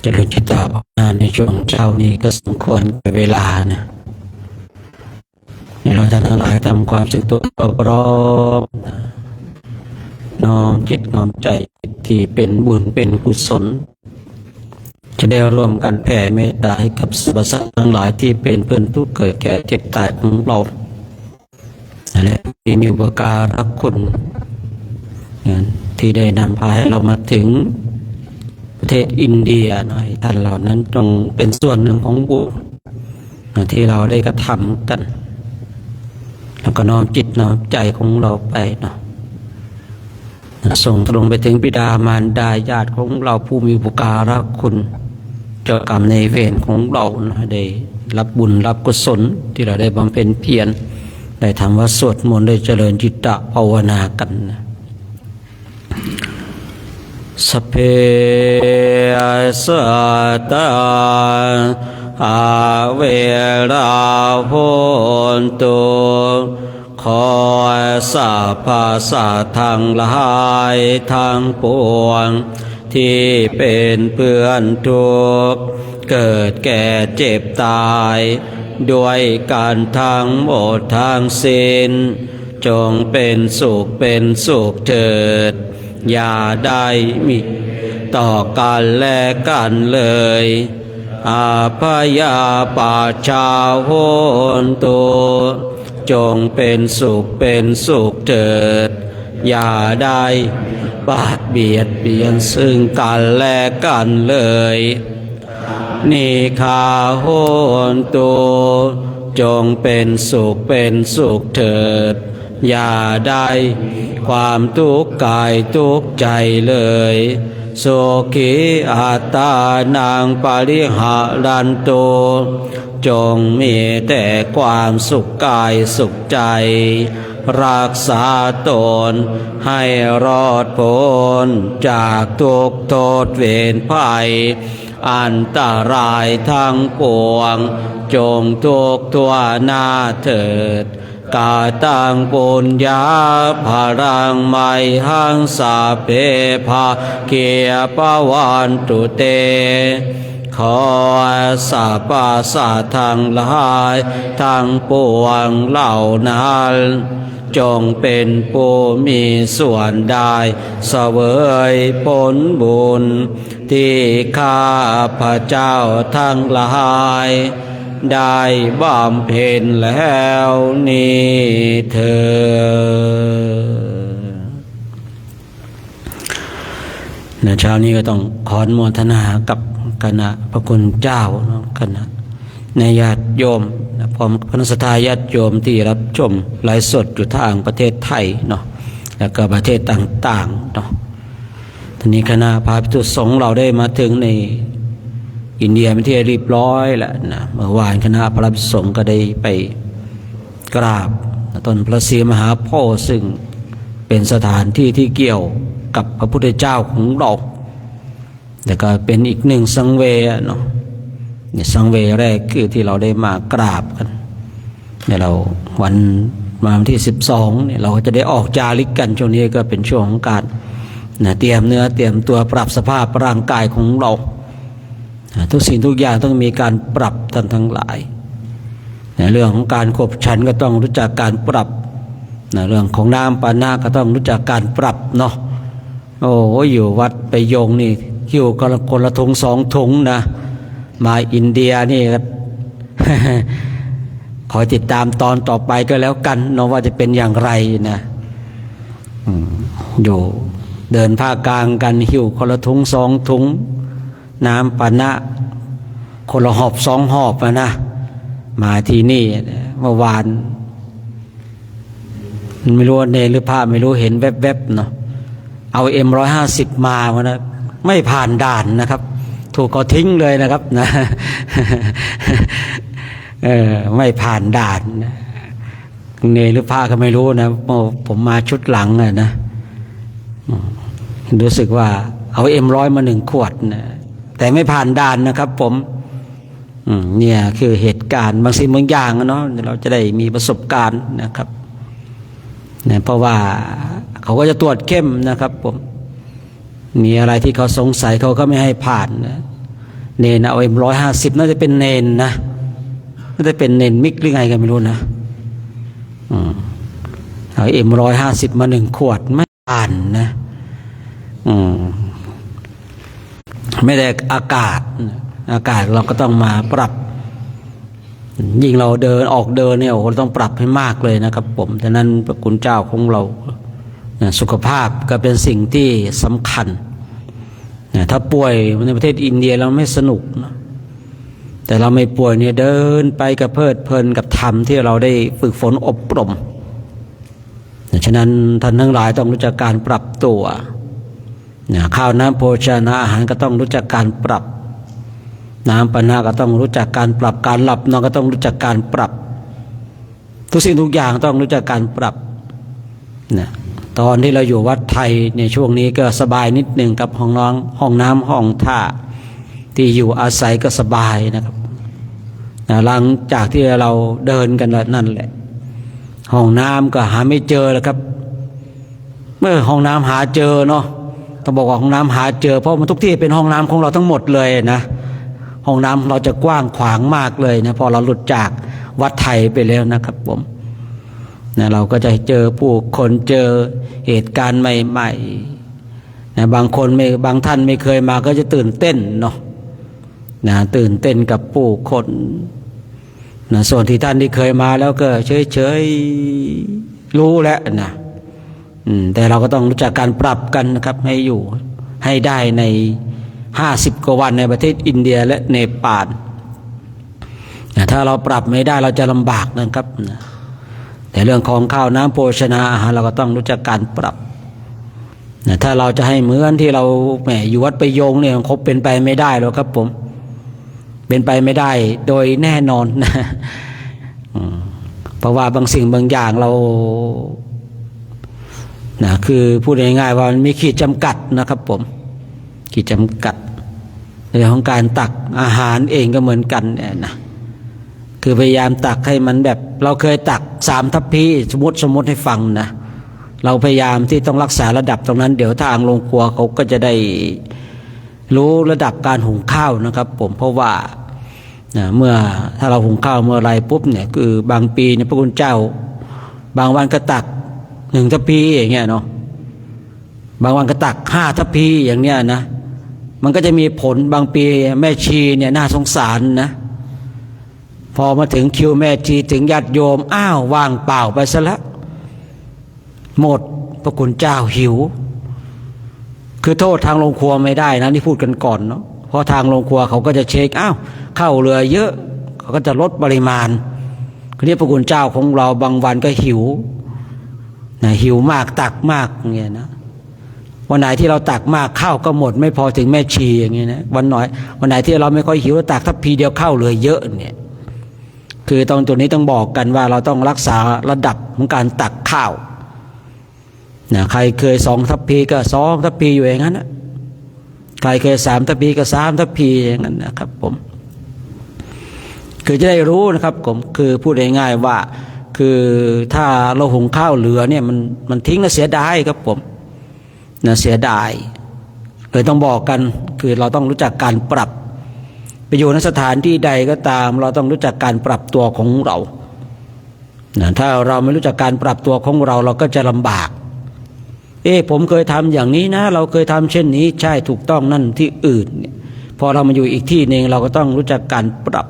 จริญจิตตภาวนาในช่วงเช้านี้ก็สมควรแก่เวลานะ ให้เราท่านทั้งหลายทำความรู้สึกตัวพร้อมนะ น้อมจิตน้อมใจที่เป็นบุญเป็นกุศล จะได้ร่วมกันแผ่เมตตาให้กับสรรพสัตว์ทั้งหลายที่เป็นเพื่อนทุกข์เกิดแก่เจ็บตายของเรา และที่มีอุปการะคุณนะ ที่ได้นำพาให้เรามาถึงประเทศอินเดียนะ ให้ท่านเหล่านั้นจงเป็นส่วนหนึ่งของบุญนะ ที่เราได้กระทำกัน แล้วก็น้อมจิตน้อมใจของเราไปเนาะ ส่งตรงไปถึงบิดามารดาญาติของเราผู้มีอุปการะคุณ เจ้ากรรมนายเวรของเรานะ ได้รับบุญรับกุศลที่เราได้บำเพ็ญเพียร ได้ทำวัตรสวดมนต์ ได้เจริญจิตตภาวนากันนะ Sabbe sattā averā hontu ขอสรรพสัตว์ทั้งหลายทั้งปวง ที่เป็นเพื่อนทุกข์ เกิดแก่เจ็บตาย ด้วยกันทั้งหมดทั้งสิ้น จงเป็นสุขเป็นสุขเถิด อย่าได้มีต่อกันและกันเลย Abyāpajjhā hontu จงเป็นสุขเป็นสุขเถิด อย่าได้ปาดเบียดเบียนซึ่งกันและกันเลย Anīghā hontu จงเป็นสุขเป็นสุขเถิด อย่าได้ความทุกข์กายทุกข์ใจเลย Sukhī attānaṃ pariharantu จงมีแต่ความสุขกายสุขใจ รักษาตนให้รอดพ้นจากทุกข์โทษเวรภัย อันตรายทั้งปวง จงทุกข์ทั่วหน้าเถิด Kataṃ puññaphalaṃ mayhaṃ sabbe bhāgī bhavantu te ขอสรรพสัตว์ทั้งหลายทั้งปวงเหล่านั้น จงเป็นผู้มีส่วนได้เสวยผลบุญ ที่ข้าพเจ้าทั้งหลาย ได้บำเพ็ญแล้วนี้เทอญ นะ เช้านี้ก็ต้องขออนุโมทนากับคณะพระคุณเจ้าเนาะ คณะญาติโยมนะ พร้อมคณะศรัทธาญาติโยมที่รับชมไลฟ์สดอยู่ทางประเทศไทยเนาะ แล้วก็ประเทศต่างๆเนาะ ตอนนี้คณะพระภิกษุสงฆ์เราได้มาถึงในอินเดียเป็นที่เรียบร้อยแล้วนะ เมื่อวานคณะพระภิกษุสงฆ์ก็ได้ไปกราบต้นพระศรีมหาโพธิ์ ซึ่งเป็นสถานที่ที่เกี่ยวกับพระพุทธเจ้าของเรา แต่ก็เป็นอีกหนึ่งสังเวย์อะเนาะ เนี่ย สังเวย์แรกคือที่เราได้มากราบกัน เนี่ย เราวัน มาวันที่สิบสองเนี่ย เราก็จะได้ออกจาริกกัน ช่วงนี้ก็เป็นช่วงของการนะ เตรียมเนื้อเตรียมตัว ปรับสภาพร่างกายของเรานะ ทุกสิ่งทุกอย่างต้องมีการปรับ ท่านทั้งหลายนะ เรื่องของการขบฉันก็ต้องรู้จักการปรับนะ เรื่องของน้ำปานะก็ต้องรู้จักการปรับเนาะ โอ้โห อยู่วัดประยงนี่ หิ้วคนละ คนละถุงสองถุงนะ มาอินเดียนี่ คอยติดตามตอนต่อไปก็แล้วกันเนาะ ว่าจะเป็นอย่างไรนะ อืม อยู่ เดินภาคกลางกัน หิ้วคนละถุงสองถุง น้ำปานะ คนละหอบสองหอบอะนะ มาที่นี่ เมื่อวาน ไม่รู้ว่าเณรหรือพระไม่รู้ เห็นแวบๆเนาะ เอา เอ็มร้อยห้าสิบ มาวันนั้น ไม่ผ่านด่านนะครับ ถูกเขาทิ้งเลยนะครับนะ เออ ไม่ผ่านด่านนะ เณรหรือพระก็ไม่รู้นะ เพราะผมมาชุดหลังอะนะ อืม รู้สึกว่าเอา เอ็มร้อย มาหนึ่งขวดนะ แต่ไม่ผ่านด่านนะครับผม อืม เนี่ยคือเหตุการณ์บางสิ่งบางอย่างอะเนาะ เราจะได้มีประสบการณ์นะครับ นะ เพราะว่าเขาก็จะตรวจเข้มนะครับผม มีอะไรที่เขาสงสัยเขาก็ไม่ให้ผ่านนะ เนนเอาเอ็มร้อยห้าสิบน่าจะเป็นเนนนะน่าจะเป็นเนนมิกหรือไงก็ไม่รู้นะอืมเอาเอ็มร้อยห้าสิบมาหนึ่งขวดไม่ผ่านนะอืมไม่ได้อากาศอากาศเราก็ต้องมาปรับ ยิ่งเราเดินออกเดินเนี่ยโอ้โหต้องปรับให้มากเลยนะครับผมฉะนั้นพระคุณเจ้าของเรานะสุขภาพก็เป็นสิ่งที่สำคัญนะถ้าป่วยในประเทศอินเดียเราไม่สนุกนะแต่เราไม่ป่วยเนี่ยเดินไปกับเพลิดเพลินกับธรรมที่เราได้ฝึกฝนอบรมนะฉะนั้นท่านทั้งหลายต้องรู้จักการปรับตัวนะข้าวน้ำโภชนาอาหารก็ต้องรู้จักการปรับ น้ำปานะก็ต้องรู้จักการปรับการหลับนอนก็ต้องรู้จักการปรับ ทุกสิ่งทุกอย่างต้องรู้จักการปรับนะตอนที่เราอยู่วัดไทยในช่วงนี้ก็สบายนิดหนึ่งกับห้องน้องห้องน้ำห้องท่าที่อยู่อาศัยก็สบายนะครับนะหลังจากที่เราเดินกันแล้วนั่นแหละ ห้องน้ำก็หาไม่เจอแล้วครับ เมื่อห้องน้ำหาเจอเนาะต้องบอกว่าห้องน้ำหาเจอ เพราะมันทุกที่เป็นห้องน้ำของเราทั้งหมดเลยนะห้องน้ำเราจะกว้างขวางมากเลยนะพอเราหลุดจากวัดไทยไปแล้วนะครับผมนะเราก็จะเจอผู้คนเจอเหตุการณ์ใหม่ๆนะบางคนไม่บางท่านไม่เคยมาก็จะตื่นเต้นเนาะนะตื่นเต้นกับผู้คนนะส่วนที่ท่านที่เคยมาแล้วก็เฉยๆรู้แล้วนะ อืมแต่เราก็ต้องรู้จักการปรับกันนะครับให้อยู่ให้ได้ในห้าสิบกว่าวันในประเทศอินเดียและเนปาลนะถ้าเราปรับไม่ได้เราจะลำบากนะครับนะแต่เรื่องของข้าวน้ำโภชนาอาหารเราก็ต้องรู้จักการปรับนะถ้าเราจะให้เหมือนที่เราแหมอยู่วัดประยงเนี่ยคงเป็นไปไม่ได้หรอกครับผม เป็นไปไม่ได้โดยแน่นอนนะอืมเพราะว่าบางสิ่งบางอย่างเรานะคือพูดง่ายๆว่ามันมีขีดจำกัดนะครับผมขีดจำกัดในเรื่องของการตักอาหารเองก็เหมือนกันเนี่ยนะคือพยายามตักให้มันแบบเราเคยตักสามทัพพีสมมติสมมติให้ฟังนะเราพยายามที่ต้องรักษาระดับตรงนั้น เดี๋ยวทางโรงครัวเขาก็จะได้ รู้ระดับการหุงข้าวนะครับผมเพราะว่านะเมื่อถ้าเราหุงข้าวเมื่อไรปุ๊บเนี่ยคือบางปีเนี่ยพระคุณเจ้า บางวันก็ตักหนึ่งทัพพีอย่างเงี้ยเนาะบางวันก็ตักห้าทัพพีอย่างเนี้ยนะมันก็จะมีผลบางปีแม่ชีเนี่ยน่าสงสารนะพอมาถึงคิวแม่ชีถึงญาติโยมอ้าวว่างเปล่าไปซะแล้ว หมดพระคุณเจ้าหิว คือโทษทางโรงครัวไม่ได้นะนี่พูดกันก่อนเนาะเพราะทางโรงครัวเขาก็จะเช็คอ้าวข้าวเหลือเยอะ เขาก็จะลดปริมาณคราวนี้พระคุณเจ้าของเราบางวันก็หิวนะหิวมากตักมากเงี้ยนะวันไหนที่เราตักมากข้าวก็หมดไม่พอถึงแม่ชีอย่างเงี้ยนะวันน้อยวันไหนที่เราไม่ค่อยหิวตักทัพพีเดียวข้าวเหลือเยอะเนี่ย คือตรงจุดนี้ต้องบอกกันว่าเราต้องรักษาระดับของการตักข้าวนะใครเคยสองทัพพีก็สองทัพพีอยู่อย่างนั้นนะใครเคยสามทัพพีก็สามทัพพีอย่างนั้นนะครับผมคือจะได้รู้นะครับผมคือพูดง่ายๆว่า คือถ้าเราหุงข้าวเหลือเนี่ยมันมันทิ้งแล้วเสียดายครับผมนะเสียดายเลยต้องบอกกันคือเราต้องรู้จักการปรับ ไปอยู่ในสถานที่ใดก็ตาม เราต้องรู้จักการปรับตัวของเรานะถ้าเราไม่รู้จักการปรับตัวของเราเราก็จะลำบาก เอ๊ะผมเคยทำอย่างนี้นะ เราเคยทำเช่นนี้ใช่ถูกต้องนั่นที่อื่นเนี่ยพอเรามาอยู่อีกที่หนึ่งเราก็ต้องรู้จักการปรับ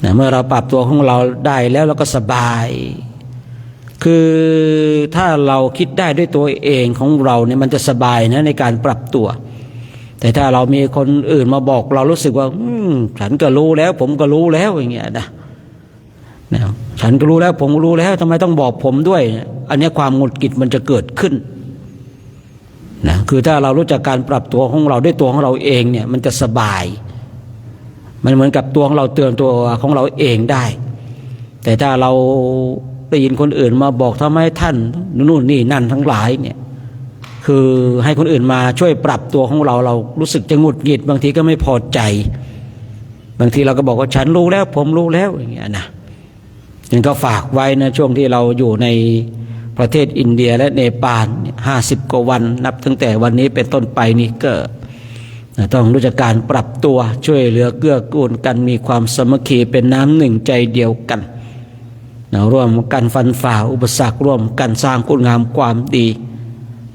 นะเมื่อเราปรับตัวของเราได้แล้วเราก็สบาย คือถ้าเราคิดได้ด้วยตัวเองของเราเนี่ยมันจะสบายนะในการปรับตัว แต่ถ้าเรามีคนอื่นมาบอกเรารู้สึกว่าอืมฉันก็รู้แล้ว ผมก็รู้แล้วอย่างเงี้ยนะนะฉันก็รู้แล้ว ผมก็รู้แล้วทำไมต้องบอกผมด้วย อันเนี้ยความหงุดหงิดมันจะเกิดขึ้นนะคือถ้าเรารู้จักการปรับตัวของเราด้วยตัวของเราเองเนี่ยมันจะสบาย มันเหมือนกับตัวของเราเตือนตัวของเราเองได้ แต่ถ้าเราได้ยินคนอื่นมาบอกทำไมท่านนู่นนี่นั่นทั้งหลายเนี่ย คือให้คนอื่นมาช่วยปรับตัวของเราเรารู้สึกจะหงุดหงิดบางทีก็ไม่พอใจ บางทีเราก็บอกว่าฉันรู้แล้ว ผมรู้แล้วอย่างเงี้ยนะยังก็ฝากไว้นะช่วงที่เราอยู่ในประเทศอินเดียและเนปาลห้าสิบกว่าวันนับตั้งแต่วันนี้เป็นต้นไปนี่ก็ นะต้องรู้จักการปรับตัวช่วยเหลือเกื้อกูลกันมีความสามัคคีเป็นน้ำหนึ่งใจเดียวกันนะร่วมกันฟันฝ่าอุปสรรคร่วมกันสร้างคุณงามความดี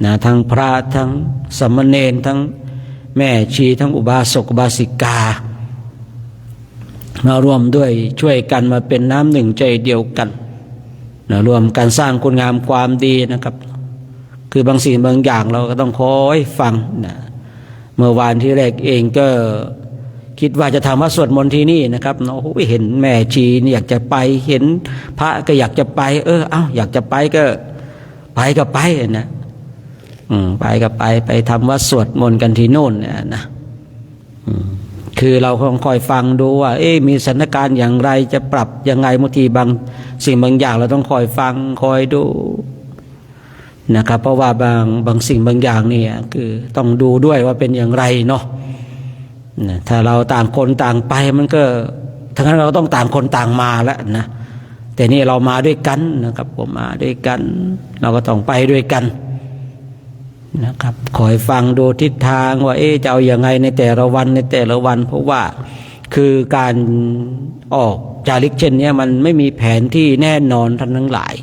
นะทั้งพระทั้งสามเณรทั้งแม่ชีทั้งอุบาสกอุบาสิกามาร่วมด้วยช่วยกันมาเป็นน้ำหนึ่งใจเดียวกันนะร่วมกันสร้างคุณงามความดีนะครับ คือบางสิ่งบางอย่างเราก็ต้องคอยฟังนะเมื่อวานที่แรกเองก็คิดว่าจะทำวัดสวดมนต์ที่นี่นะครับเนาะโอ้ยเห็นแม่ชีนี่อยากจะไปเห็นพระก็อยากจะไป เออเอ้าอยากจะไปก็ไปก็ไปนะอืมไปก็ไปไปทำวัดสวดมนต์กันที่โน่นเนี่ยนะอืมคือเราต้องคอยฟังดูว่า เอ๊ะมีสถานการณ์อย่างไรจะปรับยังไงบางทีบางสิ่งบางอย่างเราต้องคอยฟังคอยดู นะครับเพราะว่าบางบางสิ่งบางอย่างเนี่ยคือต้องดูด้วยว่าเป็นอย่างไรเนาะนะถ้าเราต่างคนต่างไปมันก็ทั้งนั้นเราต้องต่างคนต่างมาแล้วนะแต่นี่เรามาด้วยกันนะครับผมมาด้วยกัน เราก็ต้องไปด้วยกันนะครับคอยฟังดูทิศทางว่าเอ๊ะจะเอาอย่างไงในแต่ละวันในแต่ละวัน เพราะว่าคือการออกจาริกเช่นนี้มันไม่มีแผนที่แน่นอนท่านทั้งหลาย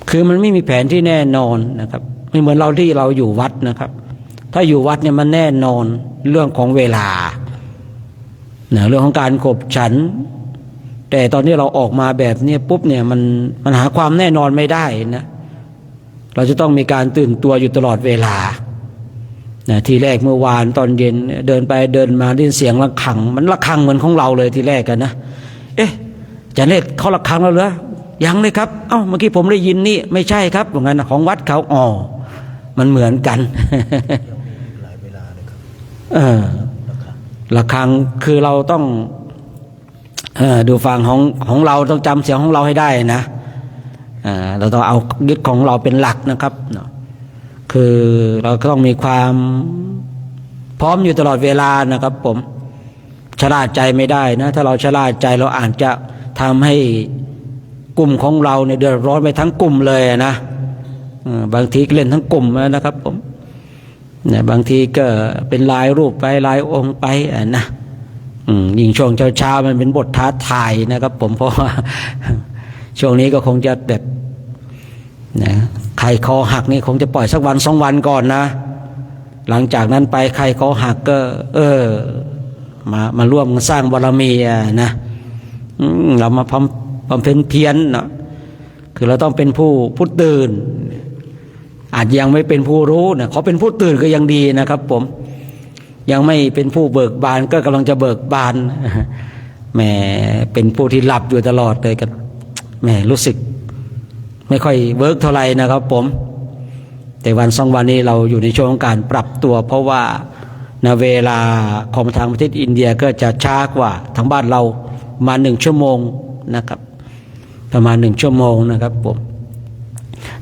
คือมันไม่มีแผนที่แน่นอนนะครับไม่เหมือนเราที่เราอยู่วัดนะครับ ถ้าอยู่วัดเนี่ยมันแน่นอนเรื่องของเวลานะเรื่องของการขบฉัน แต่ตอนที่เราออกมาแบบนี้ปุ๊บเนี่ยมันมันหาความแน่นอนไม่ได้นะเราจะต้องมีการตื่นตัวอยู่ตลอดเวลานะทีแรกเมื่อวานตอนเย็นเดินไปเดินมาได้ยินเสียงระฆัง มันระฆังเหมือนของเราเลยทีแรกกันนะเอ๊ะ อาจารย์เนตรเคาะระฆังแล้วเหรอยังเลยครับเอ้าเมื่อกี้ผมได้ยินนี่ไม่ใช่ครับว่างั้นนะของวัดเขาอ๋อมันเหมือนกัน ยังมีอีกหลายเวลาเลยครับเออระฆังระฆังคือเราต้องเออดูฟังของของเราต้องจำเสียงของเราให้ได้นะอ่าเราต้องเอายึดของเราเป็นหลักนะครับเนาะคือเราก็ต้องมีความพร้อมอยู่ตลอดเวลานะครับผม ชะล่าใจไม่ได้นะถ้าเราชะล่าใจเราอาจจะทำให้กลุ่มของเราเนี่ยเดือดร้อนไปทั้งกลุ่มเลยนะเออบางทีเล่นทั้งกลุ่มนะครับผมเนี่ยบางทีก็เป็นลายรูปไปลายองค์ไปอ่ะนะอืมยิ่งช่วงเช้าๆมันเป็นบทท้าทายนะครับผมเพราะว่าช่วงนี้ก็คงจะแบบนะใครคอหักนี่คงจะปล่อยสักวันสองวันก่อนนะ หลังจากนั้นไปใครคอหักก็ เออ มามาร่วมกันสร้างบารมีอะนะอืมเรามาบำบำเพ็ญเพียรเนาะคือเราต้องเป็นผู้ผู้ตื่น อาจยังไม่เป็นผู้รู้นะขอเป็นผู้ตื่นก็ยังดีนะครับ ผมยังไม่เป็นผู้เบิกบานก็กำลังจะเบิกบานแหมเป็นผู้ที่หลับอยู่ตลอดเลยกันแหมรู้สึก ไม่ค่อยเวิร์กเท่าไหร่นะครับผม แต่วันสองวันนี้เราอยู่ในช่วงของการปรับตัว เพราะว่าในเวลาของทางประเทศอินเดียก็จะช้ากว่าทางบ้านเราประมาณหนึ่งชั่วโมงนะครับ ประมาณหนึ่งชั่วโมงนะครับผม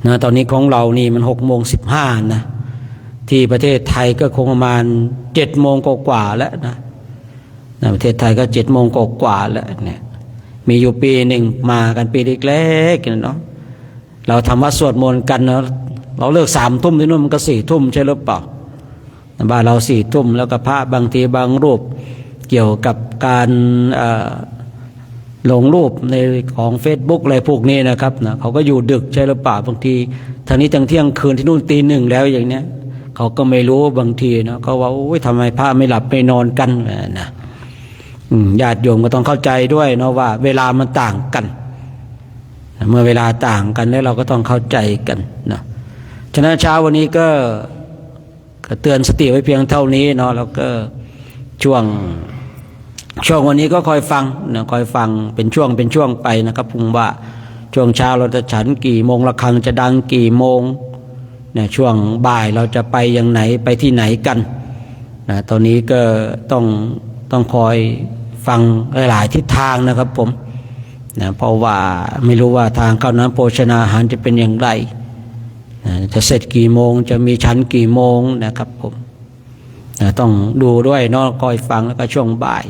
นะตอนนี้ของเรานี่มันหกโมงสิบห้านะที่ประเทศไทยก็คงประมาณเจ็ดโมงกว่าๆแล้วนะนะประเทศไทยก็เจ็ดโมงกว่าๆแล้วเนี่ยมีอยู่ปีหนึ่งมากันปีเล็กๆเนี่ยเนาะ เราทำวัดสวดมนต์กันนะเราเลิกสามทุ่มที่นู่นมันก็สี่ทุ่มใช่หรือเปล่าบ้านเราสี่ทุ่มแล้วก็พระบางทีบางรูป เกี่ยวกับการเอ่อลงรูปในของ Facebook อะไรพวกนี้นะครับนะเขาก็อยู่ดึกใช่หรือเปล่าบางทีทางนี้ตั้งเที่ยงคืนที่นู่นตีหนึ่งแล้วอย่างเนี้ยเขาก็ไม่รู้บางทีนะเขาว่าโอ้ยทำไมพระไม่หลับไม่นอนกันนะอืมญาติโยมก็ต้องเข้าใจด้วยเนาะว่าเวลามันต่างกัน เมื่อเวลาต่างกันแล้วเราก็ต้องเข้าใจกันนะฉะนั้นเช้าวันนี้ก็ก็เตือนสติไว้เพียงเท่านี้เนาะแล้วก็ช่วงช่วงวันนี้ก็คอยฟังนะคอยฟังเป็นช่วงเป็นช่วงไปนะครับผมว่าช่วงเช้าเราจะฉันกี่โมงระฆังจะดังกี่โมงเนี่ยช่วงบ่ายเราจะไปอย่างไหนไปที่ไหนกันนะตอนนี้ก็ต้องต้องคอยฟังหลายๆทิศทางนะครับผม นะเพราะว่าไม่รู้ว่าทางข้าวน้ำโภชนาหารจะเป็นอย่างไรนะจะเสร็จกี่โมงจะมีฉันกี่โมงนะครับผมนะต้องดูด้วยเนาะคอยฟังแล้วก็ช่วงบ่าย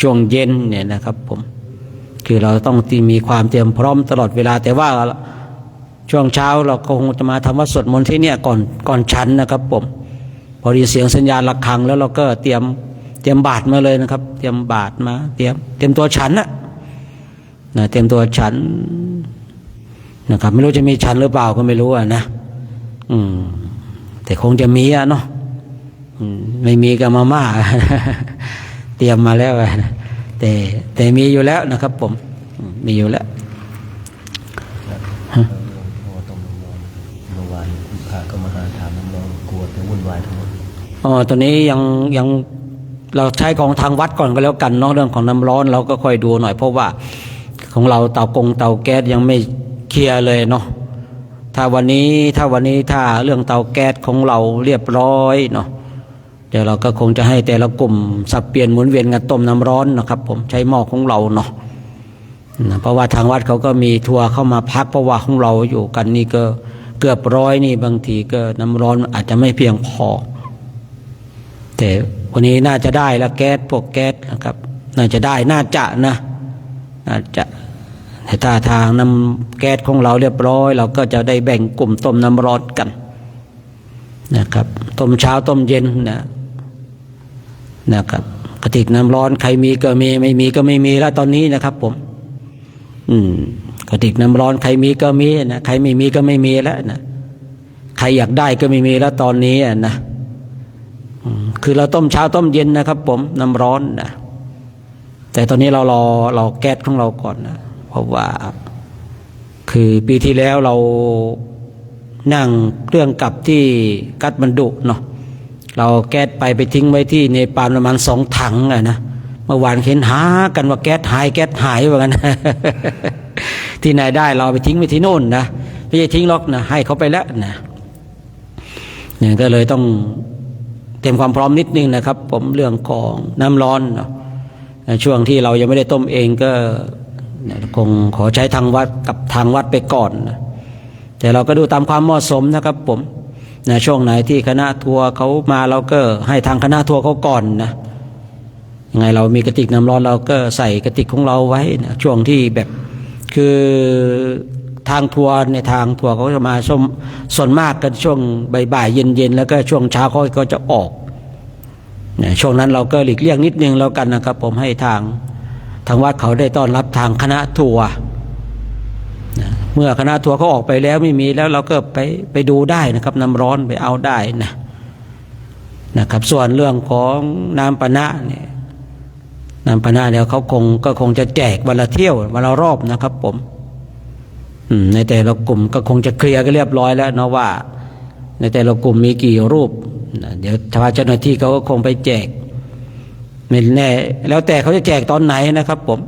ช่วงเย็นเนี่ยนะครับผมคือเราต้องมีความเตรียมพร้อมตลอดเวลาแต่ว่าช่วงเช้าเราก็คงจะมาทำวัดสวดมนต์ที่เนี่ยก่อนก่อนฉันนะครับผม พอได้ยินเสียงสัญญาณระฆังแล้วเราก็เตรียมเตรียมบาตรมาเลยนะครับ เตรียมบาตรมา เตรียมเตรียมตัวฉันนะนะเตรียมตัวฉันนะครับ ไม่รู้จะมีฉันหรือเปล่าก็ไม่รู้อะนะ อืม แต่คงจะมีอะเนาะ อืม ไม่มีก็มาม่า เตรียมมาแล้วอะนะ แต่แต่มีอยู่แล้วนะครับผม อืม มีอยู่แล้ว เมื่อวานลูกค้าก็มาหาถามน้ำร้อน กลัวจะวุ่นวายทั้งหมด อ๋อ ตอนนี้ยังยังเราใช้ของทางวัดก่อนก็แล้วกันเนาะ เรื่องของน้ำร้อนเราก็ค่อยดูหน่อย เพราะว่าของเราเตากงเตาแก๊สยังไม่เคลียร์เลยเนาะ ถ้าวันนี้ถ้าวันนี้ถ้าเรื่องเตาแก๊สของเราเรียบร้อยเนาะ เดี๋ยวเราก็คงจะให้แต่ละกลุ่มสับเปลี่ยนหมุนเวียนกันต้มน้ำร้อนนะครับผม ใช้หม้อของเราเนาะ นะ เพราะว่าทางวัดเขาก็มีทัวร์เข้ามาพัก เพราะว่าของเราอยู่กันนี่ก็เกือบร้อยนี่ บางทีก็น้ำร้อนอาจจะไม่เพียงพอ แต่วันนี้น่าจะได้ละแก๊ส พวกแก๊สนะครับ น่าจะได้ น่าจะนะ น่าจะ แต่ถ้าทางน้ำแก๊สของเราเรียบร้อย เราก็จะได้แบ่งกลุ่มต้มน้ำร้อนกันนะครับ ต้มเช้าต้มเย็นนะ นะครับ กระติกน้ำร้อนใครมีก็มี ไม่มีก็ไม่มีแล้วตอนนี้นะครับผม อืม กระติกน้ำร้อนใครมีก็มีนะ ใครไม่มีก็ไม่มีแล้วนะ ใครอยากได้ก็ไม่มีแล้วตอนนี้อะนะ อืม คือเราต้มเช้าต้มเย็นนะครับผม น้ำร้อนนะ แต่ตอนนี้เรารอรอแก๊สของเราก่อนนะ เพราะว่า คือปีที่แล้วเรานั่งเครื่องกลับที่กัฐมาณฑุเนาะ เราแก๊สไปไปทิ้งไว้ที่เนปาลประมาณสองถังอะนะ เมื่อวานเห็นหากันว่าแก๊สหาย แก๊สหายว่ากัน ที่ไหนได้เราเอาไปทิ้งไว้ที่โน่นนะ ไม่ใช่ทิ้งหรอกนะ ให้เขาไปแล้วนะ เนี่ยก็เลยต้องเตรียมความพร้อมนิดนึงนะครับผม เรื่องของน้ำร้อนเนาะ ในช่วงที่เรายังไม่ได้ต้มเองก็คงขอใช้ทางวัดกับทางวัดไปก่อนนะ แต่เราก็ดูตามความเหมาะสมนะครับผม นะ ช่วงไหนที่คณะทัวร์เขามา เราก็ให้ทางคณะทัวร์เขาก่อนนะ ยังไงเรามีกระติกน้ำร้อน เราก็ใส่กระติกของเราไว้นะ ช่วงที่แบบ คือทางทัวร์เนี่ย ทางทัวร์เขาจะมาส่วนส่วนมากกันช่วงบ่ายๆ เย็นๆ แล้วก็ช่วงเช้าเขาก็จะออกนะ ช่วงนั้นเราก็หลีกเลี่ยงนิดนึงแล้วกันนะครับผม ให้ทางทางวัดเขาได้ต้อนรับทางคณะทัวร์นะ เมื่อคณะทัวร์เขาออกไปแล้วไม่มีแล้ว เราก็ไปไปดูได้นะครับ น้ำร้อนไปเอาได้นะ นะครับ ส่วนเรื่องของน้ำปานะเนี่ย น้ำปานะเนี่ยเขาคงก็คงจะแจกวันละเที่ยว วันละรอบนะครับผม อืม ในแต่ละกลุ่มก็คงจะเคลียร์กันเรียบร้อยแล้วเนาะว่า ในแต่ละกลุ่มมีกี่รูปนะ เดี๋ยวทางเจ้าหน้าที่เขาก็คงไปแจก ไม่แน่ แล้วแต่เขาจะแจกตอนไหนนะครับผม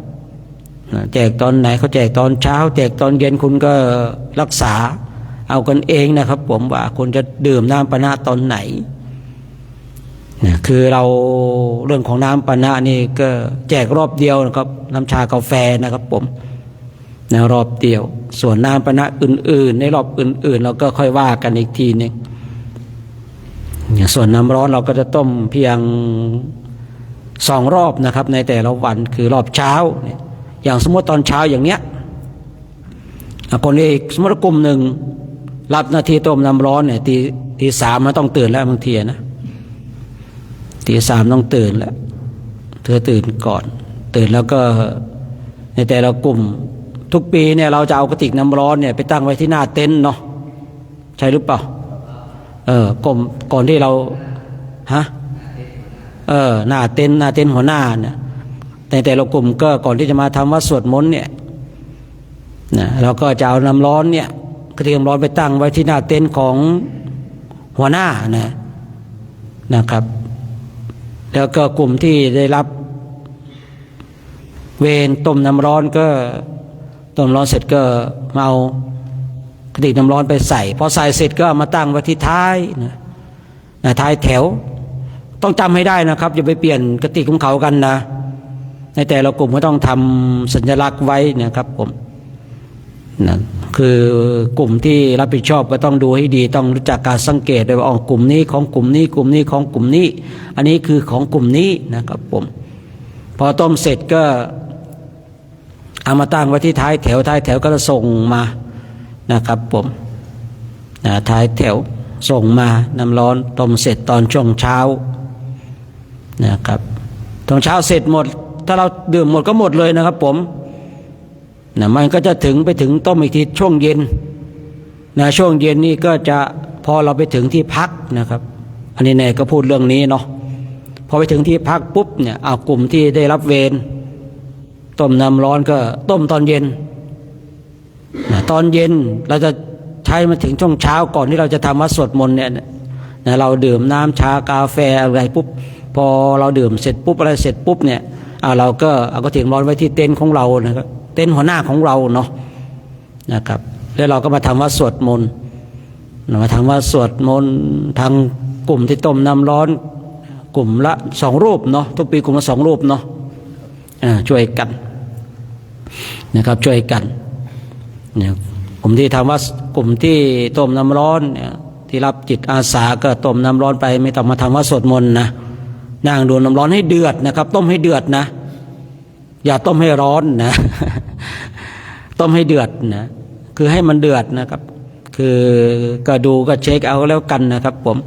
นะ แจกตอนไหน เขาแจกตอนเช้า แจกตอนเย็น คุณก็รักษาเอากันเองนะครับผม ว่าคุณจะดื่มน้ำปานะตอนไหนนะ คือเราเรื่องของน้ำปานะนี่ก็แจกรอบเดียวนะครับ น้ำชากาแฟนะครับผม นะ รอบเดียว ส่วนน้ำปานะอื่นๆ ในรอบอื่นๆ เราก็ค่อยว่ากันอีกทีหนึ่ง ส่วนน้ำร้อนเราก็จะต้มเพียงสองรอบนะครับ ในแต่ละวัน คือรอบเช้าเนี่ย อย่างสมมติตอนเช้าอย่างเนี้ย อ่ะ คนที่สมมติว่ากลุ่มหนึ่งรับหน้าที่ต้มน้ำร้อนเนี่ย ตีตีสามมันต้องตื่นแล้วบางทีนะ ตีสามต้องตื่นแล้ว เธอตื่นก่อน ตื่นแล้วก็ในแต่ละกลุ่ม ทุกปีเนี่ยเราจะเอากระติกน้ำร้อนเนี่ยไปตั้งไว้ที่หน้าเต็นท์เนาะ ใช่หรือเปล่า เออ ก่อนก่อนที่เรา ฮะ เออ หน้าเต็นท์ หน้าเต็นท์หัวหน้าเนี่ย ในแต่ละกลุ่มก็ก่อนที่จะมาทำวัตรสวดมนต์เนี่ยนะ เราก็จะเอาน้ำร้อนเนี่ย กระติกน้ำร้อนไปตั้งไว้ที่หน้าเต็นท์ของหัวหน้านะ นะครับ แล้วก็กลุ่มที่ได้รับ เวรต้มน้ำร้อนก็ ต้มน้ำร้อนเสร็จก็มาเอากระติกน้ำร้อนไปใส่ พอใส่เสร็จก็เอามาตั้งไว้ที่ท้ายนะ นะ ท้ายแถว ต้องจำให้ได้นะครับ อย่าไปเปลี่ยนกระติกของเขากันนะ ในแต่ละกลุ่มก็ต้องทำสัญลักษณ์ไว้นะครับผม นะ คือกลุ่มที่รับผิดชอบก็ต้องดูให้ดี ต้องรู้จักการสังเกตด้วยว่า อ๋อ กลุ่มนี้ของกลุ่มนี้ กลุ่มนี้ของกลุ่มนี้ อันนี้คือของกลุ่มนี้นะครับผม พอต้มเสร็จก็เอามาตั้งไว้ที่ท้ายแถว ท้ายแถวก็จะส่งมานะครับผม นะ ท้ายแถว ส่งมาน้ำร้อนต้มเสร็จตอนช่วงเช้านะครับช่วงเช้าเสร็จหมด ถ้าเราดื่มหมดก็หมดเลยนะครับผมนะมันก็จะถึงไปถึงต้มอีกทีช่วงเย็นนะช่วงเย็นนี่ก็จะพอเราไปถึงที่พักนะครับ อันนี้แน่ก็พูดเรื่องนี้เนาะพอไปถึงที่พักปุ๊บเนี่ยเอากลุ่มที่ได้รับเวรต้มน้ำร้อนก็ต้มตอนเย็นนะตอนเย็นเราจะใช้มาถึงช่วงเช้าก่อนที่เราจะทำวัตรสวดมนต์เนี่ยนะเราดื่มน้ำชากาแฟอะไรปุ๊บพอเราดื่มเสร็จปุ๊บอะไรเสร็จปุ๊บเนี่ยเอาเราก็เอากระถิ่นร้อนไว้ที่เต็นท์ของเรานะครับเต็นท์หัวหน้าของเราเนาะนะครับแล้วเราก็มาทำวัตรสวดมนต์นะมาทำวัตรสวดมนต์ทางกลุ่มที่ต้มน้ำร้อน กลุ่มละสองรูปเนาะทุกปีกลุ่มละสองรูปเนาะอ่าช่วยกันนะครับช่วยกันเนี่ยกลุ่มที่ทำวัตรกลุ่มที่ต้มน้ำร้อนเนี่ยที่รับจิตอาสาก็ต้มน้ำร้อนไปไม่ต้องมาทำวัตรสวดมนต์นะนั่งดูน้ำร้อนให้เดือดนะครับ ต้มให้เดือดนะ อย่าต้มให้ร้อนนะ ต้มให้เดือดนะคือให้มันเดือดนะครับ คือก็ดูก็เช็คเอาแล้วกันนะครับผม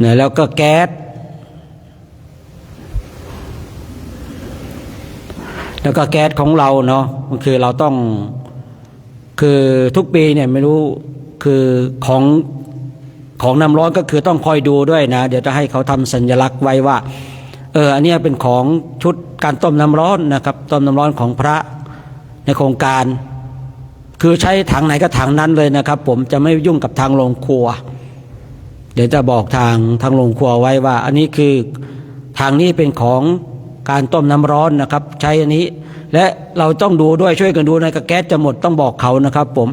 นะแล้วก็แก๊สแล้วก็แก๊สของเราเนาะคือเราต้อง คือทุกปีเนี่ยไม่รู้คือของของน้ำร้อนก็คือต้องคอยดูด้วยนะ เดี๋ยวจะให้เขาทำสัญลักษณ์ไว้ว่าเอออันเนี้ยเป็นของชุดการต้มน้ำร้อนนะครับ ต้มน้ำร้อนของพระในโครงการ คือใช้ถังไหนก็ถังนั้นเลยนะครับ ผมจะไม่ยุ่งกับทางโรงครัว เดี๋ยวจะบอกทางทางโรงครัวไว้ว่า อันนี้คือทางนี้เป็นของการต้มน้ำร้อนนะครับ ใช้อันนี้ และเราต้องดูด้วยช่วยกันดูนะกับแก๊สจะหมดต้องบอกเขานะครับ ผม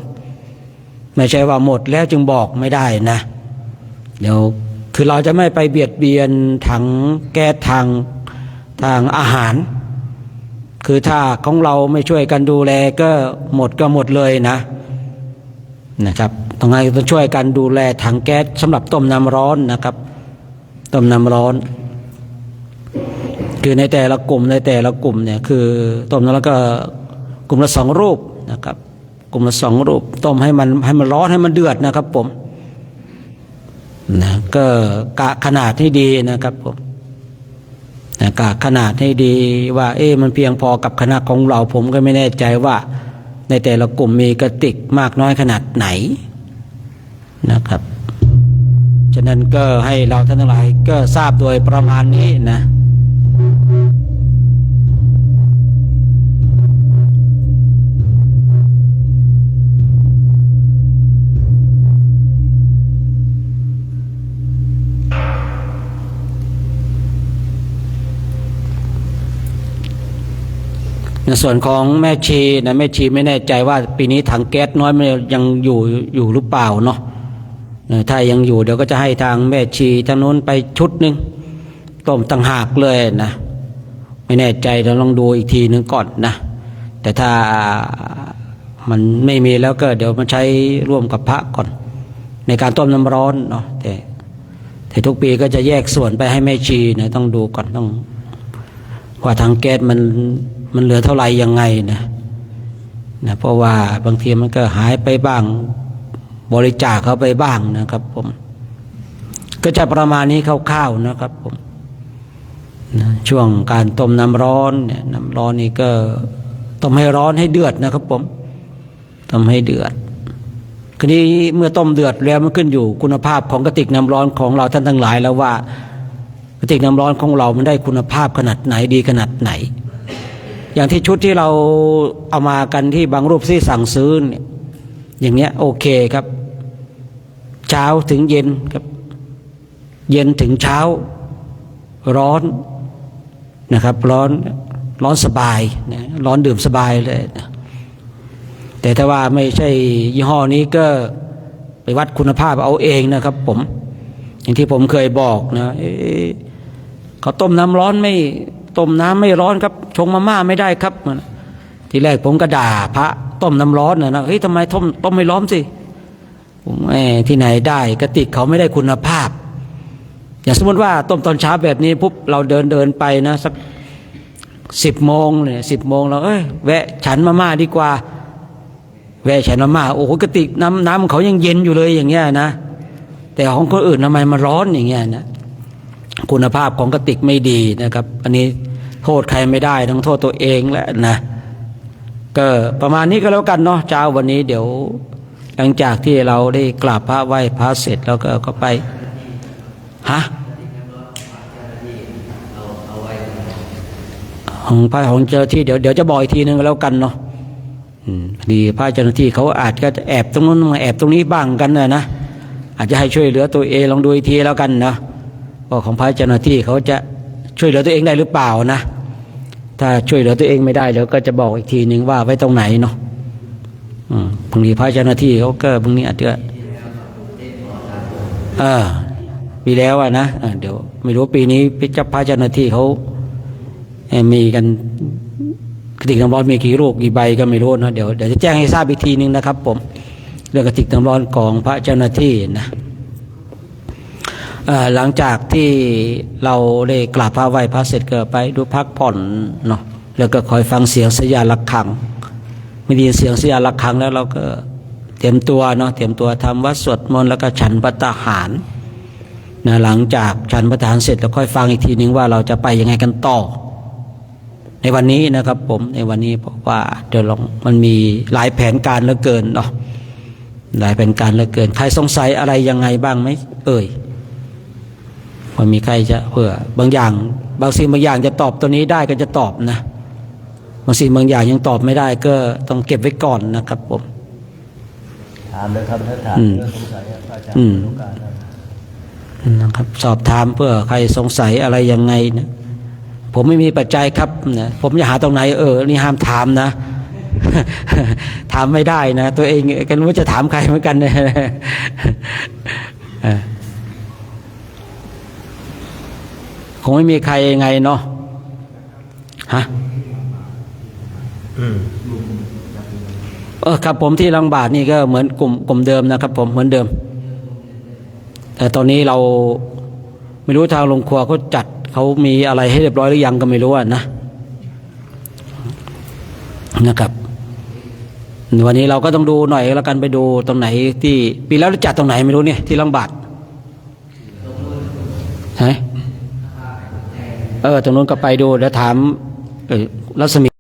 ไม่ใช่ว่าหมดแล้วจึงบอกไม่ได้นะ เดี๋ยวคือเราจะไม่ไปเบียดเบียนถังแก๊สทางทางอาหาร คือถ้าของเราไม่ช่วยกันดูแลก็หมดก็หมดเลยนะนะครับต้องให้ต้องช่วยกันดูแลถังแก๊สสำหรับต้มน้ำร้อนนะครับ ต้มน้ำร้อน คือในแต่ละกลุ่มในแต่ละกลุ่มเนี่ยคือต้มน้ำแล้วก็กลุ่มละสองรูปนะครับ กลุ่มละสองรูปต้มให้มันให้มันร้อนให้มันเดือดนะครับผมนะก็กะขนาดให้ดีนะครับผมนะกะขนาดให้ดีว่าเอ๊ะมันเพียงพอกับคณะของเราผมก็ไม่แน่ใจว่าในแต่ละกลุ่มมีกระติกมากน้อยขนาดไหนนะครับฉะนั้นก็ให้เราท่านทั้งหลายก็ทราบโดยประมาณนี้นะ ในส่วนของแม่ชีนะแม่ชีไม่แน่ใจว่าปีนี้ถังแก๊สน้อยมันยังอยู่อยู่หรือเปล่าเนาะเออถ้ายังอยู่เดี๋ยวก็จะให้ทางแม่ชีทางนู้นไปชุดหนึ่งต้มต่างหากเลยนะไม่แน่ใจเดี๋ยวลองดูอีกทีหนึ่งก่อนนะแต่ถ้ามันไม่มีแล้วก็เดี๋ยวมาใช้ร่วมกับพระก่อนในการต้มน้ำร้อนเนาะแต่ แต่ทุกปีก็จะแยกส่วนไปให้แม่ชีนะต้องดูก่อนต้องว่าถังแก๊สมันมันเหลือเท่าไหร่ยังไงนะนะเพราะว่าบางทีมันก็หายไปบ้างบริจาคเขาไปบ้างนะครับผมก็จะประมาณนี้คร่าวๆนะครับผมนะช่วงการต้มน้ำร้อนเนี่ยน้ำร้อนนี่ก็ต้มให้ร้อนให้เดือดนะครับผม ต้มให้เดือด คราวนี้เมื่อต้มเดือดแล้วมันขึ้นอยู่คุณภาพของกระติกน้ำร้อนของเราท่านทั้งหลายแล้วว่ากระติกน้ำร้อนของเรามันได้คุณภาพขนาดไหนดีขนาดไหน อย่างที่ชุดที่เราเอามากันที่บางรูปที่สั่งซื้อเนี่ยอย่างเนี้ยโอเคครับ เช้าถึงเย็นครับ เย็นถึงเช้าร้อนนะครับร้อนร้อนสบายนะร้อนดื่มสบายเลยนะแต่ถ้าว่าไม่ใช่ยี่ห้อนี้ก็ไปวัดคุณภาพเอาเองนะครับผมอย่างที่ผมเคยบอกนะเอ๊ะเขาต้มน้ำร้อนไม่ต้มน้ำไม่ร้อนครับชงมาม่าไม่ได้ครับทีแรกผมก็ด่าพระต้มน้ำร้อนนะนะเฮ้ยทำไมต้มต้มไม่ร้อนสิ แม่ที่ไหนได้กระติกเขาไม่ได้คุณภาพ อย่างสมมติว่าต้มตอนเช้าแบบนี้ปุ๊บเราเดินเดินไปนะสักสิบโมงเนี่ยสิบโมงเราเอ้ยแวะฉันมาม่าดีกว่า แวะฉันมาม่าโอ้โหกระติกน้ำน้ำของเขายังเย็นอยู่เลยอย่างเงี้ยนะ แต่ของคนอื่นทำไมมันร้อนอย่างเงี้ยนะ คุณภาพของกระติกไม่ดีนะครับ อันนี้โทษใครไม่ได้ ต้องโทษตัวเองแหละนะ ก็ประมาณนี้ก็แล้วกันเนาะ เช้าวันนี้เดี๋ยว หลังจากที่เราได้กราบพระไหว้พระเสร็จแล้วก็ ก็ไป ฮะ ของพระ ของเจ้าหน้าที่ เดี๋ยว เดี๋ยวจะบอกอีกทีนึงก็แล้วกันเนาะ อืม พอดีพระเจ้าหน้าที่เขาอาจจะแอบตรงนู้นมาแอบตรงนี้บ้างกันนะนะ อาจจะให้ช่วยเหลือตัวเอง ลองดูอีกทีแล้วกันนะ ว่าของพระเจ้าหน้าที่เขาจะช่วยเหลือตัวเองได้หรือเปล่านะ ถ้าช่วยเหลือตัวเองไม่ได้ เดี๋ยวก็จะบอกอีกทีนึงว่าไว้ตรงไหนเนาะ อืม บางทีพระเจ้าหน้าที่เขาก็ บางทีอาจจะ เออ ปีแล้วอะนะ เออ เดี๋ยวไม่รู้ปีนี้พระเจ้าหน้าที่เขา เอ่อ มีกัน กระติกน้ำร้อนมีกี่ลูกกี่ใบก็ไม่รู้นะ เดี๋ยว เดี๋ยวจะแจ้งให้ทราบอีกทีนึงนะครับผม เรื่องกระติกน้ำร้อนของพระเจ้าหน้าที่นะ เอ่อ หลังจากที่เราได้กราบพระไหว้พระเสร็จก็ไปดูพักผ่อนเนาะ แล้วก็คอยฟังเสียงสัญญาณระฆัง เมื่อได้ยินเสียงสัญญาณระฆังแล้วเราก็เตรียมตัวเนาะ เตรียมตัวทำวัตรสวดมนต์แล้วก็ฉันภัตตาหารนะ หลังจากฉันภัตตาหารเสร็จแล้วค่อยฟังอีกทีนึงว่าเราจะไปยังไงกันต่อ ในวันนี้นะครับผม ในวันนี้เพราะว่าเดี๋ยวลอง มันมีหลายแผนการเหลือเกินเนาะ หลายแผนการเหลือเกิน ใครสงสัยอะไรยังไงบ้างไหมเอ่ย มันมีใครจะ เผื่อบางอย่าง บางสิ่งบางอย่างจะตอบตัวนี้ได้ก็จะตอบนะ บางสิ่งบางอย่างยังตอบไม่ได้ก็ต้องเก็บไว้ก่อนนะครับผม ถามเลยครับ ถ้าถาม อืม เรื่องสงสัยอะ พระอาจารย์ อืม ต้องการนะ นะครับ สอบถามเผื่อใครสงสัยอะไรยังไงนะ ผมไม่มีปัจจัยครับนะ ผมจะหาตรงไหน เออ นี่ห้ามถามนะ ถามไม่ได้นะ ตัวเองก็ไม่รู้จะถามใครเหมือนกันนะ เออ คงไม่มีใครยังไงเนาะ ฮะ อืม เออ ครับผม ที่ล้างบาตรนี่ก็เหมือนกลุ่ม กลุ่มเดิมนะครับผม เหมือนเดิม แต่ตอนนี้เราไม่รู้ทางโรงครัวเขาจัด เขามีอะไรให้เรียบร้อยหรือยังก็ไม่รู้อะนะ นะครับ วันนี้เราก็ต้องดูหน่อยแล้วกัน ไปดูตรงไหนที่ ปีแล้วจัดตรงไหนไม่รู้เนี่ย ที่ล้างบาตร ไหน เออ ตรงนู้นก็ไปดู เดี๋ยวถาม เออ รัศมี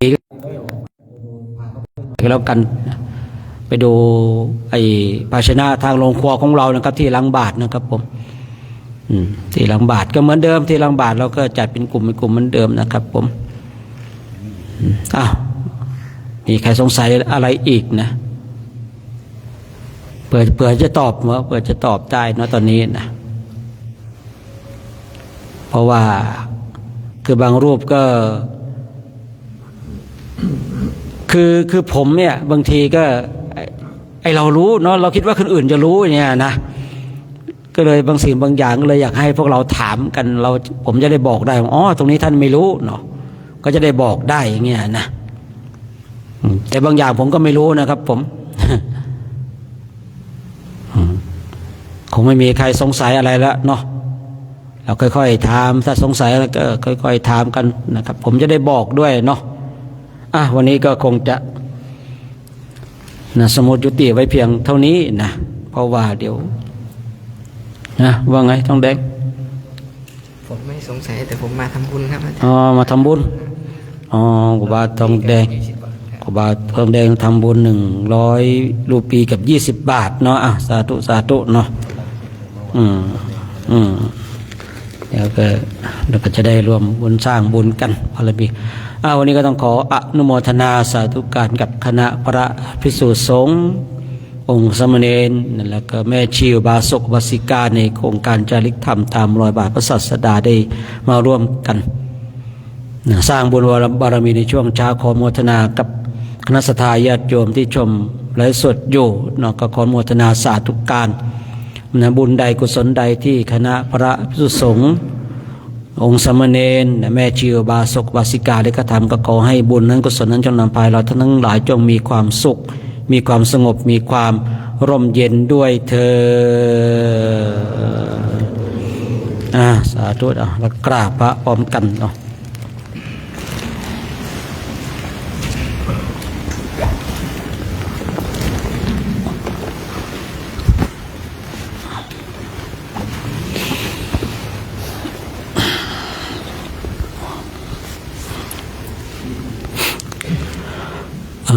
ก็แล้วกัน ไปดูไอ้ภาชนะทางโรงครัวของเรานะครับ ที่ล้างบาตรนะครับผม อืม ที่ล้างบาตรก็เหมือนเดิม ที่ล้างบาตรเราก็จัดเป็นกลุ่ม เป็นกลุ่มเหมือนเดิมนะครับผม อืม อ้าว มีใครสงสัยอะไรอีกนะ เผื่อ เผื่อจะตอบเนาะ เผื่อจะตอบได้เนาะตอนนี้นะ เพราะว่า คือบางรูปก็ คือ คือผมเนี่ยบางทีก็ ไอ้ ไอ้เรารู้เนาะ เราคิดว่าคนอื่นจะรู้เนี่ยนะ ก็เลยบางสิ่งบางอย่างก็เลยอยากให้พวกเราถามกัน เรา ผมจะได้บอกได้ว่า อ๋อ ตรงนี้ท่านไม่รู้เนาะ ก็จะได้บอกได้อย่างเงี้ยนะ อืม แต่บางอย่างผมก็ไม่รู้นะครับผม อืม คงไม่มีใครสงสัยอะไรแล้วเนาะ เราค่อยๆถาม ถ้าสงสัยแล้วก็ค่อยๆถามกันนะครับ ผมจะได้บอกด้วยเนาะ อ่ะ วันนี้ก็คงจะ นะ สมมติยุติไว้เพียงเท่านี้นะ เพราะว่าเดี๋ยว นะ ว่าไง ทองแดง ผมไม่สงสัย แต่ผมมาทำบุญครับอาจารย์ อ๋อ มาทำบุญ อ๋อ ครูบาทองแดง ยี่สิบบาทครับ ครูบาทองแดงทำบุญหนึ่งร้อยรูปีกับยี่สิบบาทเนาะ อ่ะ สาธุ สาธุเนาะ อืม อืม แล้วก็ แล้วก็จะได้ร่วมบุญสร้างบุญกัน บารมี อ่า วันนี้ก็ต้องขออนุโมทนาสาธุการกับคณะพระภิกษุสงฆ์ องค์สามเณร แล้วก็แม่ชีอุบาสกอุบาสิกา ในโครงการจาริกธรรมตามรอยบาทพระศาสดาได้มาร่วมกัน นะ สร้างบุญบารมีในช่วงเช้า ขออนุโมทนากับคณะศรัทธาญาติโยมที่ชมไลฟ์สดอยู่เนาะ ก็ขออนุโมทนาสาธุการนะ บุญใดกุศลใดที่คณะพระภิกษุสงฆ์ องค์สามเณรนะ แม่ชีอุบาสกอุบาสิกาได้กระทำ ก็ขอให้บุญนั้นกุศลนั้นจงนำพาให้เราท่านทั้งหลายจงมีความสุข มีความสงบ มีความร่มเย็นด้วยเทอญ อ่า สาธุ เอา แล้วกราบพระพร้อมกันเนาะ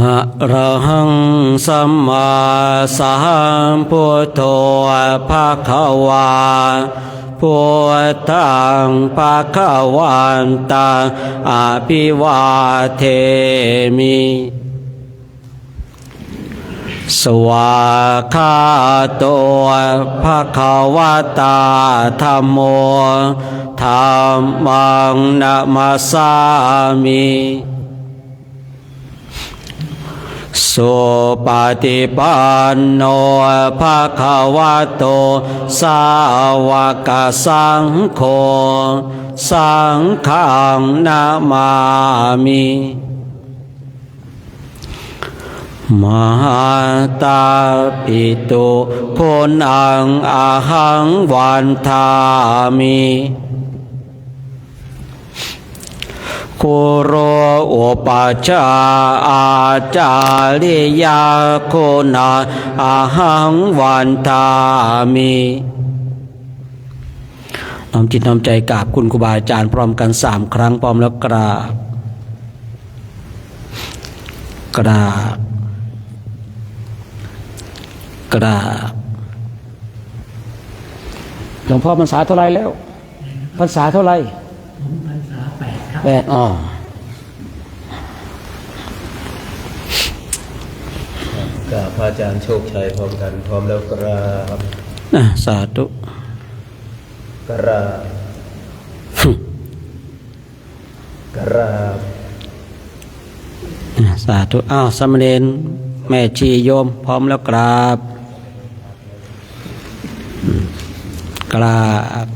Arahaṃ sammāsambuddho bhagavā, buddhaṃ bhagavantaṃ abhivādemi. Svākkhāto bhagavatā dhammo, dhammaṃ namassāmi. Supaṭipanno bhagavato sāvakasaṅgho, saṅghaṃ namāmi. Mātāpituguṇaṃ ahaṃ vandāmi. Guru upajjhāyā ācariyā guṇaṃ ahaṃ vandāmi. น้อมจิตน้อมใจกราบคุณครูบาอาจารย์พร้อมกันสามครั้ง พร้อมแล้วกราบ กราบ กราบ หลวงพ่อพรรษาเท่าไหร่แล้ว พรรษาเท่าไหร่ ผมพรรษาแปดครับ แปด อ๋อ กราบพระอาจารย์โชคชัยพร้อมกัน พร้อมแล้วกราบ อ่ะ สาธุ กราบ กราบ อ่ะ สาธุ อ้าว สามเณร แม่ชี โยม พร้อมแล้วกราบ กราบ